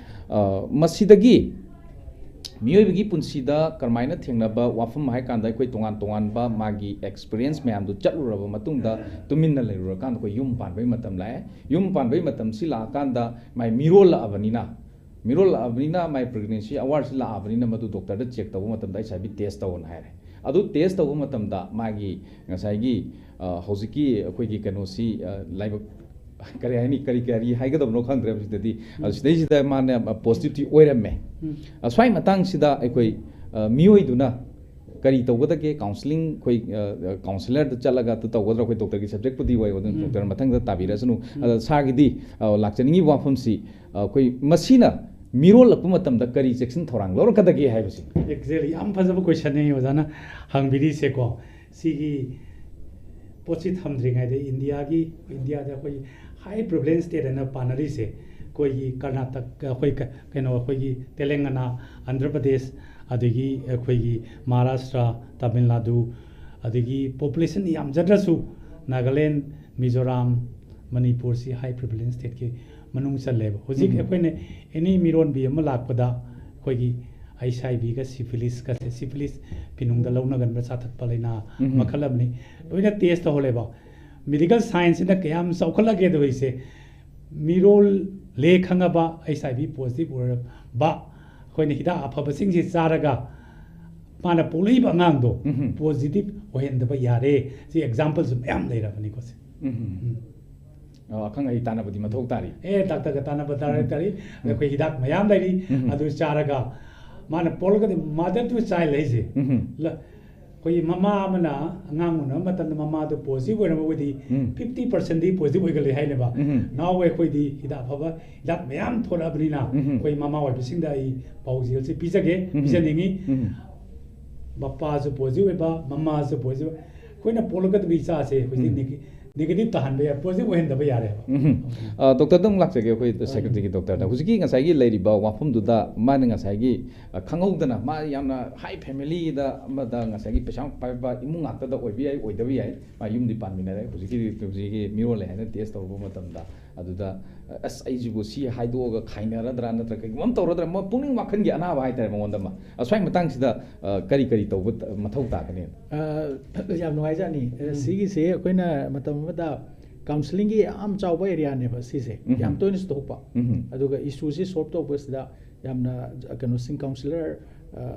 ꯑ, ꯃꯁꯤꯗꯒꯤ ꯃꯤꯑꯣꯏꯕꯒꯤ ꯄꯨꯟꯁꯤꯗ ꯀꯔꯝꯍꯥꯏꯅ ꯊꯦꯡꯅꯕ ꯋꯥꯐꯝ ꯍꯥꯏ ꯀꯥꯟꯗ, ꯑꯩꯈꯣꯏ ꯇꯣꯉꯥꯟ ꯇꯣꯉꯥꯟꯕ ꯃꯥꯒꯤ ꯑꯦꯛꯁꯄꯤꯔꯤꯌꯦꯟꯁ ꯃꯌꯥꯝꯗꯨ ꯆꯠꯂꯨꯔꯕ ꯃꯇꯨꯡꯗ ꯇꯨꯃꯤꯟꯅ ꯂꯩꯔꯨꯔꯀꯥꯟꯗ ꯑꯩꯈꯣꯏ ꯌꯨꯝ ꯄꯥꯟꯕꯒꯤ ꯃꯇꯝ ꯂꯥꯛꯑꯦ꯫ ꯌꯨꯝ ꯄꯥꯟꯕꯒꯤ ꯃꯇꯝꯁꯤ ꯂꯥꯛꯑꯀꯥꯟꯗ ꯃꯥꯏ ꯃꯤꯔꯣꯜꯂꯛꯑꯕꯅꯤꯅ, ꯃꯤꯔꯣꯜꯂꯛꯑꯕꯅꯤꯅ ꯃꯥꯏ ꯄ꯭ꯔꯦꯒꯅꯦꯟꯁꯤ ꯑꯋꯥꯔꯁꯤ ꯂꯥꯛꯑꯕꯅꯤꯅ ꯃꯗꯨ ꯗꯣꯛꯇꯔꯗ ꯆꯦꯛ ꯇꯧꯕ ꯃꯇꯝꯗ ꯑꯩꯆ ꯑꯥꯏ ꯚꯤ ꯇꯦꯁ ꯇꯧꯑꯣꯅ ꯍꯥꯏꯔꯦ꯫ ꯑꯗꯨ ꯇꯦꯁ ꯇꯧꯕ ꯃꯇꯝꯗ ꯃꯥꯒꯤ ꯉꯁꯥꯏꯒꯤ, ꯑ, ꯍꯧꯖꯤꯛꯀꯤ ꯑꯩꯈꯣꯏꯒꯤ ꯀꯩꯅꯣꯁꯤ, ꯑ, ꯂꯥꯏꯕꯛ, ꯀꯔꯤ ꯍꯥꯏꯅꯤ, ꯀꯔꯤ ꯀꯔꯤ ꯍꯥꯏꯒꯗꯕꯅꯣ ꯈꯪꯗ꯭ꯔꯦ ꯍꯧꯖꯤꯛꯇꯗꯤ꯫ ꯑꯗꯨ ꯁꯤꯗꯩꯁꯤꯗ ꯃꯥꯅ ꯄꯣꯖꯤꯇꯤꯚꯇꯤ ꯑꯣꯏꯔꯝꯃꯦ꯫ ꯎꯝ꯫ ꯑ, ꯁ꯭ꯋꯥꯏ ꯃꯇꯥꯡꯁꯤꯗ ꯑꯩꯈꯣꯏ, ꯑ, ꯃꯤꯑꯣꯏꯗꯨꯅ ꯀꯔꯤ ꯇꯧꯒꯗꯒꯦ? ꯀꯥꯎꯟꯁꯤꯂꯤꯡ ꯑꯩꯈꯣꯏ, ꯑ, ꯑ, ꯀꯥꯎꯟꯁꯤꯂꯔꯗ ꯆꯠꯂꯒ ꯑꯗꯨ ꯇꯧꯒꯗ꯭ꯔꯥ? ꯑꯩꯈꯣꯏ ꯗꯣꯛꯇꯔꯒꯤ ꯁꯕꯖꯦꯛꯄꯨꯗꯤ ꯑꯣꯏ, ꯑꯗꯨꯝ ꯎꯝ꯫ ꯗꯣꯛꯇꯔ ꯃꯊꯪꯗ ꯇꯥꯕꯤꯔꯁꯅꯨ꯫ ꯎꯝ꯫ ꯑꯗ ꯁꯥꯔꯒꯤꯗꯤ, ꯑ, ꯂꯥꯛꯆꯅꯤꯡꯉꯤꯕ ꯋꯥꯐꯝꯁꯤ, ꯑ, ꯑꯩꯈꯣꯏ ꯃꯁꯤꯅ ꯃꯤꯔꯣꯜꯂꯛꯄ ꯃꯇꯝꯗ ꯀꯔꯤ ꯆꯦꯛꯁꯤꯟ ꯊꯧꯔꯥꯡ ꯂꯧꯔꯛꯀꯗꯒꯦ ꯍꯥꯏꯕꯁꯤ? Exactly, ꯌꯥꯝ ꯐꯖꯕ questionꯅꯦ ꯑꯣꯖꯥꯅ ꯍꯪꯕꯤꯔꯤꯁꯦꯀꯣ꯫ ꯁꯤꯒꯤ ꯄꯣꯠꯁꯤ ꯊꯝꯗ꯭ꯔꯤꯉꯩꯗ ꯏꯟꯗꯤꯌꯥꯒꯤ, ꯏꯟꯗꯤꯌꯥꯗ ꯑꯩꯈꯣꯏ high prevalence state ꯍꯥꯏꯅ ꯄꯥꯅꯔꯤꯁꯦ, ꯑꯩꯈꯣꯏꯒꯤ ꯀꯔꯅꯥꯇꯛ, ꯑꯩꯈꯣꯏ ꯀ-, ꯀꯩꯅꯣ, ꯑꯩꯈꯣꯏꯒꯤ ꯇꯦꯂꯪꯒꯅꯥ, ꯑꯟꯙ꯭ꯔ ꯄ꯭ꯔꯗꯦꯁ, ꯑꯗꯒꯤ ꯑꯩꯈꯣꯏꯒꯤ ꯃꯍꯥꯔꯥꯁꯇ꯭ꯔ, ꯇꯥꯃꯤꯜ ꯅꯥꯗꯨ, ꯑꯗꯒꯤ population ꯌꯥꯝꯖꯗ꯭ꯔꯁꯨ ꯅꯥꯒꯥꯂꯦꯟ, ꯃꯤꯖꯣꯔꯥꯝ, ꯃꯅꯤꯄꯨꯔꯁꯤ high prevalence stateꯀꯤ ꯃꯅꯨꯡ ꯆꯜꯂꯦꯕ꯫ ꯍꯧꯖꯤꯛ ꯎꯝ꯫ ꯑꯩꯈꯣꯏꯅ any ꯃꯤꯔꯣꯟꯕꯤ ꯑꯃ ꯂꯥꯛꯄꯗ ꯑꯩꯈꯣꯏꯒꯤ HIVꯒ syphilisꯀꯁꯦ, syphilis ꯐꯤꯅꯨꯡꯗ ꯂꯧꯅꯒꯟꯕ ꯆꯥ ꯊꯛꯄ ꯂꯥꯏꯅꯥ ꯎꯝ꯫ ꯃꯈꯜ ꯑꯃꯅꯤ, ꯂꯣꯏꯅ test ꯇꯧꯍꯜꯂꯦꯕ꯫ Medical scienceꯁꯤꯅ ꯀꯌꯥꯝ ꯆꯥꯎꯈꯠꯂꯒꯦꯗꯣ ꯍꯧꯖꯤꯛꯁꯦ, ꯃꯤꯔꯣꯜꯂꯦ ꯈꯪꯉꯕ, HIV positive ꯑꯣꯏꯔꯕ, ꯑꯩꯈꯣꯏꯅ ꯍꯤꯗꯥꯛ ꯑꯐꯕꯁꯤꯡꯁꯤ ꯆꯥꯔꯒ ꯃꯥꯅ ꯄꯣꯛꯂꯛꯏꯕ ꯑꯉꯥꯡꯗꯣ ꯎꯝ꯫ Positive ꯑꯣꯏꯍꯟꯗꯕ ꯌꯥꯔꯦ꯫ ꯁꯤ exampleꯁꯨ ꯃꯌꯥꯝ ꯂꯩꯔꯕꯅꯤꯀꯣ ꯁꯦ꯫ ꯎꯝ꯫ ꯎꯝ꯫ ꯑ, ꯑꯈꯪ ꯑꯍꯩ ꯇꯥꯟꯅꯕꯗꯤ ꯃꯊꯧ ꯇꯥꯔꯤ꯫ ꯑꯦ, ꯗꯥꯛꯇꯔꯒ ꯇꯥꯟꯅꯕ ꯗꯔꯀꯥꯔ ꯎꯝ꯫ ꯇꯥꯔꯤ꯫ ꯎꯝ꯫ ꯑꯩꯈꯣꯏ ꯍꯤꯗꯥꯛ ꯃꯌꯥꯝ ꯂꯩꯔꯤ꯫ ꯎꯝ꯫ ꯑꯗꯨ ꯆꯥꯔꯒ ꯃꯥꯅ ꯄꯣꯛꯂꯒꯗꯤ mother to child ꯍꯥꯏꯁꯦ꯫ ꯎꯝ꯫ ꯂ-, ꯑꯩꯈꯣꯏꯒꯤ ꯃꯃꯥ ꯑꯃꯅ ꯑꯉꯥꯡ ꯎꯅꯕ ꯃꯇꯝꯗ ꯃꯃꯥꯗꯣ positive ꯑꯣꯏꯔꯝꯃꯒꯗꯤ ꯎꯝ꯫ Fifty percentꯗꯤ positive ꯑꯣꯏꯒꯜꯂꯦ ꯍꯥꯏꯅꯦꯕ꯫ ꯎꯝ꯫ ꯅꯍꯥꯟꯋꯥꯏ ꯑꯩꯈꯣꯏꯗꯤ ꯍꯤꯗꯥꯛ ꯑꯐꯕ ꯍꯤꯗꯥꯛ ꯃꯌꯥꯝ ꯊꯣꯛꯂꯛꯑꯕꯅꯤꯅ ꯎꯝ꯫ ꯑꯩꯈꯣꯏ ꯃꯃꯥ ꯑꯣꯏꯕꯁꯤꯡꯗ ꯑꯩ ꯄꯥꯎꯖꯦꯜꯁꯦ ꯄꯤꯖꯒꯦ, ꯎꯝ꯫ ꯄꯤꯖꯅꯤꯡꯉꯤ꯫ ꯎꯝ꯫ ꯃꯄꯥꯁꯨ positive ꯑꯣꯏꯕ, ꯃꯃꯥꯁꯨ positive ꯑꯣꯏꯕ, ꯑꯩꯈꯣꯏꯅ ꯄꯣꯛꯂꯛꯀꯗꯕ ꯏꯆꯥꯁꯦ ꯍꯧꯖꯤꯛ ꯎꯝ꯫ Neg-, negative ꯇꯥꯍꯟꯕ ꯌꯥꯏ, positive ꯑꯣꯏꯍꯟꯗꯕ ꯌꯥꯔꯦꯕ꯫ ꯎꯝ꯫ ꯑ, ꯗꯣꯛꯇꯔꯗ ꯑꯃꯨꯛ ꯂꯥꯛꯆꯒꯦ, ꯑꯩꯈꯣꯏ ꯍꯣꯏ꯫ Secretaryꯒꯤ ꯗꯣꯛꯇꯔꯗ꯫ ꯍꯧꯖꯤꯛꯀꯤ ꯉꯁꯥꯏꯒꯤ ꯂꯩꯔꯤꯕ ꯋꯥꯐꯝꯗꯨꯗ ꯃꯥꯅ ꯉꯁꯥꯏꯒꯤ, ꯑ, ꯈꯪꯍꯧꯗꯅ ꯃꯥ ꯌꯥꯝꯅ high familyꯗ ꯑꯃꯗ ꯉꯁꯥꯏꯒꯤ ꯄꯩꯁꯥ ꯄꯥꯏꯕ ꯏꯃꯨꯡ ꯉꯥꯛꯇꯗ ꯑꯣꯏꯕ ꯌꯥꯏ, ꯑꯣꯏꯗꯕ ꯌꯥꯏ꯫ ꯃꯥ ꯌꯨꯝꯗꯤ ꯄꯥꯟꯃꯤꯟꯅꯔꯦ꯫ ꯍꯧꯖꯤꯛꯀꯤ, ꯍꯧꯖꯤꯛꯀꯤ ꯃꯤꯔꯣꯜꯂꯦ ꯍꯥꯏꯅ test ꯇꯧꯔꯨꯕ ꯃꯇꯝꯗ ꯑꯗꯨꯗ, "ꯑꯁ, ꯑꯩꯁꯤꯕꯨ ꯁꯤ ꯍꯥꯏꯗꯣꯛꯑꯒ ꯈꯥꯏꯅꯔꯗ꯭ꯔꯥ ꯅꯠꯇ꯭ꯔꯒ ꯀꯩꯒꯨꯝꯕ ꯑꯃ ꯇꯧꯔꯗ꯭ꯔꯥ?" ꯃ-, ꯄꯨꯛꯅꯤꯡ ꯋꯥꯈꯜꯒꯤ ꯑꯅꯥꯕ ꯍꯥꯏꯇꯥꯔꯦ ꯃꯉꯣꯟꯗ ꯑꯃ꯫ ꯑꯁ꯭ꯋꯥꯏ ꯃꯇꯥꯡꯁꯤꯗ, ꯑ, ꯀꯔꯤ ꯀꯔꯤ ꯇꯧꯕ ꯇ-, ꯃꯊꯧ ꯇꯥꯒꯅꯤ? ꯑ, ꯌꯥꯝ ꯅꯨꯡꯉꯥꯏꯖꯥꯠꯅꯤ꯫ ꯑ, ꯎꯝ꯫ ꯁꯤꯒꯤꯁꯦ ꯑꯩꯈꯣꯏꯅ ꯃꯇꯝ ꯑꯃꯗ counselling ꯌꯥꯝ ꯆꯥꯎꯕ areaꯅꯦꯕ ꯁꯤꯁꯦ꯫ ꯎꯝ꯫ ꯌꯥꯝ ꯇꯣꯏꯅꯁꯨ ꯊꯣꯛꯄ꯫ ꯎꯝ꯫ ꯑꯗꯨꯒ issueꯁꯦ solve ꯇꯧꯕꯁꯤꯗ ꯌꯥꯝꯅ ꯀꯩꯅꯣꯁꯤꯡ, ꯀꯥꯎꯟꯁꯤꯂꯔ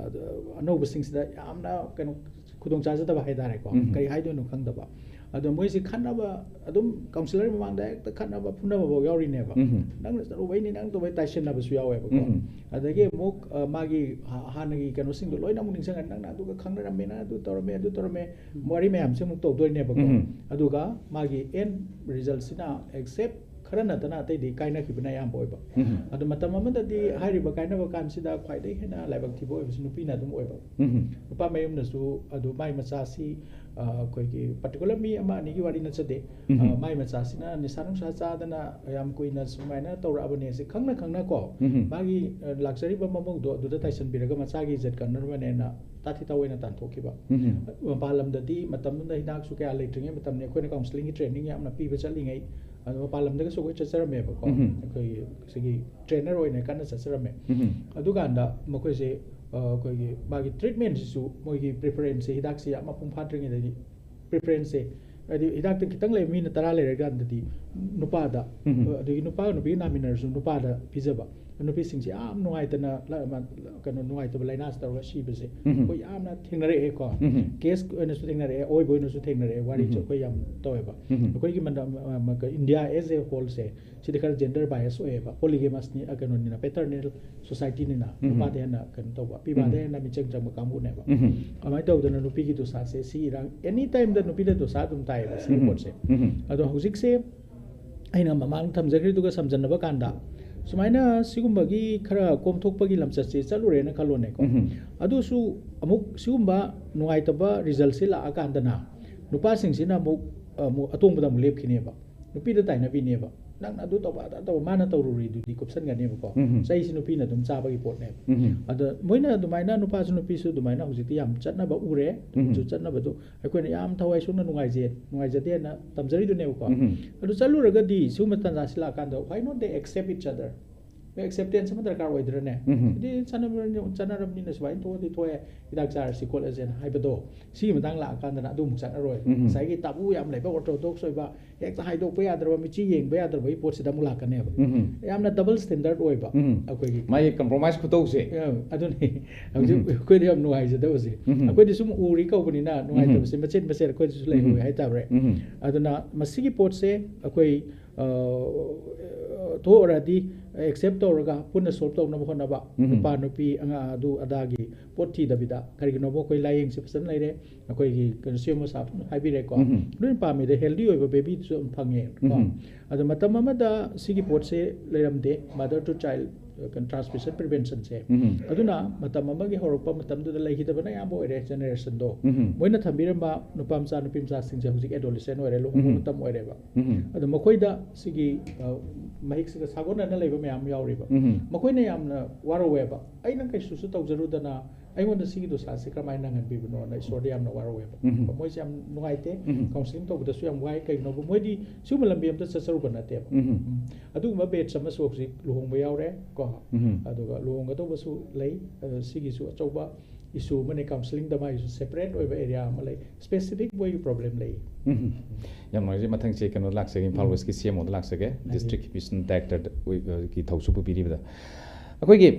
ꯑꯅꯧꯕꯁꯤꯡꯁꯤꯗ ꯌꯥꯝꯅ ꯀꯩꯅꯣ ꯈꯨꯗꯣꯡ ꯆꯥꯖꯗꯕ ꯍꯥꯏꯇꯥꯔꯦꯀꯣ꯫ ꯎꯝ꯫ ꯀꯔꯤ ꯍꯥꯏꯗꯣꯏꯅꯣ ꯈꯪꯗꯕ꯫ ꯑꯗꯣ ꯃꯣꯏꯁꯤ ꯈꯠꯅꯕ ꯑꯗꯨꯝ, ꯀꯥꯎꯟꯁꯤꯂꯔ ꯃꯃꯥꯡꯗ ꯍꯦꯛꯇ ꯈꯠꯅꯕ ꯐꯨꯅꯕ ꯐꯥꯎ ꯌꯥꯎꯔꯤꯅꯦꯕ꯫ ꯎꯝ꯫ "ꯅꯪꯅ ꯇꯧꯕꯩꯅꯤ, ꯅꯪ ꯇꯧꯕꯩ" ꯇꯥꯏꯁꯤꯟꯅꯕꯁꯨ ꯌꯥꯎꯋꯦꯕꯀꯣ꯫ ꯎꯝ꯫ ꯑꯗꯒꯤ ꯑꯃꯨꯛ ꯑ, ꯃꯥꯒꯤ ꯍꯥ- ꯍꯥꯟꯅꯒꯤ ꯀꯩꯅꯣꯁꯤꯡꯗꯣ ꯂꯣꯏꯅ ꯑꯃꯨꯛ ꯅꯤꯡꯁꯤꯡꯉꯅꯤ꯫ "ꯅꯪꯅ ꯑꯗꯨꯒ ꯈꯪꯅꯔꯝꯃꯦ, ꯅꯪ ꯑꯗꯨ ꯇꯧꯔꯝꯃꯦ, ꯑꯗꯨ ꯇꯧꯔꯝꯃꯦ", ꯋꯥꯔꯤ ꯃꯌꯥꯝꯁꯦ ꯑꯃꯨꯛ ꯇꯧꯗꯣꯏꯅꯦꯕꯀꯣ꯫ ꯎꯝ꯫ ꯑꯗꯨꯒ ꯃꯥꯒꯤ ꯑꯦꯟ ꯔꯤꯖꯜꯁꯤꯅ, ꯑꯦꯛꯁꯦꯞ ꯈꯔ ꯅꯠꯇꯅ ꯑꯇꯩꯗꯤ ꯀꯥꯏꯅꯈꯤꯕꯅ ꯑꯌꯥꯝꯕ ꯑꯣꯏꯕ꯫ ꯎꯝ꯫ ꯑꯗꯣ ꯃꯇꯝ ꯑꯃꯗꯗꯤ ꯍꯥꯏꯔꯤꯕ ꯀꯥꯏꯅꯕ ꯀꯥꯟꯁꯤꯗ ꯈ꯭ꯋꯥꯏꯗꯒꯤ ꯍꯦꯟꯅ ꯂꯥꯏꯕꯛ ꯊꯤꯕ ꯑꯣꯏꯕꯁꯤ ꯅꯨꯄꯤꯅ ꯑꯗꯨꯝ ꯑꯣꯏꯕ꯫ ꯎꯝ꯫ ꯅꯨꯄꯥ ꯃꯌꯨꯝꯅꯁꯨ ꯑꯗꯨ ꯃꯥꯏ ꯃꯆꯥꯁꯤ, ꯑ, ꯑꯩꯈꯣꯏꯒꯤ ꯄꯥꯔꯇꯤꯀꯨꯂꯔ ꯃꯤ ꯑꯃ ꯑꯅꯤꯒꯤ ꯋꯥꯔꯤ ꯅꯠꯆꯗꯦ꯫ ꯎꯝ꯫ ꯑ, ꯃꯥꯏ ꯃꯆꯥꯁꯤꯅ ꯅꯤꯁꯥ ꯅꯨꯡꯁꯥ ꯆꯥꯗꯅ ꯌꯥꯝ ꯀꯨꯏꯅ ꯁꯨꯃꯥꯏꯅ ꯇꯧꯔꯛꯑꯕꯅꯦ ꯁꯤ ꯈꯪꯅ ꯈꯪꯅ ꯀꯣ, ꯎꯝ꯫ ꯃꯥꯒꯤ, ꯑ, ꯂꯥꯛꯆꯔꯤꯕ ꯃꯃꯧꯗꯣ ꯑꯗꯨꯗ ꯇꯥꯏꯁꯟꯕꯤꯔꯒ ꯃꯆꯥꯒꯤ ꯏꯖꯠ ꯀꯟꯅꯅꯕꯅꯦꯅ ꯇꯥꯊꯤ ꯇꯥꯑꯣꯏꯅ ꯇꯥꯟꯊꯣꯛꯈꯤꯕ꯫ ꯎꯝ꯫ ꯃꯄꯥꯟ ꯂꯝꯗꯗꯤ ꯃꯇꯝꯗꯨꯗ ꯍꯤꯗꯥꯛꯁꯨ ꯀꯌꯥ ꯂꯩꯇ꯭ꯔꯤꯉꯩ ꯃꯇꯝꯅꯤ, ꯑꯩꯈꯣꯏꯅ ꯀꯥꯎꯟꯁꯤꯂꯤꯡꯒꯤ ꯇ꯭ꯔꯦꯅꯤꯡ ꯌꯥꯝꯅ ꯄꯤꯕ ꯆꯠꯂꯤꯉꯩ꯫ ꯑꯗꯣ ꯃꯄꯥꯟ ꯂꯝꯗꯒꯁꯨ ꯑꯩꯈꯣꯏ ꯆꯠꯆꯔꯝꯃꯦꯕꯀꯣ꯫ ꯎꯝ꯫ ꯑꯩꯈꯣꯏꯒꯤ ꯁꯤꯒꯤ ꯇ꯭ꯔꯦꯅꯔ ꯑꯣꯏꯅ ꯀꯟꯅ ꯆꯠꯆꯔꯝꯃꯦ꯫ ꯎꯝ꯫ ꯑꯗꯨꯀꯥꯟꯗ ꯃꯈꯣꯏꯁꯦ, ꯑ, ꯑꯩꯈꯣꯏꯒꯤ ꯃꯥꯒꯤ ꯇ꯭ꯔꯤꯠꯃꯦꯟꯁꯤꯁꯨ, ꯃꯣꯏꯒꯤ ꯄ꯭ꯔꯤꯐꯔꯦꯟꯁꯁꯦ, ꯍꯤꯗꯥꯛꯁꯦ ꯌꯥꯝ ꯃꯄꯨꯡ ꯐꯥꯗ꯭ꯔꯤꯉꯩꯗꯗꯤ ꯄ꯭ꯔꯤꯐꯔꯦꯟꯁꯁꯦ, ꯍꯥꯏꯗꯤ ꯍꯤꯗꯥꯛꯇ ꯈꯤꯇꯪ ꯂꯩꯕ ꯃꯤꯅ ꯇꯔꯥ ꯂꯩꯔꯀꯥꯟꯗꯗꯤ ꯅꯨꯄꯥꯗ, ꯎꯝ꯫ ꯑꯗꯒꯤ ꯅꯨꯄꯥꯒ ꯅꯨꯄꯤꯒ ꯅꯥꯃꯤꯟꯅꯔꯁꯨ ꯅꯨꯄꯥꯗ ꯄꯤꯖꯕ꯫ ꯅꯨꯄꯤꯁꯤꯡꯁꯦ ꯌꯥꯝ ꯅꯨꯡꯉꯥꯏꯇꯅ ꯂ-, ꯃ-, ꯀꯩꯅꯣ, ꯅꯨꯡꯉꯥꯏꯇꯕ ꯂꯥꯏꯅꯥꯁꯤ ꯇꯧꯔꯒ ꯁꯤꯕꯁꯦ ꯎꯝ꯫ ꯑꯩꯈꯣꯏ ꯌꯥꯝꯅ ꯊꯦꯡꯅꯔꯛꯑꯦꯀꯣ꯫ ꯎꯝ꯫ ꯀꯦꯁ ꯑꯣꯏꯅꯁꯨ ꯊꯦꯡꯅꯔꯛꯑꯦ, ꯑꯑꯣꯏꯕ ꯑꯣꯏꯅꯁꯨ ꯊꯦꯡꯅꯔꯛꯑꯦ, ꯋꯥꯔꯤꯁꯨ ꯎꯝ꯫ ꯑꯩꯈꯣꯏ ꯌꯥꯝ ꯇꯧꯋꯦꯕ꯫ ꯎꯝ꯫ ꯑꯩꯈꯣꯏꯒꯤ ꯃ-, ꯃ-, ꯃ-, ꯏꯟꯗꯤꯌꯥ as a whole ꯁꯦ, ꯁꯤꯗꯤ ꯈꯔ ꯖꯦꯟꯗꯔ ꯕꯥꯏꯁ ꯑꯣꯏꯌꯦꯕ꯫ ꯄꯣꯂꯤꯒꯦꯃꯁꯅꯤ, ꯑ, ꯀꯩꯅꯣꯅꯤꯅ, ꯄꯦꯇꯔꯅꯦꯜ ꯁꯣꯁꯥꯏꯇꯤꯅꯤꯅ, ꯎꯝ꯫ ꯅꯨꯄꯥꯗ ꯍꯦꯟꯅ ꯀꯩꯅꯣ ꯇꯧꯕ, ꯄꯤꯕꯥꯗ ꯎꯝ꯫ ꯍꯦꯟꯅ ꯃꯤꯆꯪ ꯆꯪꯕ ꯀꯥꯡꯕꯨꯅꯦꯕ꯫ ꯎꯝ꯫ ꯑꯗꯨꯃꯥꯏꯅ ꯇꯧꯗꯅ ꯅꯨꯄꯤꯒꯤ ꯗꯣꯁꯥꯁꯦ ꯁꯤ ꯏꯔꯥꯡ ꯑꯦꯅꯤ ꯇꯥꯏꯝꯗ ꯅꯨꯄꯤꯗ ꯗꯣꯁꯥ ꯑꯗꯨꯝ ꯇꯥꯏꯌꯦꯕ ꯁꯤꯒꯤ ꯎꯝ꯫ ꯄꯣꯠꯁꯦ꯫ ꯎꯝ꯫ ꯑꯗꯣ ꯍꯧꯖꯤꯛꯁꯦ ꯑꯩꯅ ꯃꯃꯥꯡ ꯊꯝꯖꯈ꯭ꯔꯤꯗꯨꯒ ꯁꯝꯖꯟꯅꯕ ꯀꯥꯟꯗ, ꯁꯨꯃꯥꯏꯅ ꯁꯤꯒꯨꯝꯕꯒꯤ ꯈꯔ ꯀꯣꯝꯊꯣꯛꯄꯒꯤ ꯂꯝꯆꯠꯁꯦ ꯆꯠꯂꯨꯔꯦꯅ ꯈꯜꯂꯣꯅꯦꯀꯣ꯫ ꯎꯝ꯫ ꯑꯗꯨꯁꯨ ꯑꯃꯨꯛ ꯁꯤꯒꯨꯝꯕ ꯅꯨꯡꯉꯥꯏꯇꯕ ꯔꯤꯖꯜꯁꯦ ꯂꯥꯛꯑꯀꯥꯟꯗꯅ ꯅꯨꯄꯥꯁꯤꯡꯁꯤꯅ ꯑꯃꯨꯛ, ꯑꯃꯨꯛ ꯑꯇꯣꯡꯕꯗ ꯑꯃꯨꯛ ꯂꯦꯞꯈꯤꯅꯦꯕ꯫ ꯅꯨꯄꯤꯗ ꯇꯥꯏꯅꯕꯤꯅꯦꯕ꯫ "ꯅꯪꯅ ꯑꯗꯨ ꯇꯧꯕ, ꯑꯗꯥ ꯇꯧꯕ", ꯃꯥꯅ ꯇꯧꯔꯨꯔꯤꯗꯨꯗꯤ ꯀꯨꯞꯁꯟꯒꯅꯦꯕꯀꯣ꯫ ꯎꯝ꯫ ꯆꯩꯁꯤ ꯅꯨꯄꯤꯅ ꯑꯗꯨꯝ ꯆꯥꯕꯒꯤ ꯄꯣꯠꯅꯦꯕ꯫ ꯎꯝ꯫ ꯑꯗ ꯃꯣꯏꯅ ꯑꯗꯨꯃꯥꯏꯅ ꯅꯨꯄꯥꯁꯨ ꯅꯨꯄꯤꯁꯨ ꯑꯗꯨꯃꯥꯏꯅ ꯍꯧꯖꯤꯛꯇꯤ ꯌꯥꯝ ꯆꯠꯅꯕ ꯎꯔꯦ꯫ ꯎꯝ꯫ ꯍꯧꯖꯤꯛ ꯆꯠꯅꯕꯗꯣ ꯑꯩꯈꯣꯏꯅ ꯌꯥꯝ ꯊꯋꯥꯏ ꯁꯣꯛꯅ ꯅꯨꯡꯉꯥꯏꯖꯩ, ꯅꯨꯡꯉꯥꯏꯖꯗꯦꯅ ꯇꯝꯖꯔꯤꯗꯨꯅꯦꯕꯀꯣ꯫ ꯎꯝ꯫ ꯑꯗꯨ ꯆꯠꯂꯨꯔꯒꯗꯤ ꯁꯤꯒꯨꯝꯕ ꯇꯥꯟꯖꯥꯁꯤ ꯂꯥꯛꯑꯀꯥꯟꯗ, why not they accept each other? Acceptance ꯑꯃ ꯗꯔꯀꯥꯔ ꯑꯣꯏꯗ꯭ꯔꯅꯦ? ꯎꯝ. ꯁꯤꯗꯤ ꯆꯠꯅꯕꯅꯤ-, ꯆꯠꯅꯔꯕꯅꯤꯅ ꯁꯨꯃꯥꯏꯅ ꯊꯣꯛꯑꯗꯤ ꯊꯣꯛꯑꯦ, ꯍꯤꯗꯥꯛ ꯆꯥꯔꯁꯤ ꯈꯣꯠꯂꯁꯦꯅ ꯍꯥꯏꯕꯗꯣ, ꯁꯤꯒꯤ ꯃꯇꯥꯡ ꯂꯥꯛꯑꯀꯥꯟꯗꯅ ꯑꯗꯨ ꯑꯃꯨꯛ ꯆꯠꯅꯔꯣꯏ꯫ ꯎꯝ. ꯉꯁꯥꯏꯒꯤ ꯇꯥꯕꯨ ꯌꯥꯝ ꯂꯩꯕ ꯑꯣꯔꯊꯣꯗꯣꯛꯁ ꯑꯣꯏꯕ, ꯍꯦꯛꯇ ꯍꯥꯏꯗꯣꯛꯄ ꯌꯥꯗ꯭ꯔꯕ, ꯃꯤꯠꯆꯤ ꯌꯦꯡꯕ ꯌꯥꯗ꯭ꯔꯕꯒꯤ ꯄꯣꯠꯁꯤꯗ ꯑꯃꯨꯛ ꯂꯥꯛꯀꯅꯦꯕ꯫ ꯎꯝ. ꯌꯥꯝꯅ ꯗꯕꯜ ꯁ꯭ꯇꯦꯟꯗꯔꯠ ꯑꯣꯏꯕ ꯎꯝ. ꯑꯩꯈꯣꯏꯒꯤ꯫ ꯃꯥꯒꯤ ꯀꯝꯄ꯭ꯔꯣꯃꯥꯏꯁ ꯈꯨꯇꯧꯁꯦ꯫ ꯑ, ꯑꯗꯨꯅꯤ ꯍꯧꯖꯤꯛ ꯎꯝ. ꯑꯩꯈꯣꯏꯗ ꯌꯥꯝ ꯅꯨꯡꯉꯥꯏꯖꯗꯕꯁꯦ꯫ ꯎꯝ. ꯑꯩꯈꯣꯏꯗꯤ ꯁꯨꯝ ꯎꯔꯤ ꯀꯧꯕꯅꯤꯅ ꯅꯨꯡꯉꯥꯏꯇꯕꯁꯦ ꯃꯆꯦꯠ ꯃꯆꯦꯠ ꯑꯩꯈꯣꯏꯗꯁꯨ ꯂꯩꯍꯧꯋꯦ ꯎꯝ. ꯍꯥꯏꯇꯥꯔꯦ꯫ ꯎꯝ. ꯑꯗꯨꯅ ꯃꯁꯤꯒꯤ ꯄꯣꯠꯁꯦ ꯑꯩꯈꯣꯏ, ꯑ, ꯊꯣꯛꯑꯔꯗꯤ ꯑꯦꯛꯁꯦꯞ ꯇꯧꯔꯒ ꯄꯨꯟꯅ ꯁꯣꯜꯕ ꯇꯧꯅꯕ ꯍꯣꯠꯅꯕ꯫ ꯎꯝ. ꯅꯨꯄꯥ ꯅꯨꯄꯤ ꯑꯉꯥꯡ ꯑꯗꯨ ꯑꯗꯥꯒꯤ ꯄꯣꯠ ꯊꯤꯗꯕꯤꯗ, ꯀꯔꯤꯒꯤꯅꯣꯕ ꯑꯩꯈꯣꯏ ꯂꯥꯏꯌꯦꯡꯁꯦ ꯐꯖꯅ ꯂꯩꯔꯦ, ꯑꯩꯈꯣꯏꯒꯤ ꯀꯩꯅꯣ ꯁꯤ ꯑꯦꯝ ꯑꯣ ꯁꯥꯕꯅ ꯍꯥꯏꯕꯤꯔꯦꯀꯣ꯫ ꯎꯝ. ꯂꯣꯏꯅ ꯄꯥꯝꯃꯤꯗ ꯍꯦꯜꯗꯤ ꯑꯣꯏꯕ ꯕꯦꯕꯤꯗꯨꯁꯨ ꯑꯗꯨꯝ ꯐꯪꯉꯦ ꯀꯣ꯫ ꯎꯝ. ꯑꯗꯣ ꯃꯇꯝ ꯑꯃꯗ ꯁꯤꯒꯤ ꯄꯣꯠꯁꯦ ꯂꯩꯔꯝꯗꯦ, ꯃꯥꯗꯔ ꯇꯨ ꯆꯥꯏꯜ ꯇ꯭ꯔꯥꯟꯁꯃꯤꯁꯟ ꯄ꯭ꯔꯤꯚꯦꯟꯁꯟꯁꯦ꯫ ꯎꯝ. ꯑꯗꯨꯅ ꯃꯇꯝ ꯑꯃꯒꯤ ꯍꯧꯔꯛꯄ ꯃꯇꯝꯗꯨꯗ ꯂꯩꯈꯤꯗꯕꯅ ꯑꯌꯥꯝꯕ ꯑꯣꯏꯔꯦ ꯖꯦꯅꯦꯔꯦꯁꯟꯗꯣ꯫ ꯎꯝ. ꯃꯣꯏꯅ ꯊꯝꯕꯤꯔꯝꯕ ꯅꯨꯄꯥ ꯃꯆꯥ ꯅꯨꯄꯤ ꯃꯆꯥꯁꯤꯡꯁꯦ ꯍꯧꯖꯤꯛ ꯑꯦꯗꯣꯂꯦꯁꯦꯟ ꯑꯣꯏꯔꯦ, ꯂꯨꯍꯣꯡꯕ ꯎꯝ. ꯃꯇꯝ ꯑꯣꯏꯔꯦꯕ꯫ ꯎꯝ. ꯑꯗꯣ ꯃꯈꯣꯏꯗ ꯁꯤꯒꯤ, ꯑ, ꯃꯍꯤꯛꯁꯤꯒ ꯁꯥꯒꯣꯟꯅꯅ ꯂꯩꯕ ꯃꯌꯥꯝ ꯌꯥꯎꯔꯤꯕ꯫ ꯎꯝ. ꯃꯈꯣꯏꯅ ꯌꯥꯝꯅ ꯋꯥꯔꯧꯋꯦꯕ, "ꯑꯩꯅ ꯀꯩꯁꯨꯁꯨ ꯇꯧꯖꯔꯨꯗꯅ ꯑꯩꯉꯣꯟꯗ ꯁꯤꯒꯤ ꯗꯣꯁꯥꯁꯦ ꯀꯔꯝꯍꯥꯏꯅ ꯅꯪꯍꯟꯕꯤꯕꯅꯣꯅ?" ꯏꯁꯣꯔꯗ ꯌꯥꯝꯅ ꯋꯥꯔꯧꯋꯦꯕ꯫ ꯎꯝ. ꯃꯣꯏꯁꯦ ꯌꯥꯝ ꯅꯨꯡꯉꯥꯏꯇꯦ꯫ ꯎꯝ. ꯀꯥꯎꯟꯁꯤꯂꯤꯡ ꯇꯧꯕꯗꯁꯨ ꯌꯥꯝ ꯋꯥꯏ꯫ ꯀꯩꯒꯤꯅꯣꯕ? ꯃꯣꯏꯗꯤ ꯁꯤꯒꯨꯝꯕ ꯂꯝꯕꯤ ꯑꯝꯇ ꯆꯠꯆꯔꯨꯕ ꯅꯠꯇꯦꯕ꯫ ꯎꯝ. ꯎꯝ. ꯑꯗꯨꯒꯨꯝꯕ ꯕꯦꯠꯁ ꯑꯃꯁꯨ ꯍꯧꯖꯤꯛ ꯂꯨꯍꯣꯡꯕ ꯌꯥꯎꯔꯦ ꯀꯣ꯫ ꯎꯝ. ꯑꯗꯨꯒ ꯂꯨꯍꯣꯡꯒꯗꯧꯕꯁꯨ ꯂꯩ꯫ ꯑꯗꯣ ꯁꯤꯒꯤꯁꯨ ꯑꯆꯧꯕ ꯏꯁꯨ ꯑꯃꯅꯦ꯫ ꯀꯥꯎꯟꯁꯤꯂꯤꯡꯗ ꯃꯥꯒꯤꯁꯨ ꯁꯦꯄꯔꯦꯠ ꯑꯣꯏꯕ ꯑꯦꯔꯤꯌꯥ ꯑꯃ ꯂꯩ, ꯁ꯭ꯄꯦꯁꯤꯐꯤꯛ ꯃꯣꯏꯒꯤ ꯄ꯭ꯔꯣꯕ꯭ꯂꯦꯝ ꯂꯩ꯫ ꯎꯝ. ꯌꯥꯝ ꯅꯨꯡꯉꯥꯏꯖꯩ꯫ ꯃꯊꯪꯁꯦ ꯀꯩꯅꯣ ꯂꯥꯛꯆꯒꯦ, ꯏꯝꯐꯥꯜ ꯎꯝ. ꯋꯦꯁꯀꯤ ꯁꯤ ꯑꯦꯝ ꯑꯣꯗ ꯂꯥꯛꯆꯒꯦ꯫ ꯍꯥꯏꯕꯤꯌꯨ꯫ ꯗꯤꯁꯇ꯭ꯔꯤꯛ ꯃꯤꯁꯟ ꯗꯥꯏꯔꯦꯛꯇꯔꯒꯤ ꯊꯧꯁꯨꯕꯨ ꯄꯤꯔꯤꯕꯗ, ꯑꯩꯈꯣꯏꯒꯤ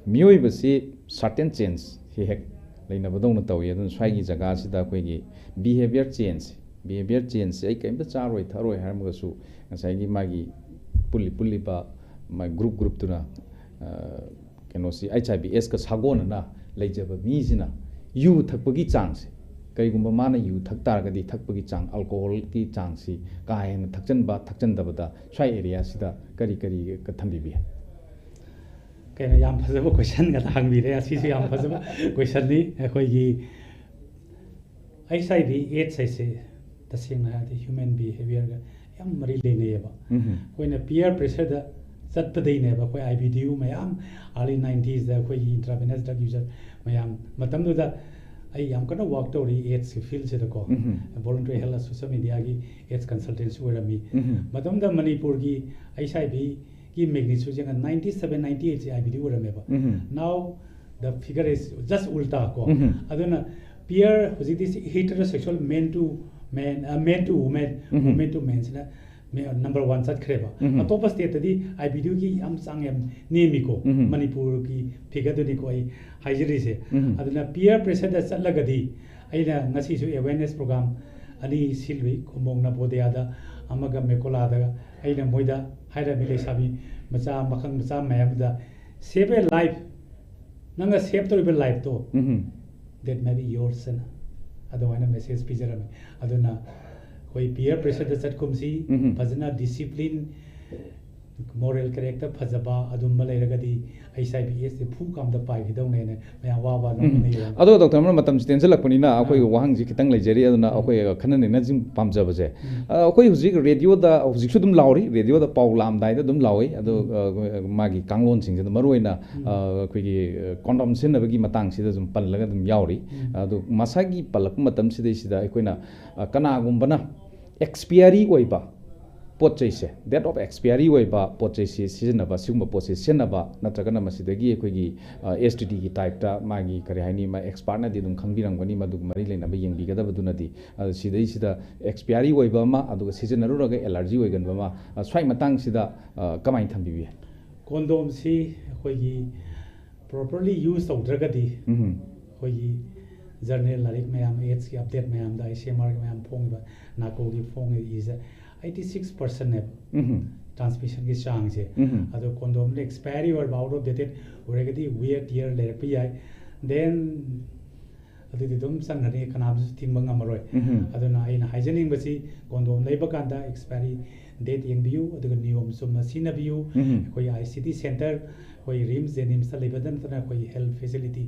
ꯃꯤꯑꯣꯏꯕꯁꯤ ꯁꯥꯔꯇꯦꯟ ꯆꯦꯟꯖ ꯍꯦꯛ ꯍꯦꯛ ꯂꯩꯅꯕꯗꯧꯅ ꯇꯧꯏ꯫ ꯑꯗꯨꯅ ꯁ꯭ꯋꯥꯏꯒꯤ ꯖꯒꯥꯁꯤꯗ ꯑꯩꯈꯣꯏꯒꯤ ꯕꯤꯍꯦꯕꯤꯌꯔ ꯆꯦꯟꯖ, ꯕꯤꯍꯦꯕꯤꯌꯔ ꯆꯦꯟꯖꯁꯦ ꯑꯩ ꯀꯔꯤꯝꯇ ꯆꯥꯔꯣꯏ ꯊꯛꯑꯔꯣꯏ ꯍꯥꯏꯔꯝꯃꯒꯁꯨ, ꯉꯁꯥꯏꯒꯤ ꯃꯥꯒꯤ ꯄꯨꯜꯂꯤ ꯄꯨꯜꯂꯤꯕ ꯃꯥꯒꯤ ꯒ꯭ꯔꯨꯞ ꯒ꯭ꯔꯨꯞꯇꯨꯅ, ꯑ, ꯀꯩꯅꯣꯁꯤ, ꯑꯩꯆ ꯑꯥꯏ ꯚꯤ ꯑꯦꯁꯀ ꯁꯥꯒꯣꯟꯅꯅ ꯂꯩꯖꯕ ꯃꯤꯁꯤꯅ ꯌꯨ ꯊꯛꯄꯒꯤ ꯆꯥꯡꯁꯦ, ꯀꯔꯤꯒꯨꯝꯕ ꯃꯥꯅ ꯌꯨ ꯊꯛ ꯇꯥꯔꯒꯗꯤ, ꯊꯛꯄꯒꯤ ꯆꯥꯡ, ꯑꯜꯀꯣꯍꯣꯜꯒꯤ ꯆꯥꯡꯁꯤ ꯀꯥ ꯍꯦꯟꯅ ꯊꯛꯆꯟꯕ, ꯊꯛꯆꯟꯗꯕꯗ ꯁ꯭ꯋꯥꯏ ꯑꯦꯔꯤꯌꯥꯁꯤꯗ ꯀꯔꯤ ꯀꯔꯤ ꯊꯝꯕꯤꯕ ꯌꯥꯏ? ꯀꯩꯅꯣ, ꯌꯥꯝ ꯐꯖꯕ ꯀꯣꯏꯁꯟꯒ ꯍꯪꯕꯤꯔꯦ꯫ ꯑꯁꯤꯁꯨ ꯌꯥꯝ ꯐꯖꯕ ꯀꯣꯏꯁꯟꯅꯤ꯫ ꯑꯩꯈꯣꯏꯒꯤ ꯑꯩꯆ ꯑꯥꯏ ꯚꯤ ꯑꯦꯗꯁ ꯍꯥꯏꯁꯦ ꯇꯁꯦꯡꯅ ꯍꯥꯏꯔꯗꯤ ꯍ꯭ꯌꯨꯃꯦꯟ ꯕꯤꯍꯦꯕꯤꯌꯔꯒ ꯌꯥꯝ ꯃꯔꯤ ꯂꯩꯅꯩꯌꯦꯕ꯫ ꯎꯝ. ꯑꯩꯈꯣꯏꯅ ꯄꯤꯌꯔ ꯄ꯭ꯔꯦꯁꯔꯗ ꯆꯠꯄꯗꯩꯅꯦꯕ꯫ ꯑꯩꯈꯣꯏ ꯑꯥꯏ ꯕꯤ ꯗꯤ ꯌꯨ ꯃꯌꯥꯝ, ꯑꯥꯔꯂꯤ ꯅꯥꯏꯟꯇꯤꯁꯇ ꯑꯩꯈꯣꯏꯒꯤ ꯏꯟꯇ꯭ꯔꯥꯚꯤꯅꯁ ꯗ꯭ꯔꯒ ꯌꯨꯖꯔ ꯃꯌꯥꯝ, ꯃꯇꯝꯗꯨꯗ ꯑꯩ ꯌꯥꯝ ꯀꯟꯅ ꯋꯥꯔꯛ ꯇꯧꯔꯤ ꯑꯦꯗꯁꯀꯤ ꯐꯤꯜꯁꯤꯗꯀꯣ꯫ ꯎꯝ. ꯚꯣꯂꯨꯟꯇꯔꯤ ꯍꯦꯜꯊ ꯁꯣꯁꯤꯌꯦꯜ ꯃꯤꯗꯤꯌꯥꯒꯤ ꯑꯦꯗꯁ ꯀꯟꯁꯜꯇꯦꯟꯁꯤ ꯑꯣꯏꯔꯝꯃꯤ꯫ ꯎꯝ. ꯃꯇꯝꯗ ꯃꯅꯤꯄꯨꯔꯒꯤ ꯑꯩꯆ ꯑꯥꯏ ꯚꯤ ꯀꯤ magnitude ꯁꯦ ꯅꯥꯏꯟꯇꯤ ꯁꯚꯦꯟ ꯅꯥꯏꯟꯇꯤ ꯑꯩꯠꯁꯦ ꯑꯥꯏ ꯕꯤ ꯗꯤ ꯑꯣꯏꯔꯝꯃꯦꯕ꯫ ꯎꯝ꯫ Now the figure is just ꯎꯜꯇꯥ ꯀꯣ꯫ ꯎꯝ꯫ ꯑꯗꯨꯅ pair ꯍꯧꯖꯤꯛꯇꯤ heterosexual men to men, uh, men to women, um. Women to men ꯁꯤꯅ number one ꯆꯠꯈ꯭ꯔꯦꯕ꯫ ꯎꯝ꯫ ꯑꯇꯣꯞꯄ state ꯇꯗꯤ ꯑꯥꯏ ꯕꯤ ꯗꯤ ꯒꯤ ꯌꯥꯝ ꯆꯥꯡ ꯌꯥꯝ ꯅꯦꯝꯃꯤꯀꯣ꯫ ꯎꯝ꯫ ꯃꯅꯤꯄꯨꯔꯒꯤ figure ꯗꯨꯅꯤꯀꯣ ꯑꯩ ꯍꯥꯏꯖꯔꯤꯁꯦ꯫ ꯎꯝ꯫ ꯑꯗꯨꯅ peer pressure ꯗ ꯆꯠꯂꯒꯗꯤ ꯑꯩꯅ ꯉꯁꯤꯁꯨ awareness program ꯑꯅꯤ ꯁꯤꯜꯂꯨꯏ, ꯈꯨꯝꯕꯣꯡ ꯅꯕꯣꯗꯤꯌꯥꯗ ꯑꯃꯒ ꯃꯦꯀꯣꯂꯥꯗ꯫ ꯑꯩꯅ ꯃꯣꯏꯗ ꯍꯥꯏꯔꯝꯃꯤ, ꯂꯩꯁꯥꯕꯤ ꯃꯆꯥ ꯃꯈꯪ ꯃꯆꯥ ꯃꯌꯥꯝꯗ, "Save a life, ꯅꯪꯅ save ꯇꯧꯔꯤꯕ life to, um. that may be yours" ꯑꯅ ꯑꯗꯨꯃꯥꯏꯅ message ꯄꯤꯖꯔꯝꯃꯤ꯫ ꯑꯗꯨꯅ ꯑꯩꯈꯣꯏ peer pressure ꯗ ꯆꯠꯈꯨꯝꯁꯤ, ꯎꯝ꯫ ꯐꯖꯅ discipline, moral character ꯐꯖꯕ ꯑꯗꯨꯝꯕ ꯂꯩꯔꯒꯗꯤ ꯑꯩꯆ ꯑꯥꯏ ꯚꯤ ꯑꯦꯁ ꯁꯦ ꯐꯨ ꯀꯥꯝꯗ ꯄꯥꯏꯈꯤꯗꯧꯅꯦꯅ ꯃꯌꯥꯝ ꯋꯥ ꯋꯥ ꯎꯝ꯫ ꯅꯣꯛꯃꯤꯟꯅꯩꯌꯦ꯫ ꯑꯗꯣ ꯗꯣꯛꯇꯔ, ꯃꯔꯨꯞ, ꯃꯇꯝꯁꯤ ꯇꯦꯟꯁꯤꯜꯂꯛꯄꯅꯤꯅ ꯑꯩꯈꯣꯏ ꯑꯥ꯫ ꯋꯥꯍꯪꯁꯤ ꯈꯤꯇꯪ ꯂꯩꯖꯔꯤ, ꯑꯗꯨꯅ ꯎꯝ꯫ ꯑꯩꯈꯣꯏ ꯈꯟꯅ ꯅꯩꯅꯁꯤꯡ ꯄꯥꯝꯖꯕꯁꯦ꯫ ꯎꯝ꯫ ꯑ, ꯑꯩꯈꯣꯏ ꯍꯧꯖꯤꯛ ꯔꯦꯗꯤꯑꯣꯗ ꯍꯧꯖꯤꯛꯁꯨ ꯑꯗꯨꯝ ꯂꯥꯎꯔꯤ, ꯔꯦꯗꯤꯑꯣꯗ ꯄꯥꯎ ꯂꯥꯛꯑꯝꯗꯥꯏꯗ ꯑꯗꯨꯝ ꯂꯥꯎꯏ꯫ ꯑꯗꯣ, ꯎꯝ꯫ ꯑ, ꯃꯥꯒꯤ ꯀꯥꯡꯂꯣꯟꯁꯤꯡꯁꯤꯗ ꯃꯔꯨꯑꯣꯏꯅ, ꯎꯝ꯫ ꯑ, ꯑꯩꯈꯣꯏꯒꯤ, ꯑ, condom ꯁꯤꯖꯤꯟꯅꯕꯒꯤ ꯃꯇꯥꯡꯁꯤꯗ ꯑꯗꯨꯝ ꯄꯜꯂꯒ ꯑꯗꯨꯝ ꯌꯥꯎꯔꯤ꯫ ꯎꯝ꯫ ꯑꯗꯣ ꯃꯁꯥꯒꯤ ꯄꯜꯂꯛꯄ ꯃꯇꯝꯁꯤꯗꯩꯁꯤꯗ ꯑꯩꯈꯣꯏꯅ, ꯑ, ꯀꯅꯥꯒꯨꯝꯕꯅ expiry ꯑꯣꯏꯕ ꯄꯣꯠ ꯆꯩꯁꯦ, date of expiry ꯑꯣꯏꯕ ꯄꯣꯠ ꯆꯩꯁꯤ ꯁꯤꯖꯤꯟꯅꯕ, ꯁꯤꯒꯨꯝꯕ ꯄꯣꯠꯁꯤ ꯁꯤꯖꯤꯟꯅꯕ, ꯅꯠꯇ꯭ꯔꯒꯅ ꯃꯁꯤꯗꯒꯤ ꯑꯩꯈꯣꯏꯒꯤ, ꯑ, ꯑꯦꯁ ꯇꯤ ꯗꯤꯒꯤ type ꯇ ꯃꯥꯒꯤ, ꯀꯔꯤ ꯍꯥꯏꯅꯤ, ꯃꯥ expert ꯅꯗꯤ ꯑꯗꯨꯝ ꯈꯪꯕꯤꯔꯝꯒꯅꯤ, ꯃꯗꯨꯒ ꯃꯔꯤ ꯂꯩꯅꯕ ꯌꯦꯡꯕꯤꯒꯗꯕꯗꯨꯅꯗꯤ꯫ ꯑꯗꯨ ꯁꯤꯗꯩꯁꯤꯗ expiry ꯑꯣꯏꯕ ꯑꯃ, ꯑꯗꯨꯒ ꯁꯤꯖꯤꯟꯅꯔꯨꯔꯒ allergy ꯑꯣꯏꯒꯟꯕ ꯑꯃ, ꯑ, ꯁ꯭ꯋꯥꯏ ꯃꯇꯥꯡꯁꯤꯗ, ꯑ, ꯀꯃꯥꯏꯅ ꯊꯝꯕꯤꯕ ꯌꯥꯏ? Condom ꯁꯤ ꯑꯩꯈꯣꯏꯒꯤ properly use ꯇꯧꯗ꯭ꯔꯒꯗꯤ, ꯎꯝ꯫ ꯑꯩꯈꯣꯏꯒꯤ journal, ꯂꯥꯏꯔꯤꯛ ꯃꯌꯥꯝ, AIDS ꯀꯤ update ꯃꯌꯥꯝꯗ, ꯑꯥꯏ ꯁꯤ ꯑꯦꯝ ꯑꯥꯔ ꯒꯤ ꯃꯌꯥꯝ ꯐꯣꯡꯉꯤꯕ, ꯅꯥꯀꯣꯒꯤ ꯐꯣꯡꯉꯤꯕ ꯏꯁꯦ eighty six percent ꯅꯦꯕ ꯎꯝ꯫ transmission ꯒꯤ ꯆꯥꯡꯁꯦ꯫ ꯎꯝ꯫ ꯑꯗꯣ condom ꯗ expiry ꯑꯣꯏꯔꯕ, out of dated ꯑꯣꯏꯔꯒꯗꯤ wear tear ꯂꯩꯔꯛꯄ ꯌꯥꯏ꯫ Then ꯑꯗꯨꯗꯤ ꯑꯗꯨꯝ ꯆꯪꯈ꯭ꯔꯅꯤ, ꯀꯅꯥꯝꯁꯨ ꯊꯤꯡꯕ ꯉꯝꯃꯔꯣꯏ꯫ ꯎꯝ꯫ ꯑꯗꯨꯅ ꯑꯩꯅ ꯍꯥꯏꯖꯅꯤꯡꯕꯁꯤ, condom ꯂꯩꯕ ꯀꯥꯟꯗ expiry date ꯌꯦꯡꯕꯤꯌꯨ, ꯑꯗꯨꯒ ꯅꯤꯌꯣꯝ ꯆꯨꯝꯅ ꯁꯤꯖꯤꯟꯅꯕꯤꯌꯨ꯫ ꯎꯝ꯫ ꯑꯩꯈꯣꯏ ꯑꯥꯏ ꯁꯤ ꯗꯤ center, ꯑꯩꯈꯣꯏ ꯔꯤꯝꯁ, ꯖꯦꯅꯤꯝꯁꯇ ꯂꯩꯕꯗ ꯅꯠꯇꯅ ꯑꯩꯈꯣꯏꯒꯤ health facility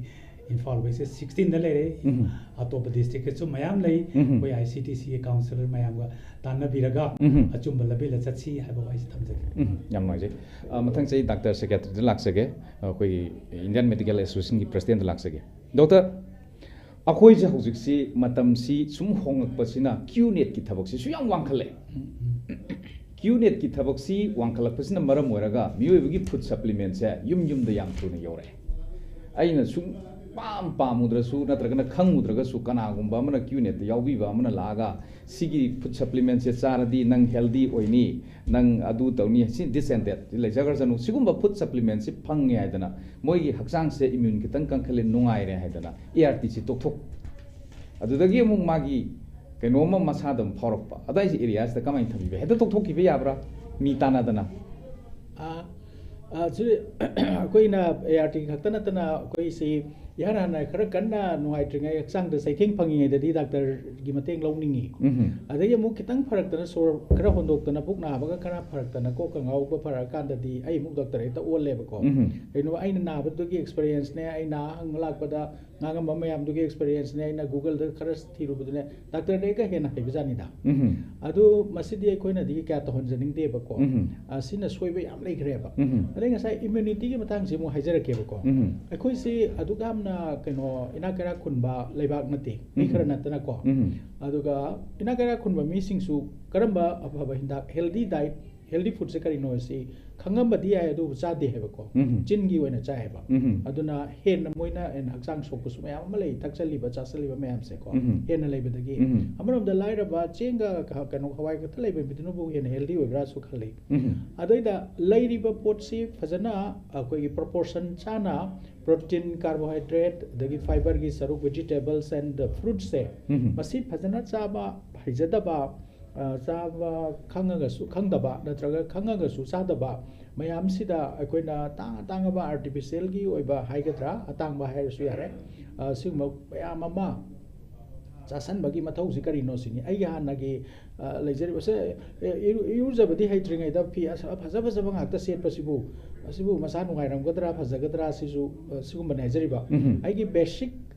ꯏꯝꯐꯥꯜ ꯋꯦꯁ ꯁꯤꯛꯁꯇꯤꯟꯗ ꯂꯩꯔꯦ꯫ ꯎꯝ꯫ ꯑꯇꯣꯞꯄ district ꯇꯁꯨ ꯃꯌꯥꯝ ꯂꯩ꯫ ꯎꯝ꯫ ꯑꯩꯈꯣꯏ ꯑꯥꯏ ꯁꯤ ꯗꯤ ꯁꯤ ꯒꯤ counsellor ꯃꯌꯥꯝꯒ ꯇꯥꯟꯅꯕꯤꯔꯒ ꯎꯝ꯫ ꯑꯆꯨꯝꯕ ꯂꯝꯕꯤꯗ ꯆꯠꯁꯤ ꯍꯥꯏꯕ ꯋꯥꯍꯩꯁꯤ ꯊꯝꯖꯒꯦ꯫ ꯎꯝ, ꯌꯥꯝ ꯅꯨꯡꯉꯥꯏꯖꯩ꯫ ꯑ, ꯃꯊꯪ ꯆꯍꯤ ꯗꯥꯛꯇꯔ ꯁꯦꯀ꯭ꯔꯦꯇꯔꯤꯗ ꯂꯥꯛꯆꯒꯦ, ꯑꯩꯈꯣꯏꯒꯤ Indian Medical Association ꯒꯤ president ꯗ ꯂꯥꯛꯆꯒꯦ꯫ ꯗꯣꯛꯇꯔ, ꯑꯩꯈꯣꯏꯁꯦ ꯍꯧꯖꯤꯛꯁꯤ ꯃꯇꯝꯁꯤ ꯁꯨꯝ ꯍꯣꯡꯂꯛꯄꯁꯤꯅ Q net ꯀꯤ ꯊꯕꯛꯁꯤꯁꯨ ꯌꯥꯝ ꯋꯥꯡꯈꯠꯂꯛꯑꯦ꯫ ꯎꯝ, ꯎꯝ꯫ ꯀ꯭ꯌꯨꯅꯦꯠꯀꯤ ꯊꯕꯛꯁꯤ ꯋꯥꯡꯈꯠꯂꯛꯄꯁꯤꯅ ꯃꯔꯝ ꯑꯣꯏꯔꯒ ꯃꯤꯑꯣꯏꯕꯒꯤ ꯐꯨꯗ ꯁꯄ꯭ꯂꯤꯃꯦꯟꯁꯦ ꯌꯨꯝ ꯌꯨꯝꯗ ꯌꯥꯝ ꯊꯨꯅ ꯌꯧꯔꯛꯑꯦ꯫ ꯑꯩꯅ ꯁꯨꯝ ꯄꯥꯝ ꯄꯥꯝꯃꯨꯗ꯭ꯔꯁꯨ ꯅꯠꯇ꯭ꯔꯒꯅ ꯈꯪꯉꯨꯗ꯭ꯔꯒꯁꯨ ꯀꯅꯥꯒꯨꯝꯕ ꯑꯃꯅ ꯀ꯭ꯌꯨꯅꯦꯠꯇ ꯌꯥꯎꯕꯤꯕ ꯑꯃꯅ ꯂꯥꯛꯑꯒ ꯁꯤꯒꯤ ꯐꯨꯗ ꯁꯄ꯭ꯂꯤꯃꯦꯟꯁꯦ ꯆꯥꯔꯗꯤ ꯅꯪ ꯍꯦꯜꯗꯤ ꯑꯣꯏꯅꯤ, ꯅꯪ ꯑꯗꯨ ꯇꯧꯅꯤ, ꯁꯤ ꯗꯤꯁ ꯑꯦꯟ ꯗꯦꯠ ꯂꯩꯖꯈ꯭ꯔꯁꯅꯨ, ꯁꯤꯒꯨꯝꯕ ꯐꯨꯗ ꯁꯄ꯭ꯂꯤꯃꯦꯟꯁꯤ ꯐꯪꯉꯦ ꯍꯥꯏꯗꯅ ꯃꯣꯏꯒꯤ ꯍꯛꯆꯥꯡꯁꯦ ꯏꯃ꯭ꯌꯨꯟ ꯈꯤꯇꯪ ꯀꯟꯈꯠꯂꯦ, ꯅꯨꯡꯉꯥꯏꯔꯦ ꯍꯥꯏꯗꯅ ꯑꯦ ꯑꯥꯔ ꯇꯤꯁꯤ ꯇꯣꯛꯊꯣꯛ ꯑꯗꯨꯗꯒꯤ ꯑꯃꯨꯛ ꯃꯥꯒꯤ ꯀꯩꯅꯣꯝꯃ ꯃꯁꯥꯗ ꯑꯃꯨꯛ ꯐꯥꯎꯔꯛꯄ, ꯑꯗꯥꯏꯁꯦ ꯑꯦꯔꯤꯌꯥꯁꯤꯗ ꯀꯃꯥꯏꯅ ꯊꯝꯕꯤꯕ? ꯍꯦꯛꯇ ꯇꯣꯛꯊꯣꯛꯈꯤꯕ ꯌꯥꯕ꯭ꯔꯥ? ꯃꯤ ꯇꯥꯟꯅꯗꯅ? ꯑꯥ, ꯑꯥ, ꯁꯤ ꯑꯩꯈꯣꯏꯅ ꯑꯦ ꯑꯥꯔ ꯇꯤ ꯈꯛꯇ ꯅꯠꯇꯅ ꯑꯩꯈꯣꯏꯁꯤ ꯏꯍꯥꯟ ꯍꯥꯟꯅ ꯈꯔ ꯀꯟꯅ ꯅꯨꯡꯉꯥꯏꯇ꯭ꯔꯤꯉꯩ, ꯍꯛꯆꯥꯡꯗ ꯆꯩꯊꯦꯡ ꯐꯪꯉꯤꯉꯩꯗꯗꯤ ꯗꯥꯛꯇꯔꯒꯤ ꯃꯇꯦꯡ ꯂꯧꯅꯤꯡꯉꯤ꯫ ꯎꯝ꯫ ꯑꯗꯒꯤ ꯑꯃꯨꯛ ꯈꯤꯇꯪ ꯐꯔꯛꯇꯅ, ꯁꯣꯔ ꯈꯔ ꯍꯣꯟꯗꯣꯛꯇꯅ, ꯄꯨꯛ ꯅꯥꯕꯒ ꯈꯔ ꯐꯔꯛꯇꯅ, ꯀꯣꯛꯀ ꯉꯥꯎꯕ ꯐꯔꯛꯑꯀꯥꯟꯗꯗꯤ ꯑꯩ ꯑꯃꯨꯛ ꯗꯥꯛꯇꯔ ꯍꯦꯛꯇ ꯑꯣꯜꯂꯦꯕꯀꯣ꯫ ꯎꯝ꯫ ꯀꯩꯅꯣ, ꯑꯩꯅ ꯅꯥꯕꯗꯨꯒꯤ ꯑꯦꯛꯁꯄꯤꯔꯤꯌꯦꯟꯁꯅꯦ, ꯑꯩ ꯅꯥ ꯍꯪꯕ ꯂꯥꯛꯄꯗ ꯉꯥꯡꯉꯝꯕ ꯃꯌꯥꯝꯗꯨꯒꯤ ꯑꯦꯛꯁꯄꯤꯔꯤꯌꯦꯟꯁꯅꯦ, ꯑꯩꯅ ꯒꯨꯒꯜꯗ ꯈꯔ ꯊꯤꯔꯨꯕꯗꯨꯅꯦ, ꯗꯥꯛꯇꯔꯗꯒꯤꯒ ꯍꯦꯟꯅ ꯍꯩꯕꯖꯥꯠꯅꯤꯗ꯫ ꯎꯝ꯫ ꯑꯗꯨ ꯃꯁꯤꯗꯤ ꯑꯩꯈꯣꯏꯅꯗꯤ ꯀꯌꯥ ꯇꯧꯍꯟꯖꯅꯤꯡꯗꯦꯕꯀꯣ꯫ ꯎꯝ꯫ ꯑ, ꯁꯤꯅ ꯁꯣꯏꯕ ꯌꯥꯝ ꯂꯩꯈ꯭ꯔꯦꯕ꯫ ꯎꯝ꯫ ꯑꯗꯩ ꯉꯁꯥꯏ ꯏꯝꯌꯨꯅꯤꯇꯤꯒꯤ ꯃꯇꯥꯡꯁꯦ ꯑꯃꯨꯛ ꯍꯥꯏꯖꯔꯛꯀꯦꯕꯀꯣ꯫ ꯎꯝ꯫ ꯑꯩꯈꯣꯏꯁꯤ ꯑꯗꯨꯛ ꯌꯥꯝꯅ, ꯀꯩꯅꯣ, ꯏꯅꯥꯛ ꯀꯩꯔꯥꯛ ꯈꯨꯟꯕ ꯂꯩꯕꯥꯛ ꯅꯠꯇꯦ, ꯃꯤ ꯎꯝ꯫ ꯈꯔ ꯅꯠꯇꯅꯀꯣ꯫ ꯎꯝ꯫ ꯑꯗꯨꯒ ꯏꯅꯥꯛ ꯀꯩꯔꯥꯛ ꯈꯨꯟꯕ ꯃꯤꯁꯤꯡꯁꯨ ꯀꯔꯝꯕ ꯑꯐꯕ ꯍꯤꯗꯥꯛ, ꯍꯦꯜꯗꯤ ꯗꯥꯏꯠ, ꯍꯦꯜꯗꯤ ꯐꯨꯗꯁꯦ ꯀꯔꯤꯅꯣ ꯁꯤ ꯈꯪꯉꯝꯕꯗꯤ ꯌꯥꯏ, ꯑꯗꯨꯕꯨ ꯆꯥꯗꯦ ꯍꯥꯏꯕꯀꯣ꯫ ꯎꯝ꯫ ꯆꯤꯟꯒꯤ ꯑꯣꯏꯅ ꯆꯥꯏꯌꯦꯕ꯫ ꯎꯝ꯫ ꯑꯗꯨꯅ ꯍꯦꯟꯅ ꯃꯣꯏꯅ ꯍꯦꯟꯅ ꯍꯛꯆꯥꯡ ꯁꯣꯛꯄꯁꯨ ꯃꯌꯥꯝ ꯑꯃ ꯂꯩ, ꯊꯛꯆꯜꯂꯤꯕ ꯆꯥꯁꯜꯂꯤꯕ ꯃꯌꯥꯝꯁꯦꯀꯣ꯫ ꯎꯝ꯫ ꯍꯦꯟꯅ ꯂꯩꯕꯗꯒꯤ ꯎꯝ꯫ ꯑꯃꯔꯣꯝꯗ ꯂꯥꯏꯔꯕ, ꯆꯦꯡꯒ ꯀ-, ꯀꯩꯅꯣ, ꯍꯋꯥꯏ ꯈꯛꯇ ꯂꯩꯕ ꯃꯤꯗꯨꯅꯕꯨ ꯍꯦꯟꯅ ꯍꯦꯜꯗꯤ ꯑꯣꯏꯕ꯭ꯔꯥꯁꯨ ꯈꯜꯂꯤ꯫ ꯎꯝ꯫ ꯑꯗꯩꯗ ꯂꯩꯔꯤꯕ ꯄꯣꯠꯁꯤ ꯐꯖꯅ ꯑꯩꯈꯣꯏꯒꯤ ꯄ꯭ꯔꯣꯄꯣꯔꯁꯟ ꯆꯥꯅ protein, carbohydrate, ꯑꯗꯒꯤ fiberꯒꯤ ꯁꯔꯨꯛ, vegetables and fruitsꯁꯦ, ꯎꯝ꯫ ꯃꯁꯤ ꯐꯖꯅ ꯆꯥꯕ ꯍꯩꯖꯗꯕ, ꯑ, ꯆꯥꯕ ꯈꯪꯉꯒꯁꯨ, ꯈꯪꯗꯕ ꯅꯠꯇ꯭ꯔꯒ ꯈꯪꯉꯒꯁꯨ ꯆꯥꯗꯕ ꯃꯌꯥꯝꯁꯤꯗ ꯑꯩꯈꯣꯏꯅ ꯇꯥꯡ ꯑꯇꯥꯡꯉꯕ artificialꯒꯤ ꯑꯣꯏꯕ ꯍꯥꯏꯒꯗ꯭ꯔꯥ, ꯑꯇꯥꯡꯕ ꯍꯥꯏꯔꯁꯨ ꯌꯥꯔꯦ, ꯑ, ꯁꯤꯒꯨꯝꯕ ꯃꯌꯥꯝ ꯑꯃ ꯆꯥꯁꯟꯕꯒꯤ ꯃꯊꯧꯁꯤ ꯀꯔꯤꯅꯣ ꯁꯤꯅꯤ꯫ ꯑꯩꯒꯤ ꯍꯥꯟꯅꯒꯤ, ꯑ, ꯂꯩꯖꯔꯤꯕꯁꯦ, ꯑꯦ, ꯏꯔꯨ-, ꯏꯔꯨꯖꯕꯗꯤ ꯍꯩꯇ꯭ꯔꯤꯉꯩꯗ ꯐꯤ ꯑꯁ-, ꯐꯖ ꯐꯖꯕ ꯉꯥꯛꯇ ꯁꯦꯠꯄꯁꯤꯕꯨ, ꯑꯁꯤꯕꯨ ꯃꯁꯥ ꯅꯨꯡꯉꯥꯏꯔꯝꯒꯗ꯭ꯔꯥ, ꯐꯖꯒꯗ꯭ꯔꯥ, ꯁꯤꯁꯨ, ꯑ, ꯁꯤꯒꯨꯝꯕꯅꯦ ꯍꯥꯏꯖꯔꯤꯕ꯫ ꯎꯝ꯫ ꯑꯩꯒꯤ basic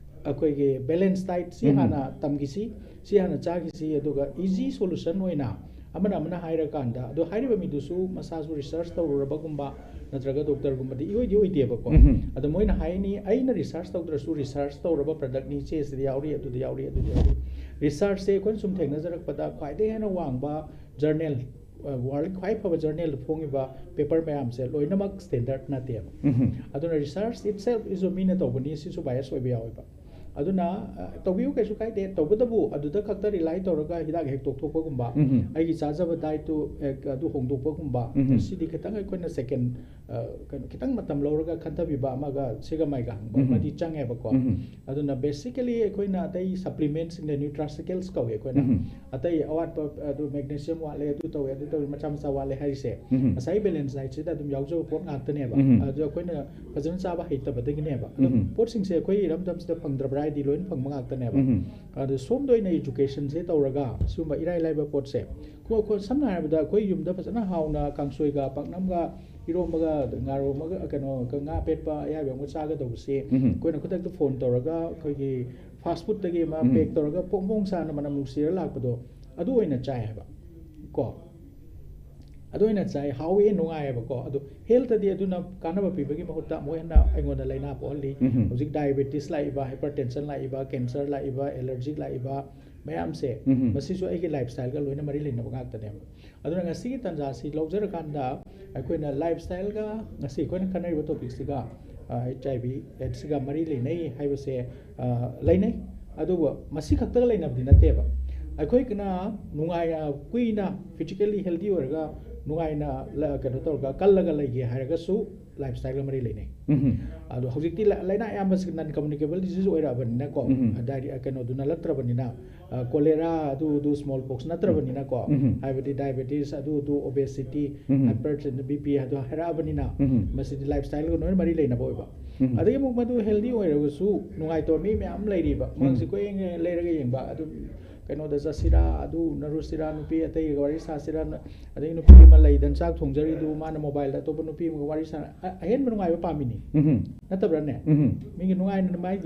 ꯑꯩꯈꯣꯏꯒꯤ balance dietꯁꯤ ꯎꯝ꯫ ꯍꯥꯟꯅ ꯇꯝꯈꯤꯁꯤ, ꯁꯤ ꯍꯥꯟꯅ ꯆꯥꯈꯤꯁꯤ, ꯑꯗꯨꯒ easy solution ꯑꯣꯏꯅ ꯑꯃꯅ ꯑꯃꯅ ꯍꯥꯏꯔꯀꯥꯟꯗ, ꯑꯗꯣ ꯍꯥꯏꯔꯤꯕ ꯃꯤꯗꯨꯁꯨ ꯃꯁꯥꯁꯨ research ꯇꯧꯔꯨꯔꯕꯒꯨꯝꯕ ꯅꯠꯇ꯭ꯔꯒ ꯗꯣꯛꯇꯔꯒꯨꯝꯕꯗꯤ ꯏꯑꯣꯏꯗꯤ ꯑꯣꯏꯗꯦꯕꯀꯣ꯫ ꯎꯝ꯫ ꯑꯗꯣ ꯃꯣꯏꯅ ꯍꯥꯏꯅꯤ, ꯑꯩꯅ research ꯇꯧꯗ꯭ꯔꯁꯨ research ꯇꯧꯔꯕ productꯅꯤ, ꯆꯦꯁꯤꯗ ꯌꯥꯎꯔꯤ, ꯑꯗꯨꯗ ꯌꯥꯎꯔꯤ, ꯑꯗꯨꯗ ꯌꯥꯎꯔꯤ꯫ Researchꯁꯦ ꯑꯩꯈꯣꯏꯅ ꯁꯨꯝ ꯊꯦꯡꯅꯖꯔꯛꯄꯗ ꯈ꯭ꯋꯥꯏꯗꯒꯤ ꯍꯦꯟꯅ ꯋꯥꯡꯕ journal ꯋꯥꯔꯜ ꯈ꯭ꯋꯥꯏ ꯐꯕ ꯖꯔꯅꯦꯜꯗ ꯐꯣꯡꯉꯤꯕ ꯄꯦꯄꯔ ꯃꯌꯥꯝꯁꯦ ꯂꯣꯏꯅꯃꯛ ꯁ꯭ꯇꯦꯟꯗꯔꯠ ꯅꯠꯇꯦꯕ꯫ ꯎꯝ. ꯑꯗꯨꯅ ꯔꯤꯁꯔꯁ ꯏꯠꯁꯦꯜꯐ ꯏꯁꯨ ꯃꯤꯅ ꯇꯧꯕꯅꯤ, ꯁꯤꯁꯨ ꯕꯥꯏꯁ ꯑꯣꯏꯕ ꯌꯥꯎꯋꯦꯕ꯫ ꯑꯗꯨꯅ ꯑ, ꯇꯧꯕꯤꯌꯨ, ꯀꯩꯁꯨ ꯀꯥꯏꯗꯦ꯫ ꯇꯧꯕꯇꯕꯨ ꯑꯗꯨꯗ ꯈꯛꯇ ꯔꯤꯂꯥꯏ ꯇꯧꯔꯒ ꯍꯤꯗꯥꯛ ꯍꯦꯛ ꯇꯣꯛꯊꯣꯛꯄꯒꯨꯝꯕ, ꯎꯝ. ꯑꯩꯒꯤ ꯆꯥꯖꯕ ꯗꯥꯏꯠꯇꯨ ꯍꯦꯛ ꯑꯗꯨ ꯍꯣꯡꯗꯣꯛꯄꯒꯨꯝꯕ, ꯎꯝ. ꯁꯤꯗꯤ ꯈꯤꯇꯪ ꯑꯩꯈꯣꯏꯅ ꯁꯦꯀꯦꯟ ꯀꯩꯅꯣ ꯈꯤꯇꯪ ꯃꯇꯝ ꯂꯧꯔꯒ ꯈꯟꯊꯕꯤꯕ ꯑꯃꯒ ꯁꯤꯒ ꯃꯥꯏꯒ ꯍꯪꯕ ꯎꯝ. ꯑꯃꯗꯤ ꯆꯪꯉꯦꯕꯀꯣ꯫ ꯎꯝ. ꯑꯗꯨꯅ ꯕꯦꯁꯤꯀꯦꯂꯤ ꯑꯩꯈꯣꯏꯅ ꯑꯇꯩ ꯁꯄ꯭ꯂꯤꯃꯦꯟꯁꯤꯡꯗ ꯅ꯭ꯌꯨꯇ꯭ꯔꯥꯁꯤꯀꯦꯜꯁ ꯀꯧꯋꯦ ꯑꯩꯈꯣꯏꯅ꯫ ꯎꯝ. ꯑꯇꯩ ꯑꯋꯥꯠꯄ ꯑꯗꯨ ꯃꯦꯒꯅꯦꯁꯤꯌꯝ ꯋꯥꯠꯂꯦ, ꯑꯗꯨ ꯇꯧꯋꯦ, ꯑꯗꯨ ꯇꯧꯋꯦ, ꯃꯆꯥ ꯃꯆꯥ ꯋꯥꯠꯂꯦ ꯍꯥꯏꯔꯤꯁꯦ ꯎꯝ. ꯉꯁꯥꯏ ꯕꯦꯂꯦꯟꯁ ꯗꯥꯏꯠꯁꯤꯗ ꯑꯗꯨꯝ ꯌꯥꯎꯖꯕ ꯄꯣꯠ ꯉꯥꯛꯇꯅꯦꯕ꯫ ꯎꯝ. ꯑꯗꯨ ꯑꯩꯈꯣꯏꯅ ꯐꯖꯅ ꯆꯥꯕ ꯍꯩꯇꯕꯗꯒꯤꯅꯦꯕ꯫ ꯑꯗꯣ ꯎꯝ. ꯄꯣꯠꯁꯤꯡꯁꯦ ꯑꯩꯈꯣꯏ ꯏꯔꯝꯗꯝꯁꯤꯗ ꯐꯪꯗ꯭ꯔꯕ꯭ꯔꯥ ꯍꯥꯏꯗꯤ ꯂꯣꯏꯅ ꯐꯪꯕ ꯉꯥꯛꯇꯅꯦꯕ꯫ ꯎꯝ. ꯑꯗꯣ ꯁꯣꯝꯗ ꯑꯣꯏꯅ ꯏꯖꯨꯀꯦꯁꯟꯁꯦ ꯇꯧꯔꯒ ꯁꯤꯒꯨꯝꯕ ꯏꯔꯥꯏ ꯂꯥꯏꯕ ꯄꯣꯠꯁꯦ, ꯑꯩꯈꯣꯏ, ꯑꯩꯈꯣꯏ ꯁꯝꯅ ꯍꯥꯏꯔꯕꯗ ꯑꯩꯈꯣꯏ ꯌꯨꯝꯗ ꯐꯖꯅ ꯍꯥꯎꯅ ꯀꯥꯡꯁꯣꯏꯒ ꯄꯥꯛꯅꯝꯒ ꯏꯔꯣꯝꯕꯒ ꯉꯥꯔꯣꯝꯕꯒ, ꯀꯩꯅꯣ, ꯉꯥ ꯑꯄꯦꯠꯄ ꯑꯌꯥꯏꯕ ꯑꯃꯒ ꯆꯥꯒꯗꯧꯕꯁꯤ ꯎꯝ. ꯑꯩꯈꯣꯏꯅ ꯈꯨꯗꯛꯇ ꯐꯣꯟ ꯇꯧꯔꯒ ꯑꯩꯈꯣꯏꯒꯤ ꯐꯥꯁ ꯐꯨꯗꯇꯒꯤ ꯑꯃ ꯎꯝ. ꯄꯦꯛ ꯇꯧꯔꯒ ꯐꯣꯡ ꯐꯣꯡ ꯁꯥꯅ ꯃꯅꯝ ꯅꯨꯡꯁꯤꯔ ꯂꯥꯛꯄꯗꯣ, ꯑꯗꯨ ꯑꯣꯏꯅ ꯆꯥꯏ ꯍꯥꯏꯕ ꯀꯣ꯫ ꯑꯗꯨ ꯑꯣꯏꯅ ꯆꯥꯏ, ꯍꯥꯎꯋꯦ, ꯅꯨꯡꯉꯥꯏꯌꯦꯕꯀꯣ꯫ ꯑꯗꯨ ꯍꯦꯜꯊꯇꯗꯤ ꯑꯗꯨꯅ ꯀꯥꯟꯅꯕ ꯄꯤꯕꯒꯤ ꯃꯍꯨꯠꯇ ꯑꯃꯨꯛ ꯍꯦꯟꯅ ꯑꯩꯉꯣꯟꯗ ꯂꯥꯏꯅꯥ ꯄꯣꯛꯍꯜꯂꯤ꯫ ꯎꯝ. ꯍꯧꯖꯤꯛ ꯗꯥꯏꯕꯦꯇꯤꯁ ꯂꯥꯛꯏꯕ, ꯍꯥꯏꯄꯔ ꯇꯦꯟꯁꯟ ꯂꯥꯛꯏꯕ, ꯀꯦꯟꯁꯔ ꯂꯥꯛꯏꯕ, ꯑꯦꯂꯔꯖꯤ ꯂꯥꯛꯏꯕ ꯃꯌꯥꯝꯁꯦ, ꯎꯝ. ꯃꯁꯤꯁꯨ ꯑꯩꯒꯤ ꯂꯥꯏꯐ ꯁ꯭ꯇꯥꯏꯜꯒ ꯂꯣꯏꯅ ꯃꯔꯤ ꯂꯩꯅꯕ ꯉꯥꯛꯇꯅꯦꯕ꯫ ꯑꯗꯨꯅ ꯉꯁꯤꯒꯤ ꯇꯥꯟꯖꯥꯁꯤ ꯂꯧꯖꯔꯀꯥꯟꯗ ꯑꯩꯈꯣꯏꯅ ꯂꯥꯏꯐ ꯁ꯭ꯇꯥꯏꯜꯒ ꯉꯁꯤ ꯑꯩꯈꯣꯏꯅ ꯈꯟꯅꯔꯤꯕ ꯇꯣꯄꯤꯛꯁꯤꯒ, ꯑꯩꯆ ꯑꯥꯏ ꯚꯤ ꯑꯦꯠꯁꯤꯒ ꯃꯔꯤ ꯂꯩꯅꯩ ꯍꯥꯏꯕꯁꯦ, ꯑ, ꯂꯩꯅꯩ꯫ ꯑꯗꯨꯕꯨ ꯃꯁꯤ ꯈꯛꯇꯒ ꯂꯩꯅꯕꯗꯤ ꯅꯠꯇꯦꯕ꯫ ꯑꯩꯈꯣꯏꯅ ꯅꯨꯡꯉꯥꯏ, ꯑ, ꯀꯨꯏꯅ ꯐꯤꯖꯤꯀꯦꯜꯂꯤ ꯍꯦꯜꯗꯤ ꯑꯣꯏꯔꯒ ꯅꯨꯡꯉꯥꯏꯅ ꯂ-, ꯀꯩꯅꯣ ꯇꯧꯔꯒ ꯀꯜꯂꯒ ꯂꯩꯒꯦ ꯍꯥꯏꯔꯒꯁꯨ ꯂꯥꯏꯐ ꯁ꯭ꯇꯥꯏꯜꯒ ꯃꯔꯤ ꯂꯩꯅꯩ꯫ ꯎꯝ. ꯑꯗꯣ ꯍꯧꯖꯤꯛꯇꯤ ꯂ-, ꯂꯥꯏꯅꯥ ꯑꯌꯥꯝꯕꯁꯤ ꯅꯟ ꯀꯝꯃꯨꯅꯤꯀꯦꯕꯜ ꯗꯤꯖꯤꯖ ꯑꯣꯏꯔꯛꯑꯕꯅꯤꯅꯀꯣ, ꯎꯝ. ꯗꯥꯏꯔꯤ-, ꯀꯩꯅꯣꯗꯨ ꯅꯠꯂꯛꯇ꯭ꯔꯕꯅꯤꯅ, ꯑ, ꯀꯣꯂꯦꯔꯥ ꯑꯗꯨ ꯑꯗꯨ ꯁ꯭ꯃꯣꯜ ꯄꯣꯛꯁ ꯅꯠꯇ꯭ꯔꯕꯅꯤꯅꯀꯣ, ꯎꯝ. ꯍꯥꯏꯕꯗꯤ ꯗꯥꯏꯕꯦꯇꯤꯁ ꯑꯗꯨ ꯑꯗꯨ, ꯑꯣꯕꯦꯁꯤꯇꯤ, ꯎꯝ. ꯍꯥꯏꯄꯔ ꯕꯤ ꯄꯤ ꯑꯗꯨ ꯍꯥꯏꯔꯛꯑꯕꯅꯤꯅ, ꯎꯝ. ꯃꯁꯤꯗꯤ ꯂꯥꯏꯐ ꯁ꯭ꯇꯥꯏꯜꯒ ꯂꯣꯏꯅ ꯃꯔꯤ ꯂꯩꯅꯕ ꯑꯣꯏꯕ꯫ ꯎꯝ. ꯑꯗꯒꯤ ꯑꯃꯨꯛ ꯃꯗꯨ ꯍꯦꯜꯗꯤ ꯑꯣꯏꯔꯒꯁꯨ ꯅꯨꯡꯉꯥꯏꯇꯕ ꯃꯤ ꯃꯌꯥꯝ ꯂꯩꯔꯤꯕ꯫ ꯎꯝ. ꯃꯣꯏꯁꯤ ꯀꯣꯏꯌꯦꯡ ꯂꯩꯔꯒ ꯌꯦꯡꯕ, ꯑꯗꯨ ꯀꯩꯅꯣꯗ ꯆꯠꯁꯤꯔꯥ, ꯑꯗꯨ ꯎꯅꯔꯨꯁꯤꯔꯥ, ꯅꯨꯄꯤ ꯑꯇꯩꯒ ꯋꯥꯔꯤ ꯁꯥꯁꯤꯔꯥ, ꯑꯗꯒꯤ ꯅꯨꯄꯤ ꯑꯃ ꯂꯩꯗꯅ ꯆꯥꯛ ꯊꯣꯡꯖꯔꯤꯗꯨ ꯃꯥꯅ ꯃꯣꯕꯥꯏꯜꯗ ꯑꯇꯣꯞꯄ ꯅꯨꯄꯤ ꯑꯃꯒ ꯋꯥꯔꯤ ꯁꯥꯟꯅ-, ꯑ-, ꯑꯍꯦꯟꯕ ꯅꯨꯡꯉꯥꯏꯕ ꯄꯥꯝꯃꯤꯅꯤ꯫ ꯎꯝ. ꯅꯠꯇꯕ꯭ꯔꯥꯅꯦ? ꯎꯝ. ꯃꯤꯒꯤ ꯅꯨꯡꯉꯥꯏꯅ ꯃꯥꯏ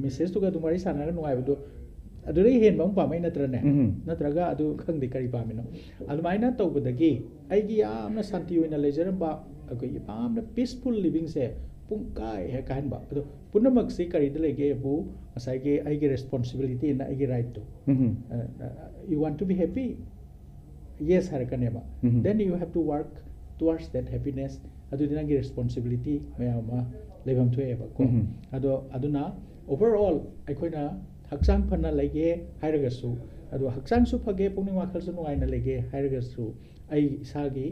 ꯃꯦꯁꯦꯖꯇꯨꯒ ꯑꯗꯨꯝ ꯋꯥꯔꯤ ꯁꯥꯟꯅꯔꯒ ꯅꯨꯡꯉꯥꯏꯕꯗꯣ, ꯑꯗꯨꯗꯩ ꯍꯦꯟꯕ ꯑꯃ ꯄꯥꯝꯃꯛꯏ ꯅꯠꯇ꯭ꯔꯅꯦ? ꯎꯝ. ꯅꯠꯇ꯭ꯔꯒ ꯑꯗꯨ ꯈꯪꯗꯦ ꯀꯔꯤ ꯄꯥꯝꯃꯤꯅꯣ꯫ ꯑꯗꯨꯃꯥꯏꯅ ꯇꯧꯕꯗꯒꯤ ꯑꯩꯒꯤ ꯌꯥꯝꯅ ꯁꯥꯟꯇꯤ ꯑꯣꯏꯅ ꯂꯩꯖꯔꯝꯕ, ꯑꯩꯈꯣꯏꯒꯤ ꯌꯥꯝꯅ ꯄꯤꯁꯐꯨꯜ ꯂꯤꯕꯤꯡꯁꯦ ꯄꯨꯡ ꯀꯥꯏ ꯍꯦꯛ ꯀꯥꯏꯍꯟꯕ꯫ ꯑꯗꯣ ꯄꯨꯝꯅꯃꯛꯁꯤ ꯀꯔꯤꯗ ꯂꯩꯒꯦꯕꯨ, ꯉꯁꯥꯏꯒꯤ ꯑꯩꯒꯤ ꯔꯦꯁꯄꯣꯟꯁꯤꯕꯤꯂꯤꯇꯤꯅ ꯑꯩꯒꯤ ꯔꯥꯏꯠꯇꯣ꯫ ꯎꯝ. You want to be happy? yes ꯍꯥꯏꯔꯛꯀꯅꯦꯕ. Um. Then you have to work towards that happiness. ꯑꯗꯨꯗꯤ ꯅꯪꯒꯤ responsibility ꯃꯌꯥꯝ ꯑꯃ ꯂꯩꯐꯝ ꯊꯣꯛꯑꯦꯕꯀꯣ. ꯎꯝ. ꯑꯗꯣ ꯑꯗꯨꯅ overall ꯑꯩꯈꯣꯏꯅ ꯍꯛꯆꯥꯡ ꯐꯅ ꯂꯩꯒꯦ ꯍꯥꯏꯔꯒꯁꯨ, ꯑꯗꯣ ꯍꯛꯆꯥꯡꯁꯨ ꯐꯒꯦ, ꯄꯨꯛꯅꯤꯡ ꯋꯥꯈꯜꯁꯨ ꯅꯨꯡꯉꯥꯏꯅ ꯂꯩꯒꯦ ꯍꯥꯏꯔꯒꯁꯨ, ꯑꯩ ꯏꯁꯥꯒꯤ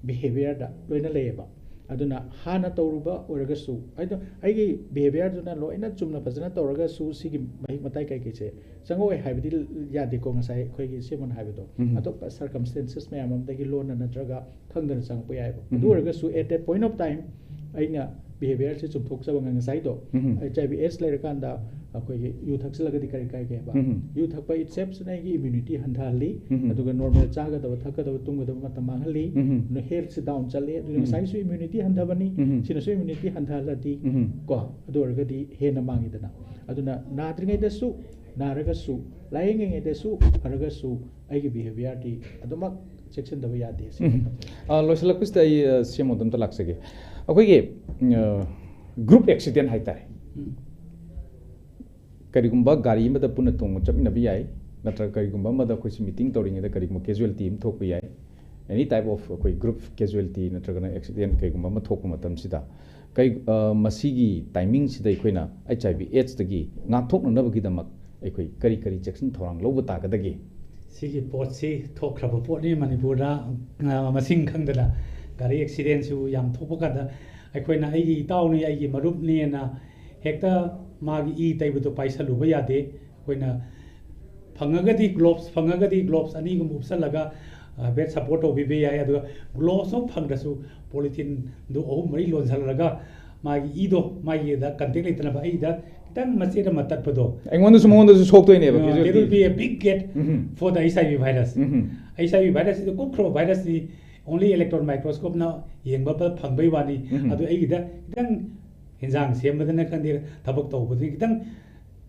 behaviourꯗ ꯂꯣꯏꯅ ꯂꯩꯌꯦꯕ꯫ ꯑꯗꯨꯅ ꯍꯥꯟꯅ ꯇꯧꯔꯨꯕ ꯑꯣꯏꯔꯒꯁꯨ, ꯑꯩꯗꯣ ꯑꯩꯒꯤ behaviourꯗꯨꯅ ꯂꯣꯏꯅ ꯆꯨꯝꯅ ꯐꯖꯅ ꯇꯧꯔꯒꯁꯨ, ꯁꯤꯒꯤ ꯃꯍꯤꯛ ꯃꯇꯥꯏ ꯀꯩꯀꯩꯁꯦ ꯆꯪꯉꯛꯑꯣꯏ ꯍꯥꯏꯕꯗꯤ ꯌꯥꯗꯦꯀꯣ꯫ ꯉꯁꯥꯏ ꯑꯩꯈꯣꯏꯒꯤ ꯁꯤꯃꯣꯟ ꯍꯥꯏꯕꯗꯣ, ꯎꯝ. ꯑꯇꯣꯞꯄ circumstances ꯃꯌꯥꯝ ꯑꯃꯗꯒꯤ ꯂꯣꯟꯅ ꯅꯠꯇ꯭ꯔꯒ ꯈꯪꯗꯅ ꯆꯪꯉꯛꯄ ꯌꯥꯏꯑꯕ꯫ ꯎꯝ. ꯑꯗꯨ ꯑꯣꯏꯔꯒꯁꯨ at that point of time ꯑꯩꯅ behaviourꯁꯦ ꯆꯨꯝꯊꯣꯛꯆꯕ ꯉ-, ꯉꯁꯥꯏꯗꯣ, ꯎꯝ. H I V AIDS ꯂꯩꯔꯀꯥꯟꯗ ꯑꯩꯈꯣꯏꯒꯤ ꯌꯨ ꯊꯛꯆꯜꯂꯒꯗꯤ ꯀꯔꯤ ꯀꯥꯏꯒꯦ ꯍꯥꯏꯕ? ꯎꯝ. ꯌꯨ ꯊꯛꯄ it saves ꯑꯩꯒꯤ immunity ꯍꯟꯊꯍꯜꯂꯤ, ꯎꯝ. ꯑꯗꯨꯒ normal ꯆꯥꯒꯗꯕ ꯊꯛꯀꯗꯕ ꯇꯨꯝꯒꯗꯕ ꯃꯇꯝ ꯃꯥꯡꯍꯜꯂꯤ, ꯎꯝ. ꯑꯗꯨꯅ healthꯁꯦ down ꯆꯠꯂꯦ, ꯑꯗꯨꯅ ꯎꯝ. ꯉꯁꯥꯏꯒꯤꯁꯨ immunity ꯍꯟꯊꯕꯅꯤ, ꯎꯝ. ꯁꯤꯅꯁꯨ immunity ꯍꯟꯊꯍꯜꯂꯗꯤ ꯎꯝ. ꯀꯣ, ꯑꯗꯨ ꯑꯣꯏꯔꯒꯗꯤ ꯍꯦꯟꯅ ꯃꯥꯡꯉꯤꯗꯅ꯫ ꯑꯗꯨꯅ ꯅꯥꯗ꯭ꯔꯤꯉꯩꯗꯁꯨ, ꯅꯥꯔꯒꯁꯨ, ꯂꯥꯏꯌꯦꯡꯉꯤꯉꯩꯗꯁꯨ ꯐꯔꯒꯁꯨ ꯑꯩꯒꯤ behaviourꯗꯤ ꯑꯗꯨꯃꯛ ꯆꯦꯛꯁꯤꯟꯗꯕ ꯌꯥꯗꯦ꯫ ꯎꯝ. ꯑ, ꯂꯣꯏꯁꯤꯜꯂꯛꯄꯁꯤꯗ ꯑꯩ, ꯑ, ꯁꯤ ꯑꯃ ꯑꯝꯇ ꯂꯥꯛꯆꯒꯦ꯫ ꯑꯩꯈꯣꯏꯒꯤ, ꯑ, group accident ꯍꯥꯏꯇꯥꯔꯦ꯫ ꯎꯝ. ꯀꯔꯤꯒꯨꯝꯕ ꯒꯥꯔꯤ ꯑꯃꯗ ꯄꯨꯟꯅ ꯇꯣꯡꯕ ꯆꯠꯃꯤꯟꯅꯕ ꯌꯥꯏ, ꯅꯠꯇ꯭ꯔꯒ ꯀꯔꯤꯒꯨꯝꯕ ꯑꯃꯗ ꯑꯩꯈꯣꯏꯁꯤ meeting ꯇꯧꯔꯤꯉꯩꯗ ꯀꯔꯤꯒꯨꯝꯕ casualty ꯑꯃ ꯊꯣꯛꯄ ꯌꯥꯏ꯫ Any type of ꯑꯩꯈꯣꯏ group casualty ꯅꯠꯇ꯭ꯔꯒꯅ accident ꯀꯩꯒꯨꯝꯕ ꯑꯃ ꯊꯣꯛꯄ ꯃꯇꯝꯁꯤꯗ ꯀꯩ, ꯑ, ꯃꯁꯤꯒꯤ timingꯁꯤꯗ ꯑꯩꯈꯣꯏꯅ H I V AIDSꯇꯒꯤ ꯉꯥꯛꯊꯣꯛꯅꯅꯕꯒꯤꯗꯃꯛ ꯑꯩꯈꯣꯏ ꯀꯔꯤ ꯀꯔꯤ ꯆꯦꯛꯁꯤꯟ ꯊꯧꯔꯥꯡ ꯂꯧꯕ ꯇꯥꯒꯗꯒꯦ? ꯁꯤꯒꯤ ꯄꯣꯠꯁꯤ ꯊꯣꯛꯈ꯭ꯔꯕ ꯄꯣꯠꯅꯤ ꯃꯅꯤꯄꯨꯔꯗ, ꯑ, ꯃꯁꯤꯡ ꯈꯪꯗꯅ꯫ ꯒꯥꯔꯤ accidentꯁꯨ ꯌꯥꯝ ꯊꯣꯛꯄ ꯀꯥꯟꯗ ꯑꯩꯈꯣꯏꯅ ꯑꯩꯒꯤ ꯏꯇꯥꯎꯅꯤ, ꯑꯩꯒꯤ ꯃꯔꯨꯞꯅꯦꯅ ꯍꯦꯛꯇ ꯃꯥꯒꯤ ꯏ ꯇꯩꯕꯗꯣ ꯄꯥꯏꯁꯜꯂꯨꯕ ꯌꯥꯗꯦ꯫ ꯑꯩꯈꯣꯏꯅ ꯐꯪꯉꯒꯗꯤ gloves, ꯐꯪꯉꯒꯗꯤ gloves ꯑꯅꯤꯒꯨꯝꯕ ꯎꯞꯁꯜꯂꯒ, ꯑ, ꯍꯥꯏꯐꯦꯠ support ꯇꯧꯕꯤꯕ ꯌꯥꯏ꯫ ꯑꯗꯨꯒ glovesꯇꯣ ꯐꯪꯗ꯭ꯔꯁꯨ polytheneꯗꯨ ꯑꯍꯨꯝ ꯃꯔꯤ ꯂꯣꯟꯁꯤꯜꯂꯒ ꯃꯥꯒꯤ ꯏꯗꯣ ꯃꯥꯒꯤꯗ contact ꯂꯩꯇꯅꯕ ꯑꯩꯗ ꯈꯤꯇꯪ ꯃꯆꯦꯠ ꯑꯃ ꯇꯠꯄꯗꯣ, ꯑꯩꯉꯣꯟꯗꯁꯨ ꯃꯉꯣꯟꯗꯁꯨ ꯁꯣꯛꯇꯣꯏꯅꯦꯕ uh, casualty꯫ there will be a big gate um. for the H I V virus. Um. H I V virus CD ꯀꯨꯞꯈ꯭ꯔꯕ virusꯅꯤ, only electron microscopeꯅ ꯌꯦꯡꯕ ꯐꯪꯕꯩ ꯋꯥꯅꯤ꯫ ꯎꯝ. ꯑꯗꯨ ꯑꯩꯒꯤꯗ ꯈꯤꯇꯪ ꯍꯤꯟꯖꯥꯡ ꯁꯦꯝꯕꯗꯅ ꯈꯪꯗꯦ, ꯊꯕꯛ ꯇꯧꯕꯗ ꯈꯤꯇꯪ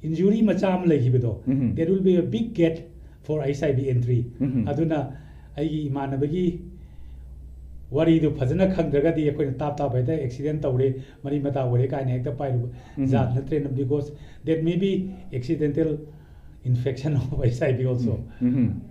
injury ꯃꯆꯥ ꯑꯃ ꯂꯩꯈꯤꯕꯗꯣ, ꯎꯝ. there will be a big gate for H I V entry. ꯎꯝ. ꯑꯗꯨꯅ ꯑꯩꯒꯤ ꯏꯃꯥꯟꯅꯕꯒꯤ ꯋꯥꯔꯤꯗꯨ ꯐꯖꯅ ꯈꯪꯗ꯭ꯔꯒꯗꯤ ꯑꯩꯈꯣꯏꯅ ꯇꯥꯞ ꯇꯥꯞ ꯍꯦꯛꯇ accident ꯇꯧꯔꯦ, ꯃꯔꯤ ꯃꯇꯥ ꯑꯣꯏꯔꯦ ꯀꯥꯏꯅ ꯍꯦꯛꯇ ꯄꯥꯏꯔꯨꯕ ꯎꯝ. ꯖꯥꯠ ꯅꯠꯇ꯭ꯔꯦꯅ, because that may be accidental infection of H I V also. Um.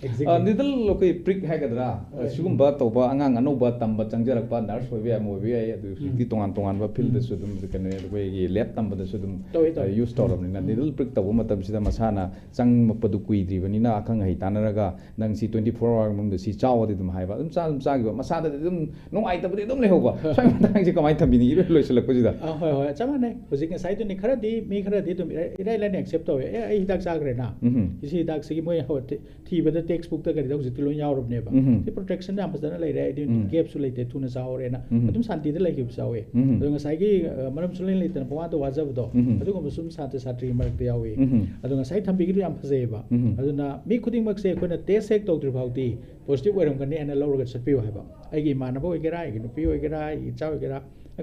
Exactly. Needle ꯑꯩꯈꯣꯏ prick ꯍꯥꯏꯒꯗ꯭ꯔꯥ, ꯍꯣꯏ꯫ ꯁꯤꯒꯨꯝꯕ ꯇꯧꯕ ꯑꯉꯥꯡ ꯑꯅꯧꯕ ꯇꯝꯕ ꯆꯪꯖꯔꯛꯄ, nurse ꯑꯣꯏꯕ ꯌꯥꯏ, ꯑꯃ ꯑꯣꯏꯕ ꯌꯥꯏ, ꯑꯗꯨ ꯍꯧꯖꯤꯛꯇꯤ ꯎꯝ꯫ ꯇꯣꯉꯥꯟ ꯇꯣꯉꯥꯟꯕ field ꯗꯁꯨ ꯑꯗꯨꯝ ꯀꯩꯅꯣ ꯑꯩꯈꯣꯏꯒꯤ lab ꯇꯝꯕꯗꯁꯨ ꯑꯗꯨꯝ ꯇꯧꯋꯤ, ꯇꯧꯋꯤ꯫ use ꯇꯧꯔꯕꯅꯤꯅ, ꯎꯝ꯫ Needle prick ꯇꯧꯕ ꯃꯇꯝꯁꯤꯗ ꯃꯁꯥꯅ ꯆꯪꯉꯛꯄꯗꯨ ꯀꯨꯏꯗ꯭ꯔꯤꯕꯅꯤꯅ ꯑꯈꯪ ꯑꯍꯩ ꯇꯥꯟꯅꯔꯒ ꯅꯪ ꯁꯤ twenty four hour ꯃꯅꯨꯡꯗ ꯁꯤ ꯆꯥꯎꯑꯗꯤ ꯑꯗꯨꯝ ꯍꯥꯏꯕ, ꯑꯗꯨꯝ ꯆꯥ ꯑꯗꯨꯝ ꯆꯥꯈꯤꯕ, ꯃꯁꯥꯗꯗꯤ ꯑꯗꯨꯝ ꯅꯨꯡꯉꯥꯏꯇꯕꯗꯤ ꯑꯗꯨꯝ ꯂꯩꯍꯧꯕ꯫ ꯁ꯭ꯋꯥꯏ ꯃꯇꯥꯡꯁꯦ ꯀꯃꯥꯏꯅ ꯊꯝꯕꯤꯅꯤꯡꯉꯤ? ꯏꯔꯣꯏ ꯂꯣꯏꯁꯤꯜꯂꯛꯄꯁꯤꯗ꯫ ꯑꯥ, ꯍꯣꯏ, ꯍꯣꯏ, ꯆꯞ ꯃꯥꯟꯅꯩ꯫ ꯍꯧꯖꯤꯛ ꯉꯁꯥꯏꯗꯨꯅꯤ, ꯈꯔꯗꯤ, ꯃꯤ ꯈꯔꯗꯤ ꯑꯗꯨꯝ ꯏꯔꯥꯏ, ꯏꯔꯥꯏ ꯂꯥꯏꯅ accept ꯇꯧꯋꯦ꯫ "ꯑꯦ, ꯑꯩ ꯍꯤꯗꯥꯛ ꯆꯥꯈ꯭ꯔꯦꯅ꯫ ꯎꯝ꯫ ꯁꯤ ꯍꯤꯗꯥꯛꯁꯤꯒꯤ ꯃꯣꯏ ꯍꯣ-, ꯊꯤ-, ꯊꯤꯕꯗ text book ꯇ ꯀꯔꯤꯗ ꯍꯧꯖꯤꯛꯇꯤ ꯂꯣꯏ ꯌꯥꯎꯔꯕꯅꯦꯕ꯫ ꯎꯝ꯫ ꯁꯤ protection ꯌꯥꯝ ꯐꯖꯅ ꯂꯩꯔꯦ, ꯍꯥꯏꯗꯤ ꯎꯝ꯫ gap ꯁꯨ ꯂꯩꯇꯦ, ꯊꯨꯅ ꯆꯥꯍꯧꯔꯦꯅ꯫ ꯎꯝ꯫ ꯑꯗꯨꯝ ꯁꯥꯟꯇꯤꯗ ꯂꯩꯈꯤꯕꯁꯨ ꯌꯥꯎꯋꯦ꯫ ꯎꯝ꯫ ꯑꯗꯣ ꯉꯁꯥꯏꯒꯤ, ꯑ, ꯃꯔꯝ ꯁꯨꯡꯂꯩ ꯂꯩꯇꯅ ꯄꯪꯋꯥꯗ ꯋꯥꯖꯕꯗꯣ, ꯎꯝ꯫ ꯑꯗꯨꯒꯨꯝꯕꯁꯨ ꯑꯗꯨꯝ ꯁꯥꯇ꯭ꯔ ꯁꯥꯇ꯭ꯔꯤ ꯃꯔꯛꯇ ꯌꯥꯎꯋꯤ꯫ ꯎꯝ꯫ ꯑꯗꯣ ꯉꯁꯥꯏ ꯊꯝꯕꯤꯈꯤꯗꯨ ꯌꯥꯝ ꯐꯖꯩꯌꯦꯕ꯫ ꯎꯝ꯫ ꯑꯗꯨꯅ ꯃꯤ ꯈꯨꯗꯤꯡꯃꯛꯁꯦ ꯑꯩꯈꯣꯏꯅ test ꯍꯦꯛ ꯇꯧꯗ꯭ꯔꯤ ꯐꯥꯎꯗꯤ positive ꯑꯣꯏꯔꯝꯒꯅꯤ ꯍꯥꯏꯅ ꯂꯧꯔꯒ ꯆꯠꯄꯤꯌꯨ ꯍꯥꯏꯕ꯫ ꯑꯩꯒꯤ ꯏꯃꯥꯟꯅꯕ ꯑꯣꯏꯒꯦꯔꯥ, ꯑꯩꯒꯤ ꯅꯨꯄꯤ ꯑꯣꯏꯒꯦꯔꯥ, ꯑꯩꯒꯤ ꯏꯆꯥ ꯑꯣꯏꯒꯦꯔꯥ,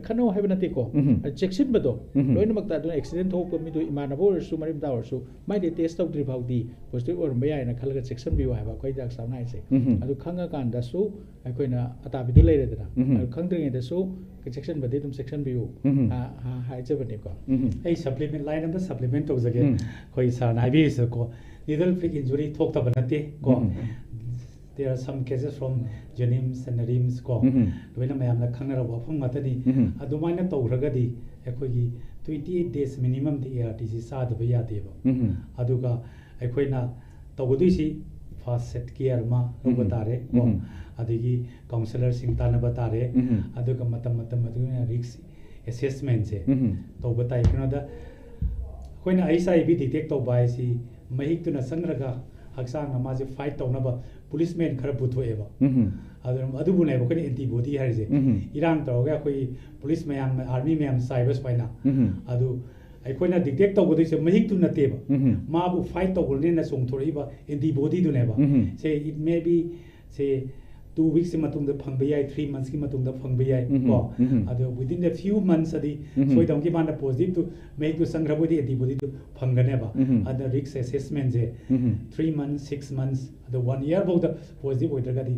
ꯈꯠꯅꯧ ꯍꯥꯏꯕ ꯅꯠꯇꯦꯀꯣ꯫ ꯎꯝ꯫ ꯑ, ꯆꯦꯛꯁꯤꯟꯕꯗꯣ ꯎꯝ꯫ ꯂꯣꯏꯅꯃꯛꯇ꯫ ꯑꯗꯨꯅ accident ꯊꯣꯛꯄ ꯃꯤꯗꯨ ꯏꯃꯥꯟꯅꯕ ꯑꯣꯏꯔꯁꯨ, ꯃꯔꯤ ꯃꯇꯥ ꯑꯣꯏꯔꯁꯨ, ꯃꯥꯏꯗꯤ test ꯇꯧꯗ꯭ꯔꯤ ꯐꯥꯎꯗꯤ positive ꯑꯣꯏꯔꯝꯕ ꯌꯥꯏꯅ ꯈꯜꯂꯒ ꯆꯦꯛꯁꯤꯟꯕꯤꯌꯨ ꯍꯥꯏꯕ ꯑꯩꯈꯣꯏ ꯍꯤꯗꯥꯛ ꯆꯥꯅ ꯍꯥꯏꯁꯦ꯫ ꯎꯝ꯫ ꯑꯗꯨ ꯈꯪꯉꯀꯥꯟꯗꯁꯨ ꯑꯩꯈꯣꯏꯅ ꯑꯇꯥꯕꯤꯗꯨ ꯂꯩꯔꯦꯗꯅ, ꯎꯝ꯫ ꯑꯗꯨ ꯈꯪꯗ꯭ꯔꯤꯉꯩꯗꯁꯨ ꯆꯦꯛꯁꯤꯟꯕꯗꯤ ꯑꯗꯨꯝ ꯆꯦꯛꯁꯤꯟꯕꯤꯌꯨ ꯎꯝ꯫ ꯍꯥ-, ꯍꯥ-, ꯍꯥꯏꯖꯕꯅꯤꯀꯣ꯫ ꯎꯝ꯫ ꯑꯩ supplement, line ꯑꯝꯇ supplement ꯇꯧꯖꯒꯦ꯫ ꯎꯝ꯫ ꯑꯩꯈꯣꯏ sir ꯅ ꯍꯥꯏꯕꯤꯔꯤꯁꯤꯗꯀꯣ, needle prick injury ꯊꯣꯛꯇꯕ ꯅꯠꯇꯦ ꯀꯣ꯫ ꯎꯝ꯫ There are some cases from JNIMS and RIMS ꯀꯣ, ꯎꯝ꯫ ꯂꯣꯏꯅ ꯃꯌꯥꯝꯅ ꯈꯪꯅꯔꯕ ꯋꯥꯐꯝ ꯉꯥꯛꯇꯅꯤ꯫ ꯎꯝ꯫ ꯑꯗꯨꯃꯥꯏꯅ ꯇꯧꯈ꯭ꯔꯒꯗꯤ ꯑꯩꯈꯣꯏꯒꯤ twenty eight days minimum ꯗꯤ ART ꯁꯤ ꯆꯥꯗꯕ ꯌꯥꯗꯦꯕ꯫ ꯎꯝ꯫ ꯑꯗꯨꯒ ꯑꯩꯈꯣꯏꯅ ꯇꯧꯒꯗꯣꯏꯁꯤ first aid care ꯑꯃ ꯂꯧꯕ ꯎꯝ꯫ ꯇꯥꯔꯦ ꯀꯣ, ꯎꯝ꯫ ꯑꯗꯒꯤ counsellor ꯁꯤꯡ ꯇꯥꯟꯅꯕ ꯇꯥꯔꯦ, ꯎꯝ꯫ ꯑꯗꯨꯒ ꯃꯇꯝ ꯃꯇꯝ ꯃꯇꯨꯡ ꯏꯟꯅ risk assessment ꯁꯦ ꯎꯝ꯫ ꯇꯧꯕ ꯇꯥꯏ꯫ ꯀꯩꯅꯣꯗ ꯑꯩꯈꯣꯏꯅ HIV detect ꯇꯧꯕ ꯍꯥꯏꯁꯤ ꯃꯍꯤꯛꯇꯨꯅ ꯆꯪꯈ꯭ꯔꯒ ꯍꯛꯆꯥꯡꯅ ꯃꯥꯁꯦ fight ꯇꯧꯅꯕ policeman ꯈꯔ ꯄꯨꯊꯣꯛꯑꯦꯕ꯫ ꯎꯝ꯫ ꯑꯗꯨꯅ, ꯑꯗꯨꯕꯨꯅꯦꯕ ꯑꯩꯈꯣꯏꯅ antibody ꯍꯥꯏꯔꯤꯁꯦ꯫ ꯎꯝ꯫ ꯏꯔꯥꯡ ꯇꯧꯔꯒ ꯑꯩꯈꯣꯏ police ꯃꯌꯥꯝ, army ꯃꯌꯥꯝ ꯆꯥꯏꯕ ꯁꯨꯃꯥꯏꯅ꯫ ꯎꯝ꯫ ꯑꯗꯨ ꯑꯩꯈꯣꯏꯅ detect ꯇꯧꯒꯗꯣꯏꯁꯦ ꯃꯍꯤꯛꯇꯨ ꯅꯠꯇꯦꯕ꯫ ꯎꯝ꯫ ꯃꯥꯕꯨ fight ꯇꯧꯒꯅꯦꯅ ꯆꯣꯡꯊꯣꯔꯛꯏꯕ antibody ꯗꯨꯅꯦꯕ꯫ Um. Say, it may be, say, two weeks ꯀꯤ ꯃꯇꯨꯡꯗ ꯐꯪꯕ ꯌꯥꯏ, three months ꯀꯤ ꯃꯇꯨꯡꯗ ꯐꯪꯕ ꯌꯥꯏ, ꯎꯝ꯫ ꯀꯣ? ꯎꯝ꯫ ꯑꯗꯣ within the few months ꯑꯗꯤ ꯎꯝ꯫ ꯁꯣꯏꯗꯅꯃꯛꯀꯤ ꯃꯥꯅ positive ꯇꯨ, ꯃꯍꯤꯛꯇꯨ ꯆꯪꯈ꯭ꯔꯕ ꯑꯣꯏꯗꯤ antibody ꯗꯨ ꯐꯪꯒꯅꯦꯕ꯫ ꯎꯝ꯫ ꯑꯗ risk assessment ꯁꯦ ꯎꯝ꯫ three months, six months, ꯑꯗ one year ꯐꯥꯎꯗ positive ꯑꯣꯏꯗ꯭ꯔꯒꯗꯤ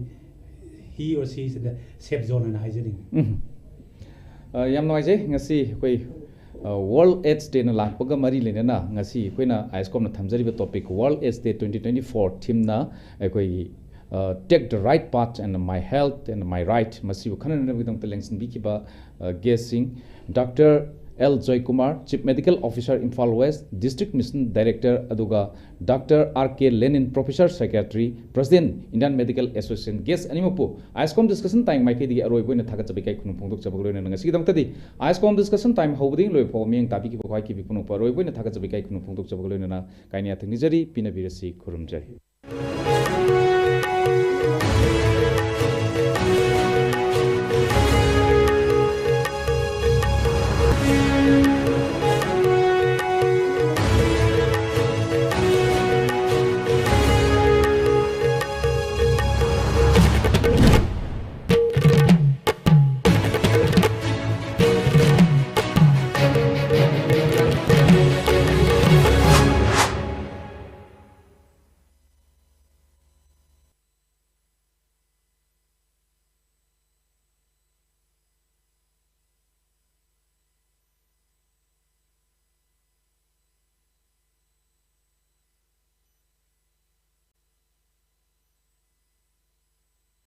he or she is in the safe zone ꯍꯥꯏꯅ ꯍꯥꯏꯖꯅꯤꯡꯉꯤ꯫ ꯎꯝ꯫ ꯑ, ꯌꯥꯝ ꯅꯨꯡꯉꯥꯏꯖꯩ꯫ ꯉꯁꯤ ꯑꯩꯈꯣꯏ World AIDS Dayꯅ ꯂꯥꯛꯄꯒ ꯃꯔꯤ ꯂꯩꯅꯅ ꯉꯁꯤ ꯑꯩꯈꯣꯏꯅ ꯑꯥꯏꯁꯀꯣꯝꯅ ꯊꯝꯖꯔꯤꯕ topic World AIDS Day twenty twenty-four themeꯅ ꯑꯩꯈꯣꯏꯒꯤ Take the Right Path and My Health and My Right, ꯃꯁꯤꯕꯨ ꯈꯟꯅꯅꯕꯒꯤꯗꯃꯛꯇ ꯂꯦꯡꯁꯤꯟꯕꯤꯈꯤꯕ guestꯁꯤꯡ, Doctor L Joykumar, Chief Medical Officer, Imphal West District Mission Director, ꯑꯗꯨꯒ Doctor R K Lenin, Professor Psychiatry, President, Indian Medical Association, guest ꯑꯅꯤꯃꯛꯄꯨ ꯑꯥꯏꯁꯀꯣꯝ Discussion Time ꯃꯥꯏꯀꯩꯗꯒꯤ ꯑꯔꯣꯏꯕ ꯑꯣꯏꯅ ꯊꯥꯒꯠꯆꯕ ꯏꯀꯥꯏ ꯈꯨꯝꯅꯕ ꯐꯣꯡꯗꯣꯛꯆꯕꯒ ꯂꯣꯏꯅꯅ ꯉꯁꯤꯒꯤꯗꯃꯛꯇꯗꯤ ꯑꯥꯏꯁꯀꯣꯝ Discussion Time ꯍꯧꯕꯗꯒꯤ ꯂꯣꯏꯕ ꯐꯥꯎꯕ ꯃꯤꯠꯌꯦꯡ ꯇꯥꯕꯤꯈꯤꯕ ꯈ꯭ꯋꯥꯏ ꯀꯤꯕꯤ ꯄꯨꯝꯅꯃꯛꯄꯨ ꯑꯔꯣꯏꯕ ꯑꯣꯏꯅ ꯊꯥꯒꯠꯆꯕ ꯏꯀꯥꯏ ꯈꯨꯝꯅꯕ ꯐꯣꯡꯗꯣꯛꯆꯕꯒ ꯂꯣꯏꯅꯅ ꯀꯥꯏꯅ ꯌꯥꯊꯪ ꯅꯤꯖꯔꯤ, ꯄꯤꯅꯕꯤꯔꯁꯤ, ꯈꯨꯔꯨꯝꯖꯔꯤ꯫